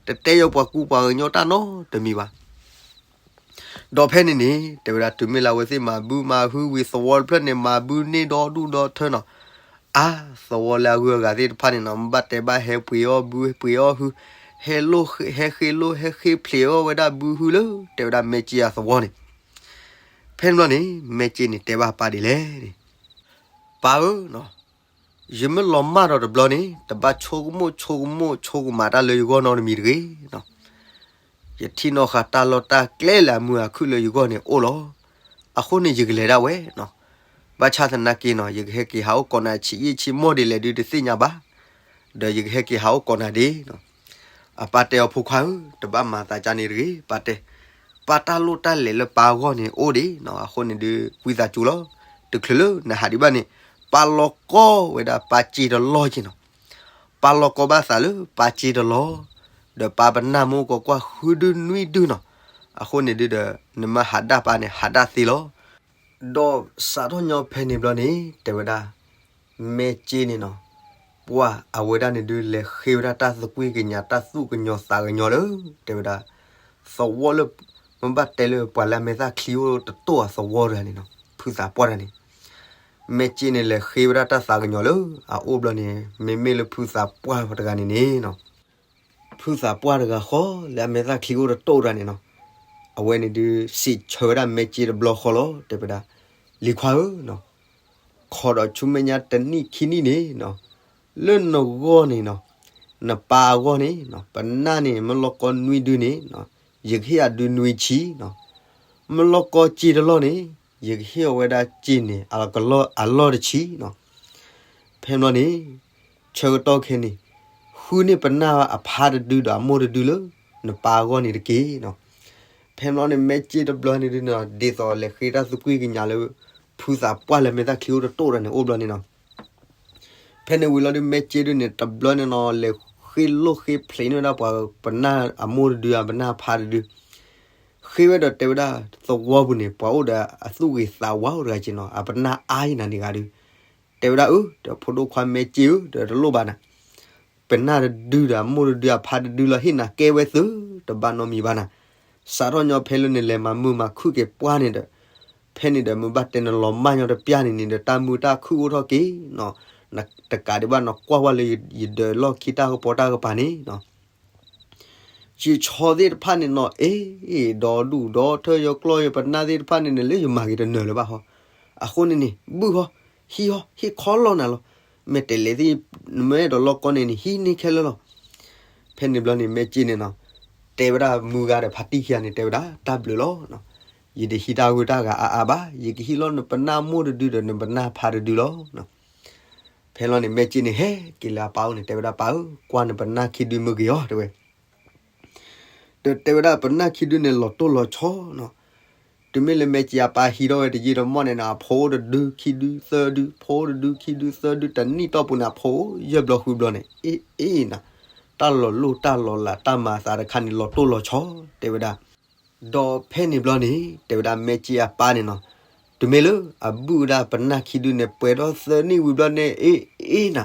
တတဲယီၤပှၤကူပှၤကညီတၢ်နီတမံၤဘၣ်. ဒီးဖဲန့ၣ်န့ၣ် တဲဝဲဒၣ် တုၤမ့ၢ်လၢအဝဲသ့ၣ်မၤဘုမၤဟုဝံၤ သဝီတဖျၢၣ်န့ၣ် မၤဘုန့ၢ်ဒီဒူၣ်ဒီထၢနီၤ, အါ သဝီလၢအဂုၤအဂၤသ့ၣ်တဖၣ်န့ၣ်နီၤ ဘၣ်တဲဘၣ်ဟဲပှ့ၤအီၣ်ဘုပှ့ၤအီၣ်ဟု, ဟဲလိၣ်ဟဲဃ့လိၣ် ဟဲဃ့ဖျိးအီၣ်ဝဲဒၣ်ဘုဟုလၢ တဲဝဲဒၣ် မဲာ်က့ၤအသဝီန့ၣ်. ဖဲန့ၣ်ဘျီန့ၣ် မဲာ်က့ၤန့ၣ် တဲဘၣ်ပၢ်ဒ်လဲၣ်န့ၣ်, ပၢ်ဧၢ, ယမ့ၢ်လီၤမၢ်ဒီးတဘျီန့ၣ် တဘၣ်ဆိကမိၣ်ဆိကမိၣ်ဆိကမးတၢ်လၢယဂီၢ်နီတမံၤတဂ့ၤ. ယထံၣ်နီၣ်ဃာ်တၢ်လီၢ်တၢ်ကျဲလၢအမုာ်အခုၣ်လၢယဂီၢ်န့ၣ်အိၣ်လီၤ. အဃိန့ၣ် ယကလဲၤဒၣ်ဝဲနီၤ. ဘၣ်ဆၣ်သနာ်က့နီၤ ယကဟဲက့ၤဟးအိၣ်ကိးနၤဆံးယံာ်ဆံးမီၢ်ဒ်လဲၣ်ဒုးတသ့ၣ်ညါဘၣ်, ဒီးယကဟဲက့ၤဟးအိၣ်ကိးနၤဒၣ်နီၤ. အပၢ်တဲအီၤ ဖိခွါဧၢ, တဘၣ်မၤသးကၢ်န့ၣ်တဂ့ၤ, ပၢ်တဲ, ပၢ်တၢ်လိၣ်တၢ်လဲၤလၢပၢ်အဂီၢ်န့ၣ်အိၣ်ဒံးနီၤ. အဃိန့ၣ်ဒုး ဝံသးစူၤလီၤ. တချုးလၢနဟးဒံးဘၣ်န့ၣ် ပၢ်လီၤကီဝဲဒၣ်ပၢ်စ့တလီၢ်က့နီၤ. ပၢ်လီၤကီဘၣ်သးလၢပၢ်စ့တလီၢ်, ဒီးပၢ်ပနၢ်မ့ၢ်အိၣ်ကကွၢ်ဃုဒုနွံဒုနီၤ. အဃိန့ၣ်ဒုးဒီး နမ့ၢ်ဟးဒၣ်ပၢ်န့ၣ် ဟးဒၣ်သ့လီၤ. ဒီးစးထီၣ်ညီဖဲန့ၣ်ဘျီန့ၣ် တဲဝဲဒၣ် မဲာ်က့ၤန့ၣ်နီၤ, ပှၤအဝဲဒၣ်န့ၣ်ဒုး လဲၤဃ့ဝဲဒၣ်တၢ်သကွံၢ်ကညး တၢ်သူၣ်ကညီၤသးကညီၤလၢ တဲဝဲဒၣ် သဝီလၢ မ့ၢ်ဘၣ်တဲလၢပှၤလၢအမဲာ်သၣ်ချံအိၣ်တတိၢ်အသဝီတဂၤန့ၣ်နီၤ, ဖုသးပှၢ်တဂၤန့ၣ်, မဲာ်က့ၤန့ၣ် လဲၤဃ့ဝဲဒၣ်တၢ်သးကညီၤလၢအအိၣ်ဘျီန့ၣ် မ့မ့ၢ်လၢဖုသးပှၢ်တဂၤန့ၣ်န့ၣ်နီၤ ဖုသးပှၢ်တဂၤဃီ လၢအမဲာ်သၣ်ချံအိၣ်တတိၢ်တဂၤန့ၣ်နီၤ, အဝဲန့ၣ်ဒုး စံးဆၢဝဲဒၣ်မဲာ်က့ၤတဘျီဃီလီၤ. တဲဝဲဒၣ် လံၤခွါဧၢ, ခိးဒီးဆူမဲာ်ညါတနံၣ်ခံနံၣ်န့ၣ်နီၤ, လၢနဂီၢ်န့ၣ်နီၤ, နပၢ်အဂီၢ်န့ၣ်နီၤ, ပနၢ်န့ၣ် မ့ၢ်လီၤကီနွံဒုန့ၣ် ယကဟ့ၣ်အဒုနွံဆံနီၤ, မ့ၢ်လီၤကီစ့တလီၢ်န့ၣ် ယကဟ့ၣ်အီၤဝဲဒၣ်စ့န့ၣ် အလီၢ်တဆံနီၤ. ဖဲန့ၣ်ဘျီန့ၣ် ဆၢကတီၢ်ခဲန့ၣ် ဃုန့ၢ်ပနၢ်အဖါတဒုဒီးအမိၢ်တဒုလၢ နပၢ်အဂီၢ်န့ၣ်တက့ၢ်နီၤ. ဖဲန့ၣ်ဘျီန့ၣ် မဲာ်က့ၤတဘျီန့ၣ်ဒုးနီၤ ဒ်သိးလဲၤဃ့တၢ်သကွံၢ်ကညးလၢ ဖုသးပှၢ်လၢမဲာ်သၣ်ချံအိၣ်တတိၢ်တဂၤန့ၣ်အိၣ်ဘျီန့ၣ်နီၤ. ဖဲန့ၣ်ဝံၤလီၤဒုး မဲာ်က့ၤဒုးန့ၣ် တဘျီန့ၣ်နီၤ လဲၤဃ့လိၣ်ဃ့ဖျဲးန့ၢ်ဝဲဒၣ်ပှၤပနၢ်အမိၢ်တဒု အပနၢ်ဖါတဒု ဃ့ဝဲဒီးတဲဝဲဒၣ် သဝီပူၤန့ၣ် ပှၤအိၣ်ဒီးအသူၣ်ဂ့ၤသးဝါအိၣ်တဂၤက့နီၤ အပနၢ်အါယံၤနၤန့ၣ်ဂၤဒုး တဲဝဲဒၣ်အၢ ဒီးဖိဒိၣ်ခွါမဲာ်က့ၤဧၢ ဒီးတလိၣ်ဘၣ်နၤ ပနၢ်တဒုဒီးအမိၢ်တဒုအဖါတဒုလီၤ ဟ့ၣ်နၤကဲဝဲသု တဘၣ်နီတမံၤဘၣ်နၤ. စးထီၣ်ညီဖဲလၢနလဲၤမၤမုာ်မၤခုၣ်က့ၤပှၢ်န့ၣ်ဒီး ဖဲန့ၣ်ဒီးမ့ၢ်ဘၣ်တဲနလီၤမၢ်ညီတပျၢ်န့ၣ်န့ၣ်ဒီး တၢ်မုာ်တၢ်ခုၣ်အိၣ်ထီၣ်က့ၤနီၤ တကးဒံးဘၣ်နီၤ ကွၢ်ဝဲလၢယဒၢးလီၢ်ခံတၢ်ကပီၤတၢ်ကပၤန့ၣ်နီၤ စံးဆီသ့ၣ်တဖၣ်န့ၣ်နီၤ အ့ၣ် ဒီဒူၣ်ဒီထၢ ယကျီၢ်ယပနၢ်သ့ၣ်တဖၣ်န့ၣ်န့ၣ် လၢယမၤဂ့ၤတနၢၤလၢၤဘၣ်ဟီ, အဃိန့ၣ်န့ၣ် ဘုၣ်ဟီ, ဟံးဟီ, ဟ့ၣ်ခီလီၢ်နၤလီၤ, မ့ၢ်တဲလဲၤသ့ၣ် နမ့ၢ်အဲၣ်ဒိးလီၢ်ကီန့ၣ်န့ၣ် ဟံးန့ၢ်ခဲလၢာ်လီၤ. ဖဲန့ၣ်ဘျီန့ၣ် မဲာ်က့န့ၣ်နီၤ တဲဝဲဒၣ်မုၢ်ဂၤဒီးဖါတံၢ်ခံဂၤန့ၣ် တဲဝဲဒၣ် တၢ်ဘျုးလီၤ, ယတဟံးတၢ်ဂုၢ်တၢ်ဂၤအါအါဘၣ်, ယကဟံးလီၤနပနၢ်မိၢ်တဒုဒီးနပနၢ်ဖါတဒုလီၤ. ဖဲလီၤန့ၣ် မဲာ်က့န့ၣ် ဟဲက့ၤလၢအပၢ်အိၣ်န့ၣ် တဲဝဲဒၣ် ပၢ်ဧၢ, ကွၢ်နပနၢ်ခံဒုမ့ၢ်ဂ့ၤအီၤ တဲဝဲ ဒီးတဲဝဲဒၣ်ပနၢ်ခံဒုန့ၣ် လီၤတိၢ်လီၤဆီနီၤ, တုၤမ့ၢ်လၢမဲာ်က့အပၢ်ဟံးထီၣ်ဝဲတယံာ်တမီၢ်န့ၣ်နီၤ အဖိတဒုခံဒုသၢဒု ဖိတဒုခံဒုသၢဒု တနံၣ်တီၢ်ပူၤန့ၣ် အဖိယဲၢ်ဘျီဃုဘျီန့ၣ် အ့ၣ်အ့ၣ်နီၤ, တၢ်လီၤလိၢ်တၢ်လီၤလးတၢ်မၤအသးတခါန့ၣ် လီၤတိၢ်လီၤဆီ တဲဝဲဒၣ် ဒီးဖဲန့ၣ်ဘျီန့ၣ် တဲဝဲဒၣ်မဲာ်က့အပၢ်န့ၣ်နီၤ, တုၤမ့ၢ်လၢအဘုၣ်ဝဲဒၣ်ပနၢ်ခံဒုန့ၣ် ပှဲၤဒီးသၢနံၣ်ဝံၤဘျီန့ၣ် အ့ၣ်အ့ၣ်နီၤ,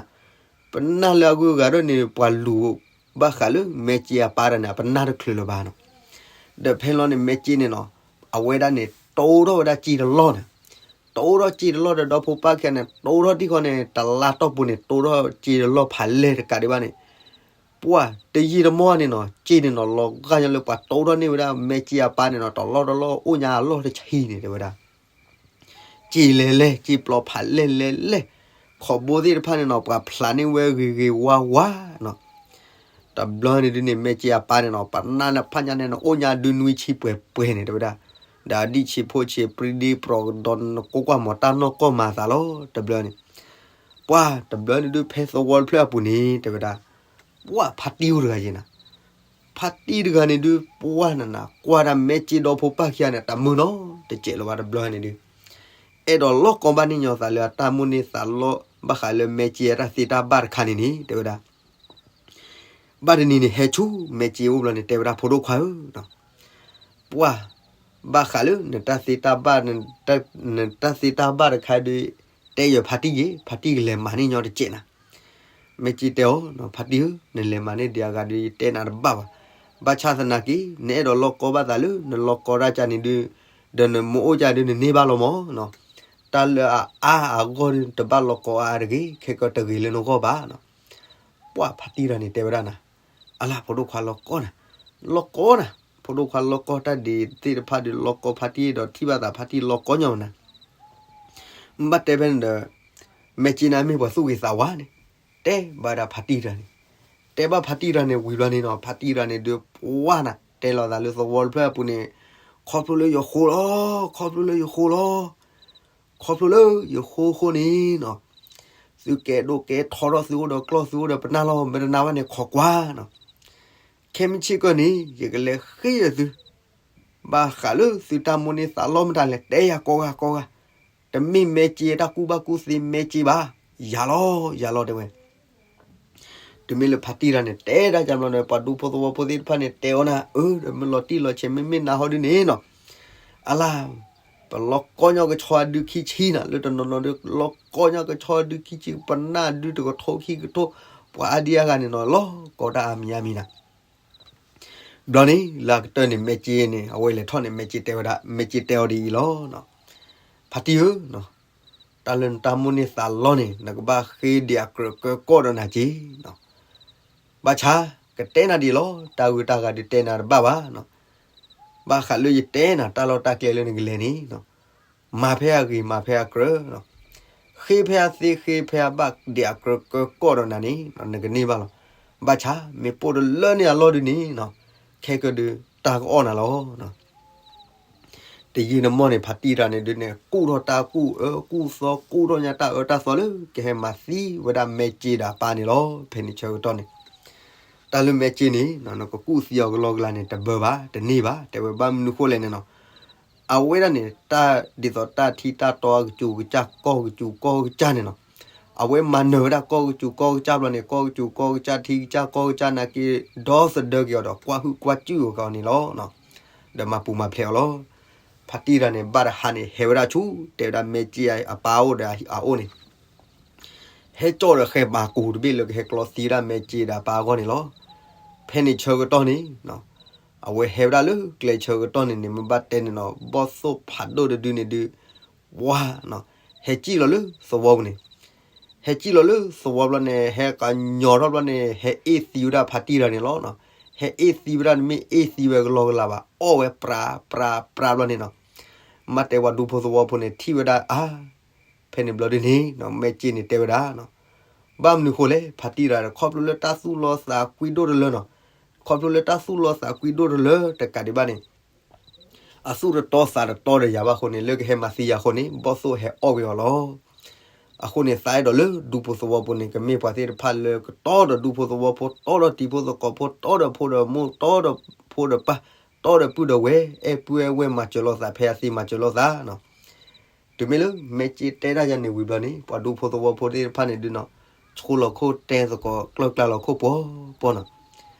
ပနၢ်လၢအဂုၤအဂၤဒၣ်န့ၣ် ပှၤလူၤဘၣ်ဃးလၢမဲာ်က့အပၢ်တၢ်န့ၣ် အပနၢ်တချုးလၢၤဘၣ်နီၤ. ဒီးဖဲလီၤန့ၣ် မဲာ်က့န့ၣ်နီၤ အဝဲဒၣ်န့ၣ် တိၢ်ထီၣ်ဝဲဒၣ်စ့တလီၢ်န့ၣ်, တိၢ်ထီၣ်စ့တလီၢ်ဒီး ဒီဖိပၢ်ခံဂၤန့ၣ် တိၢ်ထီၣ်တံၢ်ဃီန့ၣ် တလါတီၢ်ပူၤန့ၣ် တိၢ်ထီၣ်စ့တလီၢ်ဖးလဲၢ်တကးဒံးဘၣ်န့ၣ် ပှၢ်တယံာ်တမီၢ်န့ၣ်နီၤ စ့န့ၣ်နီၤ လီၤဂာ်ညါလၢပှၤတိၢ်ထီၣ်န့ၢ်ဝဲဒၣ် မဲာ်က့အပၢ်န့ၣ်နီၤ တလီၢ်တလီၢ်အိၣ်ညါအလီၢ်တဆံန့ၣ် တဲဝဲဒၣ် စ့လဲၤလဲၣ် စ့ပျီဖးလဲၢ်လဲၤလဲၣ်, ခီဘိသ့ၣ်တဖၣ်န့ၣ်နီၤ ပှၤဖျးန့ၢ်ဝဲဂ့ၤဂ့ၤဝါဝါနီၤ. တဘျီန့ၣ်ဒုန့ၣ် မဲာ်က့အပၢ်န့ၣ်နီၤ ပနၢ်န့ၣ်ဖးညါန့ၣ်နီၤ အိၣ်ညါဒုနွံဆံပှဲၤပှဲၤန့ၣ် တဲဝဲဒၣ်, ဒီးအဒံၣ်ဆံးဖိဆံးပြံဒ့ပြီကဒီးနကိးကွၢ်မီၤတၢ်နီၢ်ကီၢ်မၤသးလီၤ တဘျီန့ၣ် ပှၢ်တဘျီန့ၣ်ဒု ဖဲသဝီတဖျၢၣ်အပူၤန့ၣ် တဲဝဲဒၣ်, ပှၢ်ဖါတံၢ်အိၣ်တဂၤယဲၢ်နၤ, ဖါတံၢ်တဂၤန့ၣ်ဒု ပှၢ်နၤနၤ ကွၢ်ဒၣ်မဲာ်က့ဒီဖိပၢ်ခံဂၤန့ၣ် တမုာ်နီတစဲးလၢၤဘၣ်တဘျီန့ၣ်ဒု, အဲၣ်ဒိးလီၢ်ကီဘၣ်န့ၢ်ညီသးလၢအတၢ်မိၣ်န့ၢ်သးလီ ဘၣ်ဃးလၢမဲာ်က့အတၢ်သ့တၢ်ဘၣ်တခါန့ၣ်န့ၣ် တဲဝဲဒၣ် ဘၣ်တနံၤန့ၣ် ဟဲဆူမဲာ်က့အိၣ်ဘျီန့ၣ် တဲဝဲဒၣ် ဖိဒိၣ်ခွါဧၢ, ပှၢ်ဘၣ်ဃးလၢနတၢ်သ့တၢ်ဘၣ်, နတၢ်သ့တၢ်ဘၣ်တခါဒီး တဲယၤဖါတံၢ်ဂ့ၤ, ဖါတံၢ်ကလဲၤမၤန့ၢ်ညီတစဲးနၤ. မဲာ်က့တဲအီၤ ဖါတံၢ်ဧၢ, နလဲၤမၤန့ၢ်ဒံးအဂၤဒီး ယတဲနၤတဘၣ်ဘၣ်. ဘၣ်ဆၣ်သနာ်က့ နအဲၣ်ဒိးလီၢ်ကီဘၣ်သးလၢ နလီၢ်ကီတၢ်ကန့ၣ်ဒု, ဒီးနမ့ၢ်အိၣ်ကဒီး နန့ၢ်ဘၣ်လီၤမးနီၤ. တၢ်လၢအအါအဂီၢ်ဒု တဘၣ်လီၢ်ကီအါတဂ့ၤ, ခဲကတဂ့ၤလၢနဂီၢ်ဘၣ်နီၤ. ပှၢ်ဖါတံၢ်တဂၤန့ၣ် တဲဝဲဒၣ်နၤ, အလၢ် ဖိဒိၣ်ခွါလီၢ်ကီနၤ, လီၢ်ကီနၤ, ဖိဒိၣ်ခွါလီၢ်ကီတၢ်ဒ်သ့ၣ်တဖၣ်ဒီး လီၢ်ကီဖါတံၢ်ဒီးထံၣ်ဘၣ်သးဖါတံၢ်လီၢ်ကီညီမးနၤ. ဘၣ်တဲဖဲန့ၣ်ဒီး မဲာ်က့န့ၣ်မ့ၢ်ပှၤသူၣ်ဂ့ၤသးဝါန့ၣ် တဲဘၣ်ဒၣ်ဖါတံၢ်တဂၤန့ၣ်, တဲဘၣ်ဖါတံၢ်တဂၤန့ၣ်ဝံၤဘျီန့ၣ်နီၤ ဖါတံၢ်တဂၤန့ၣ်ဒုး ပှၢ်နၤ တဲလီၤသးလၢသဝီတဖျၢၣ်အပူၤန့ၣ်, ခီဖျိလၢယဃိလီၤ, ခီဖျိလၢယဃိလီၤ, ခီဖျိလၢယဃိဃိန့ၣ်နီၤ, သုကဲဒိၣ်ကဲထီထီၣ် သုအိၣ်ဒီးကျီၢ် သုအိၣ်ဒီးပနၢ်လီၤ, မ့ၢ်တနာ်ဘၣ်န့ၣ် ခိးကွၢ်နီၤ. ခဲမုၢ်ဆ့ၣ်ကီၢ်န့ၣ် ယကလဲၤဃ့ဒီးသု ဘၣ်ဃးလၢသုတၢ်မိၣ်န့ၢ်သးလီမတၤလဲၣ် တဲယၤကိးဂၤကိးဂၤ, တမ့ၢ်မဲာ်က့တၢ်ကူၣ်ဘၣ်ကူၣ်သ့မဲာ်က့ဘၣ်, ယၤလီၤ ယၤလီၤတဲဝဲ. တုၤမ့ၢ်လၢဖါတံၢ်တဂၤန့ၣ် တဲဒၣ်ကဘျီန့ၣ် ပှၤဒူဖိသဝီဖိသ့ၣ်တဖၣ်န့ၣ် တဲအီၤနၤ အၢ ဒီးမ့ၢ်လီၤတံၢ်လီၤဆဲး မ့မ့ၢ်နၤဟီဒုန့ၣ်နီၤ, အလၢ် ပလီၢ်ကီညီကဆီဒုခံဆံနၤ လၢတနီၤနီၤဒု လီၢ်ကီညီကဆီဒုခံဆံ ပနၢ်ဒုတကထိခံကထိ, ပှၤအါဒံအါဂၤန့ၣ်နီၤ လီၢ်ကီတၢ်အါမံၤအါမံၤနၤ. ဘျီန့ၣ် လၢအကတၢၢ်န့ၣ် မဲာ်က့န့ၣ် အဝဲလဲၤထီၣ်န့ၣ် မဲာ်က့တဲဝဲဒၣ် မဲာ်က့တဲအီၤဒ်အံၤလီၤ. ဖါတံၢ်ဧၢ, တၢ်လၢနတၢ်မိၣ်န့ၢ်သးလီန့ၣ် နကဘၣ်ဃ့ဒံးအကြၢးကၢကီၢ်ဒီးနၤက့ၤ, ဘၣ်ဆၣ် ကတဲနၤဒ်အံၤလီၤ, တၢ်ဂုၤတၢ်ဂၤဒုးတဲနၤတဘၣ်ဘၣ်, ဘၣ်ဃးလၢယတဲနၤ တၢ်လီၢ်တၢ်ကျဲလၢနကလဲၤန့ၣ် မၤဖဲအဂ့ၤ မၤဖဲအကြၢး, ဃ့ဖဲအသ့ ဃ့ဖဲအဘၣ် ဒံးအကြၢးကၢကီၢ်ဒီးနၤန့ၣ် နကန့ၢ်ဘၣ်လီၤ. ဘၣ်ဆၣ် မ့ၢ်ပိၢ်တလၢန့ၢ်အလီၢ်ဒုန့ၣ် ခဲကဒုးတၢ်ကအီၣ်နၤလီၤ. တယံာ်တမီၢ်န့ၣ် ဖါတံၢ်တဂၤန့ၣ်ဒုန့ၣ် ကူၣ်ထီၣ်တၢ်ကူၣ်အၢကူၣ်သီ ကူၣ်ထီၣ်ညါတၢ်အၢတၢ်သီလၢ ကဟဲမၤသံဝဲဒၣ်မဲာ်က့ဒီးအပၢ်န့ၣ်လီၤ. ဖဲန့ၣ်ဆၢကတီၢ်န့ၣ် တၢ်လၢမဲာ်က့န့ၣ် နကကူၣ်သံအီၤကလီကလီန့ၣ် တဘၢဘၣ် တန့ၢ်ဘၣ် တဲဝဲ ဘၣ်မနုၤဃိလဲၣ်န့ၣ်နီၤ, အဝဲဒၣ်န့ၣ် တၢ်ဒ်သိးတၢ်ထံတၢ်တီအကစူၤကစၢ် ကီၢ်ကစူၤကီၢ်ကစၢ်န့ၣ်နီၤ, အဝဲမၤနၢၤဝဲဒၣ်ကီၢ်ကစူၤကီၢ်ကစၢ်ဘျီန့ၣ် ကီၢ်ကစူၤကီၢ်ကစၢ် ထံကစၢ်ကီၢ်ကစၢ်နာ်က့ ဒီသဒၢက့ၤအီၤဒီး ကွၢ်ဟုၣ်ကွၢ်စုၣ်အီၤက့ၤအီၤန့ၣ်လီၤ. ဒီးမၤပူၤမၤဖျဲးအီၤလီၤ. ဖါတံၢ်တဂၤန့ၣ် ဘၣ်တဟါန့ၣ် ဟဲဝဲဒၣ်ဆူ တဲဝဲဒၣ်မဲာ်က့အပၢ်အိၣ်ဒီးအအိၣ်န့ၣ် ဟဲကၠီၣ်ဒီးဃဲၤမၤကူၤတဘ့ၣ်လၢကဟဲကျီသံဝဲဒၣ်မဲာ်က့ဒီးအပၢ်အဂီၢ်န့ၣ်လီၤ. ဖဲန့ၣ်ဆၢကတီၢ်န့ၣ် အဝဲဟဲဝဲဒၣ်လၢကျဲဆၢကတီၢ်န့ၣ်န့ၣ် မ့ၢ်ဘၣ်တဲန့ၣ်နီၤ ဘီၣ်သိၣ်ဖးဒိၣ်တဒုန့ၣ်ဒု ဝါ ဟဲကံၣ်လီၤလၢသဝီပူၤန့ၣ်, ဟဲကံၣ်လီၤလၢသဝီဘျီန့ၣ် ဟဲကညီထီၣ်ဘျီန့ၣ် ဟဲအ့ၣ်သံဝဲဒၣ်ဖါတံၢ်တဂၤန့ၣ်လီၤ. ဟဲအ့ၣ်သံဝဲဒၣ်န့ၣ် မ့ၢ်အ့ၣ်သံဝဲကလီကလီဘၣ် အီၣ်ဝဲပြးပြးပြးဘျီန့ၣ်နီၤ. မ့ၢ်တဲပှၤဒူဖိသဝီဖိန့ၣ် ထံၣ်ဝဲဒၣ်အါ ဖဲန့ၣ်ဘျီဒုန့ၣ်နီၤ မဲာ်က့န့ၣ်တဲဝဲဒၣ်နီၤ, ဘၣ်မနုၤဃိလဲၣ် ဖါတံၢ်တဂၤဒီး ခီဖျိလၢတၢ်သူၣ်လီသးကွံဒိၣ်တလၢနီၤ, ခီဖျိလၢတၢ်သူၣ်လီသးကွံဒိၣ်တလၢတကးဒံးဘၣ်န့ၣ် အသူၣ်တတီသးတတီဒီးယၤဘၣ်အဃိန့ၣ် လၢကဟဲမၤသံယၤအဃိန့ၣ် ဘီၣ်သိၣ်ဟဲအီၣ်က့ၤအီၤလီၤ. အဃိန့ၣ် သးအဲၣ်ဒိးလၢဒူဖိသဝီဖိန့ၣ် ကမ့ၢ်ပှၤသ့ၣ်တဖၣ်လၢကတီဒီးဒူဖိသဝီဖိ တီဒီးတံၤဖိသကိးဖိ တီဒီးဖိဒီးမိၢ် တီဒီးဖိဒီးပၢ် တီဒီးပုၢ်ဒီးဝဲၢ် အဲၣ်ပုၢ်အဲၣ်ဝဲၢ် မၤစၢၤလိာ်သး ဖဲအသ့မၤစၢၤလိာ်သးနီၤ. တုၤမ့ၢ်လၢမဲာ်က့တဲဒၣ်ယၤန့ၣ်ဝံၤဘျီန့ၣ် ပှၤဒူဖိသဝီဖိသ့ၣ်တဖၣ်န့ၣ်ဒုနီၤ ဆိလီၤခိၣ်တဲသကိး ကျၢၢ်ကျါလီၤခိၣ်ပှီၤပှီၤနီၤ.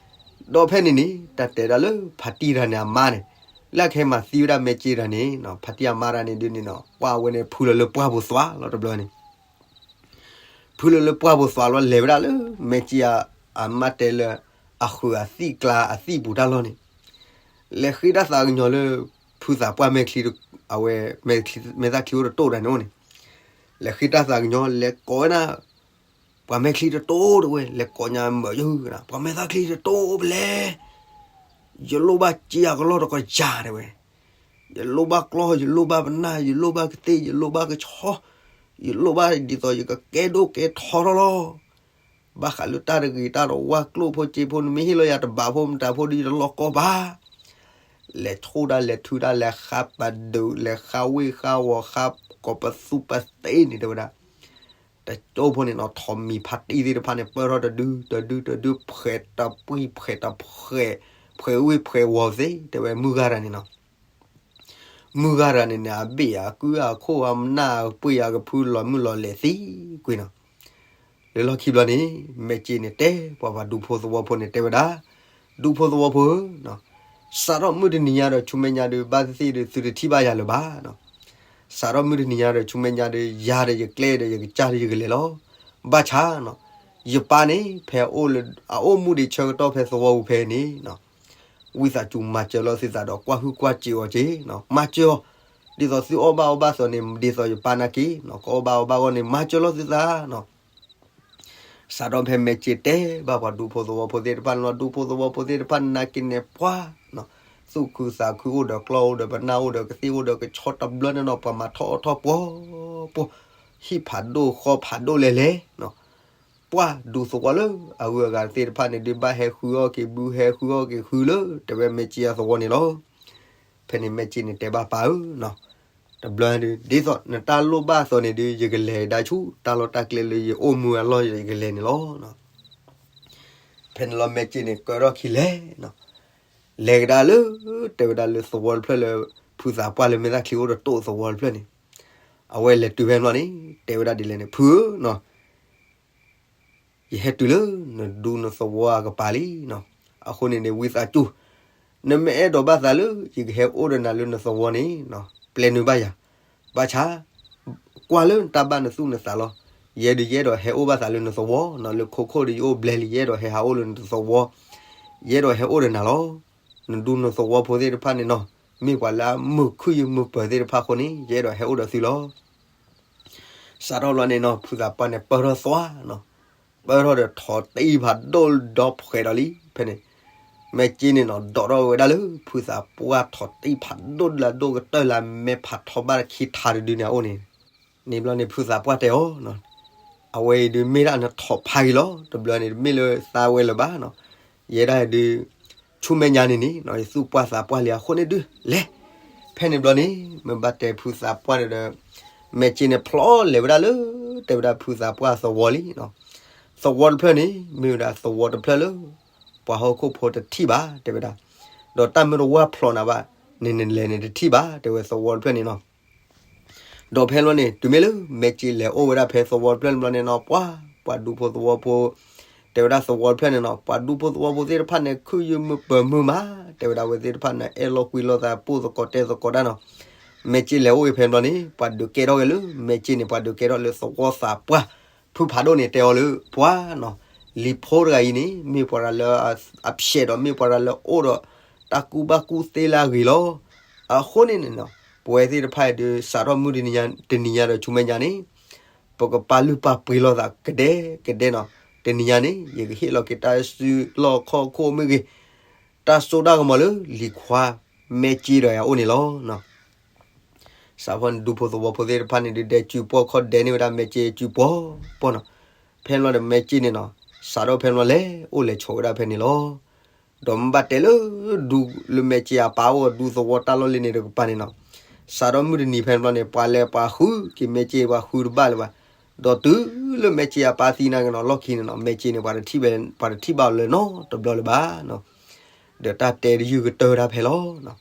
ဒီးဖဲန့ၣ်န့ၣ် တၢ်တဲဒၣ်လၢဖါတံၢ်တဂၤန့ၣ်အမါန့ၣ် လၢကဟဲမၤသံဝဲဒၣ်မဲာ်က့တဂၤန့ၣ်နီၤ ဖါတံၢ်အမါတဂၤန့ၣ်ဒုန့ၣ်နီၤ ပှၢ်ဝဲန့ၣ်ဖုလီၤလၢပှၢ်ပူၤသွးလီၤတဘျီန့ၣ် ဖုလီၤလၢပှၢ်ပူၤသွးလီၤ လဲၤဝဲဒၣ်လၢမဲာ်က့အ အမါတဲလၢအဃုာ်အသံၣ်ကျါအသံၣ်ပူၤတၢ်လီၢ်န့ၣ် လဲၤဃ့တၢ်သးကညီၤလၢ ဖုသးပှၢ်မဲာ်ချံ အဝဲ မဲာ်ချံ မဲာ်သၣ်ချံအိၣ်တတိၢ်တဂၤန့ၣ်အိၣ်န့ၣ် လဲၤဃ့တၢ်သးကညီၤ လဲၤကိးဝဲဒၣ် ပှၤမဲာ်ချံတတိၢ်တဝဲ လဲၤကိးညါမၢယုၢ်ကနၤ ပှၤမဲာ်သၣ်ချံတတိၢ်ဖဲလဲၣ် ယလိၣ်ဘၣ်က့အကလီၢ်တကီၢ်ယၤတဲဝဲ ယလိၣ်ဘၣ်ကျီၢ် ယလိၣ်ဘၣ်ပနၢ် ယလိၣ်ဘၣ်ကသ့ၣ် ယလိၣ်ဘၣ်ကဆီ ယလိၣ်ဘၣ်ဒ်သိးယကကဲဒိၣ်ကဲထီထီၣ်လီၤ. ဘၣ်ဃးလၢတၢ်တဂ့ၤတၢ်တဝါကျိၣ်ဖိစ့ဖိ နမ့ၢ်ဟ့ၣ်လီၤယၤတဘးဖိမတၤဖိဒီးယတလီၢ်ကီၢ်ဘၣ် လဲၤဆိၣ်တၢ်လဲၤထုတၢ်လဲၤဃါပဒုး လဲၤဃါဝ့ၢ်ဃါဝီၤဃါ ကိးပသူပသ့န့ၣ်တဲဝဲဒၣ် တကၠိဖိန့ၣ်နီၤ ထိးမံၤဖါတံၢ်သ့ၣ်တဖၣ်န့ၣ် ပၢၢ်ထီၣ်တဒု တဒု တဒု ဖှဲးတပှံၢ် ဖှဲးတဖှဲး ဖှဲးဝ့ၢ်ဖှဲးဝီၤသ့ၣ် တဲဝဲမုၢ်ဂၤတဂၤန့ၣ်နီၤ မုၢ်ဂၤတဂၤန့ၣ်န့ၣ် အဘ့ၣ်အကုၢ်အခိၣ်အမနၢ်အပှ့ၤအကဖုလီၤမုၢ်လီၤလဲၤသံကွံာ်နီၤ လၢလီၢ်ခံဘျီန့ၣ် မဲာ်က့န့ၣ်တဲ ပှၤပှၤဒူဖိသဝီဖိန့ၣ်တဲဝဲဒၣ်, ဒူဖိသဝီဖိဧၢ, စးထီၣ်မုၢ်တနံၤညါဒီးဆူမဲာ်ညါဒီး ဘၣ်သ့ၣ်သ့ၣ်ဒီးသုတထံၣ်ဘၣ်ယၤလၢၤဘၣ်. စးထီၣ်မုၢ်တနံၤညါဒီးဆူမဲာ်ညါဒီး ယၤဒီးယကျဲဒီးယကစၢ်ဒီးယကလဲၤလီၤ. ဘၣ်ဆၣ် ယပၢ်န့ၣ် ဖဲအအိၣ်မူဒံးဆၢကတီၢ်ဖဲသဝီပူၤဖဲန့ၣ် ဝံသးစူၤမၤစၢၤလီၤသုသးဒီးကွၢ်ဟုၣ်ကွၢ်စူၤအီၤက့ၤ, မၤစၢၤအီၤ, ဒ်သိးသုအီၣ်ဘၣ်အီဘၣ်သီန့ၣ် ဒ်သိးယပၢ်နာ်က့ၤ ကအီၣ်ဘၣ်အီဘၣ်အဂီၢ်န့ၣ် မၤစၢၤလီၤသုသးနီၤ. စးထီၣ်ဖဲမဲာ်က့ၤတဲဘၣ်ပှၤဒူဖိသဝီဖိသ့ၣ်တဖၣ်န့ၣ်လီၤ. ဒူဖိသဝီဖိသ့ၣ်တဖၣ်န့ၣ်လီၤ နာ်က့ၤန့ၣ်ပှၤ သူၣ်ခုသးခုအိၣ်ဒီးကျီၢ်အိၣ်ဒီးပနၢ်အိၣ်ဒီးကသ့ၣ်အိၣ်ဒီးကဆီတဘျီန့ၣ်နီၤ ပှၤမၤထီၣ်အီၣ်ထီၣ်ပှီၤပှီၤ, ဟံၣ်ဖးဒိၣ်ဃီဖးဒိၣ်လဲၣ်လဲၣ် ပှၤဒူသဝီလၢအဂုၤအဂၤသ့ၣ်တဖၣ်န့ၣ်ဒုး ဘၣ်ဟဲဃုအီၣ်က့ၤဘု ဟဲဃုအီၣ်က့ၤဃုလၢ တဲဝဲမဲာ်က့ၤအသဝီန့ၣ်လီၤ. ဖဲန့ၣ်မဲာ်က့ၤန့ၣ်တဲဘၣ်ပၢ်ဧၢ, တဘျီဒုး ဒ်သိးနတၢ်လိၣ်ဘၣ်အသိးန့ၣ်ဒုး ယကလဲၤကဒါဆူတၢ်လီၢ်တၢ်ကျဲလၢယအိၣ်မူအလီၢ်ယကလဲၤန့ၣ်လီၤ. ဖဲန့ၣ်လီၤမဲာ်က့ၤန့ၣ်ကၢထီၣ်ခံလဲၣ် လဲၤကဒါလၢ တဲဝဲဒၣ်လၢသဝီတဖျၢၣ်လၢ ဖုသးပှၢ်လၢမဲာ်သၣ်ချံအိၣ်တတိၢ်သဝီတဖျၢၣ်န့ၣ်, အဝဲလဲၤတုၤဖဲန့ၣ်ဘျီန့ၣ် တဲဝဲဒၣ်ဒ်လဲၣ်န့ၣ် ဖုဧၢနီၤ ယဟဲတုၤလၢနဒူနသဝီအကပၤလံနီၤ. အဃိန့ၣ်န့ၣ် ဝံသးစူၤ နမ့ၢ်အဲၣ်ဒိးဘၣ်သးလၢ ယကဟဲအိၣ်ဒီးနၤလၢနသဝီန့ၣ် ပျဲနုာ်ဘၣ်ယၤ, ဘၣ်ဆၣ် ကွၢ်လၢနတၢ်ဘၣ်နသူၣ်နသးလီၤ. ယဲဒုးယအဲၣ်ဒိးဟဲအိၣ်ဘၣ်သးလၢနသဝီနီၤ, လၢခိခိၣ်ဒီးယအိၣ်ဘျဲလံ ယအဲၣ်ဒိးဟဲဟးအိၣ်လၢနသဝီ, ယအဲၣ်ဒိးဟဲအိၣ်ဒီးနၤလီၤ. နဒူနသဝီဖိသ့ၣ်တဖၣ်န့ၣ်နီၤ မ့ၢ်ပှၤလၢအမုာ်ခုၣ်ယုာ်မုာ်ပၢၤသ့ၣ်တဖၣ်အဃိန့ၣ် ယအဲၣ်ဒိးဟဲအိၣ်ဒီးသုလီၤ. စးထီၣ်ဘျီန့ၣ်နီၤ ဖုသးပှၢ်န့ၣ်ပၢၢ်ထီၣ်သွါနီၤ, ပၢၢ်ထီၣ်ဒီးထိးတံၢ်ဖးဒိၣ်ဒီဖှဲးဒီးလံ. ဖဲန့ၣ် မဲာ်က့ၤန့ၣ်နီၤ ဒိးထီၣ်ဝဲဒၣ်လၢ ဖုသးပှၢ်ထိးတံၢ်ဖးဒိၣ်လၢအဒိၣ်ကတၢၢ်လၢအ မဲာ်ဖးထီဘၣ်ခံထးတဒုန့ၣ်အအိၣ်န့ၣ်, န့ၣ်ဘျီန့ၣ် ဖုသးပှၢ်တဲအီၤ အဝဲအံၤဒုးမ့ၢ်ဒၣ်နထိးဖးဂ့ၤလီၤ. တဘျီန့ၣ် တမ့ၢ်လၢသးဝဲလၢၤဘၣ်နီၤ, ယဲဒၣ်ဒုး ဆူမဲာ်ညါန့ၣ်န့ၣ် ယသူၣ်ပှၢ်သးပှၢ်လံအဃိန့ၣ်ဒုး လဲၤ. ဖဲန့ၣ်ဘျီန့ၣ် မ့ၢ်ဘၣ်တဲဖုသးပှၢ်န့ၣ်ဒီး မဲာ်က့ၤန့ၣ်ဖျီလဲၤဝဲဒၣ်လၢ တဲဝဲဒၣ်ဖုသးပှၢ်သဝီလံနီၤ. သဝီတဖျၢၣ်န့ၣ် မ့ၢ်ဝဲဒၣ်သဝီတဖျၢၣ်လၢ ပှၤဟီၣ်ခိၣ်ဖိတထံၣ်ဘၣ် တဲဝဲဒၣ်, ဒီးတၢ်မ့ၢ်တဝၢ်ဖျီနၤဘၣ် န့ၣ်နလဲၤန့ၣ်တထံၣ်ဘၣ် တဲဝဲသဝီတဖျၢၣ်န့ၣ်နီၤ. ဒီးဖဲလီၤန့ၣ် တုၤမ့ၢ်လၢမဲာ်က့ၤလဲၤအိၣ်ဝဲဒၣ်ဖဲသဝီတဖျၢၣ်န့ၣ်ဘျီန့ၣ်နီၤ ပှၤ ပှၤဒူဖိသဝီဖိ တဲဝဲဒၣ်သဝီတဖျၢၣ်န့ၣ်နီၤ ပှၤဒူဖိသဝီဖိသ့ၣ်တဖၣ်န့ၣ် ခုၣ်ယုာ်မုာ်ပၢၤမုာ်မး တဲဝဲဒၣ်ဝဲသ့ၣ်တဖၣ်န့ၣ် အဲၣ်လိာ်ကွံလိာ်သး ပိၢ်သကိးတဲသကိးတၢ်နီၤ. မဲာ်က့ၤလဲၤအိၣ်ဖဲန့ၣ်ဘျီန့ၣ် ပှၤဒုးကဲထီၣ်က့ၤလၢ မဲာ်က့ၤန့ၣ် ပှၤဒုးကဲထီၣ်လၢသဝီသးပှၢ် ဖုဖးဒိၣ်န့ၣ်တဲအီၤလၢ ပှၤနီၤ လံၤဖိတဂၤအံၤန့ၣ် မ့ၢ်ပှၤတဂၤလၢ အဖျဲးဒီးမ့ၢ်ပှၤတဂၤလၢအိၣ်ဒီး တၢ်ကူၣ်ဘၣ်ကူၣ်သ့လၢအဂ့ၤလီၤ. အဃိန့ၣ်န့ၣ်နီၤ ပဝဲသ့ၣ်တဖၣ်အံၤဒုး စးထီၣ်မုၢ်တနံၤညါ တနံၤညါဒီးဆူမဲာ်ညါန့ၣ် ပကပာ်လုၢ်ပာ်ပှ့ၤလိာ်သးကဒဲကဒဲနီၤ. တနံၤညါန့ၣ် ယကဟ့ၣ်လီၤက့ၤတၢ်စုလီၢ်ခီၣ်ခိၣ်မ့ၢ်ဂ့ၤ, တၢ်စိတၢ်ကမီၤလၢလံၤခွါ မဲာ်က့ဒီးယၤအိၣ်န့ၣ်လီၤ. စးဖီန့ၣ် ဒူဖိသဝီဖိသ့ၣ်တဖၣ်န့ၣ်ဒုး ဒဲးစုပှီၢ်ခီၣ်ဒဲးန့ၢ်ဝဲဒၣ်မဲာ်က့စုပှီၢ်ပှီၢ်နီၤ. ဖဲန့ၣ်ဘျီဒီးမဲာ်က့န့ၣ်နီၤ, စးထီၣ်ဖဲန့ၣ်ဘျီလဲၤအိၣ်လဲၤဆိးဝဲဒၣ်ဖဲန့ၣ်လီၤ. ဒီးမ့ၢ်ဘၣ်တဲလၢ ဒူလၢမဲာ်က့အပၢ်အိၣ် ဒူသဝီတၢ်လီၢ်လ့န့ၣ်တကပၤန့ၣ်နီၤ, စးထီၣ်မုၢ်တနံၤဖဲန့ၣ်ဘျီန့ၣ် ပှၤလဲၤပှၤဃုက့ၤမဲာ်က့ ပှၤဃုတဘၣ်လၢၤဘၣ်. ဒီးတုၤလၢမဲာ်က့အပၢ်သံနာ်က့နီၤ လီၢ်ခံန့ၣ်နီၤ မဲာ်က့န့ၣ် ပှၤတထံၣ်ဘၣ်အီၤလၢၤနီတဘျီလၢၤဘၣ်နီၤ. ဒီးတၢ်တဲတယုၢ်ကတၢၢ်ဒၣ်ဖဲလီၤ.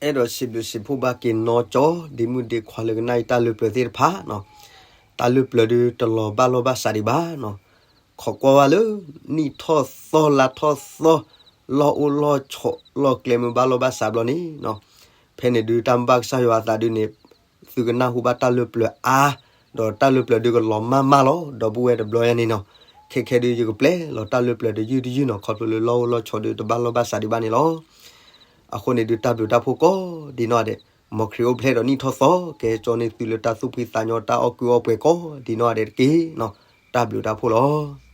အဲၣ်ဒိးစံးဘျုးစံးဖှိၣ်ဘၣ်က့ၤနီၢ်ကၠီ ဒ်မုၢ်ဒ့ခွါလၢကနၣ်အံၤတၢ်လၢပျၢၤသ့ၣ်တဖၣ်နီၤ. တၢ်လၢပျၢၤဒုးတလီၤဘၣ်လီၢ်ဘၣ်စးဒံးဘၣ်နီၤ. ခိးကွၢ်ဝဲလၢ နံၣ်ထီၣ်သီလါထီၣ်သီ လီၢ်အိၣ်လီၢ်ဆိးလီၢ်ကျဲမ့ၢ်ဘၣ်လီၢ်ဘၣ်စးဘျီန့ၣ်နီၤ, ဖဲန့ၣ်ဒုးတၢ်မ့ၢ်ဘၣ်ကစၢ်ယွၤအသးဒုးန့ၣ် သုကနၢ်ဟူဘၣ်တၢ်လၢပျၢၤအါ, ဒီးတၢ်လၢပျၢၤဒုးကလီၤမၢ်မၢ်လီၤ. ဒီပုၢ်ဝဲၢ်တဘျီညါန့ၣ်နီၤ, ခဲခဲဒုးယကပျဲလီၤတၢ်လၢပျၢၤတယုၢ်တယုၢ်နီၤ ခီဖျိလၢလီၢ်အိၣ်လီၢ်ဆိးဒုးတဘၣ်လီၢ်ဘၣ်စးဒံးဘၣ်န့ၣ်လီၤ. အဃိန့ၣ်ဒုးတၢ်ဘျုးတၢ်ဖှိၣ်ကိးဒ်နီၢ်ဒဲး, မ်ခရံာ်အိၣ်ဖျဲၣ်ဒီးနံၣ်ထီၣ်သီ ကဟဲကၠီန့ၢ်သုလၢတၢ်သူၣ်ဖှံသးညီတၢ်အီၣ်ကုၢ်အီၣ်ပှဲၤကိးဒ်နီၢ်ဒဲးတက့ၢ်နီၤ. တၢ်ဘျုးတၢ်ဖှိၣ်လီၤ.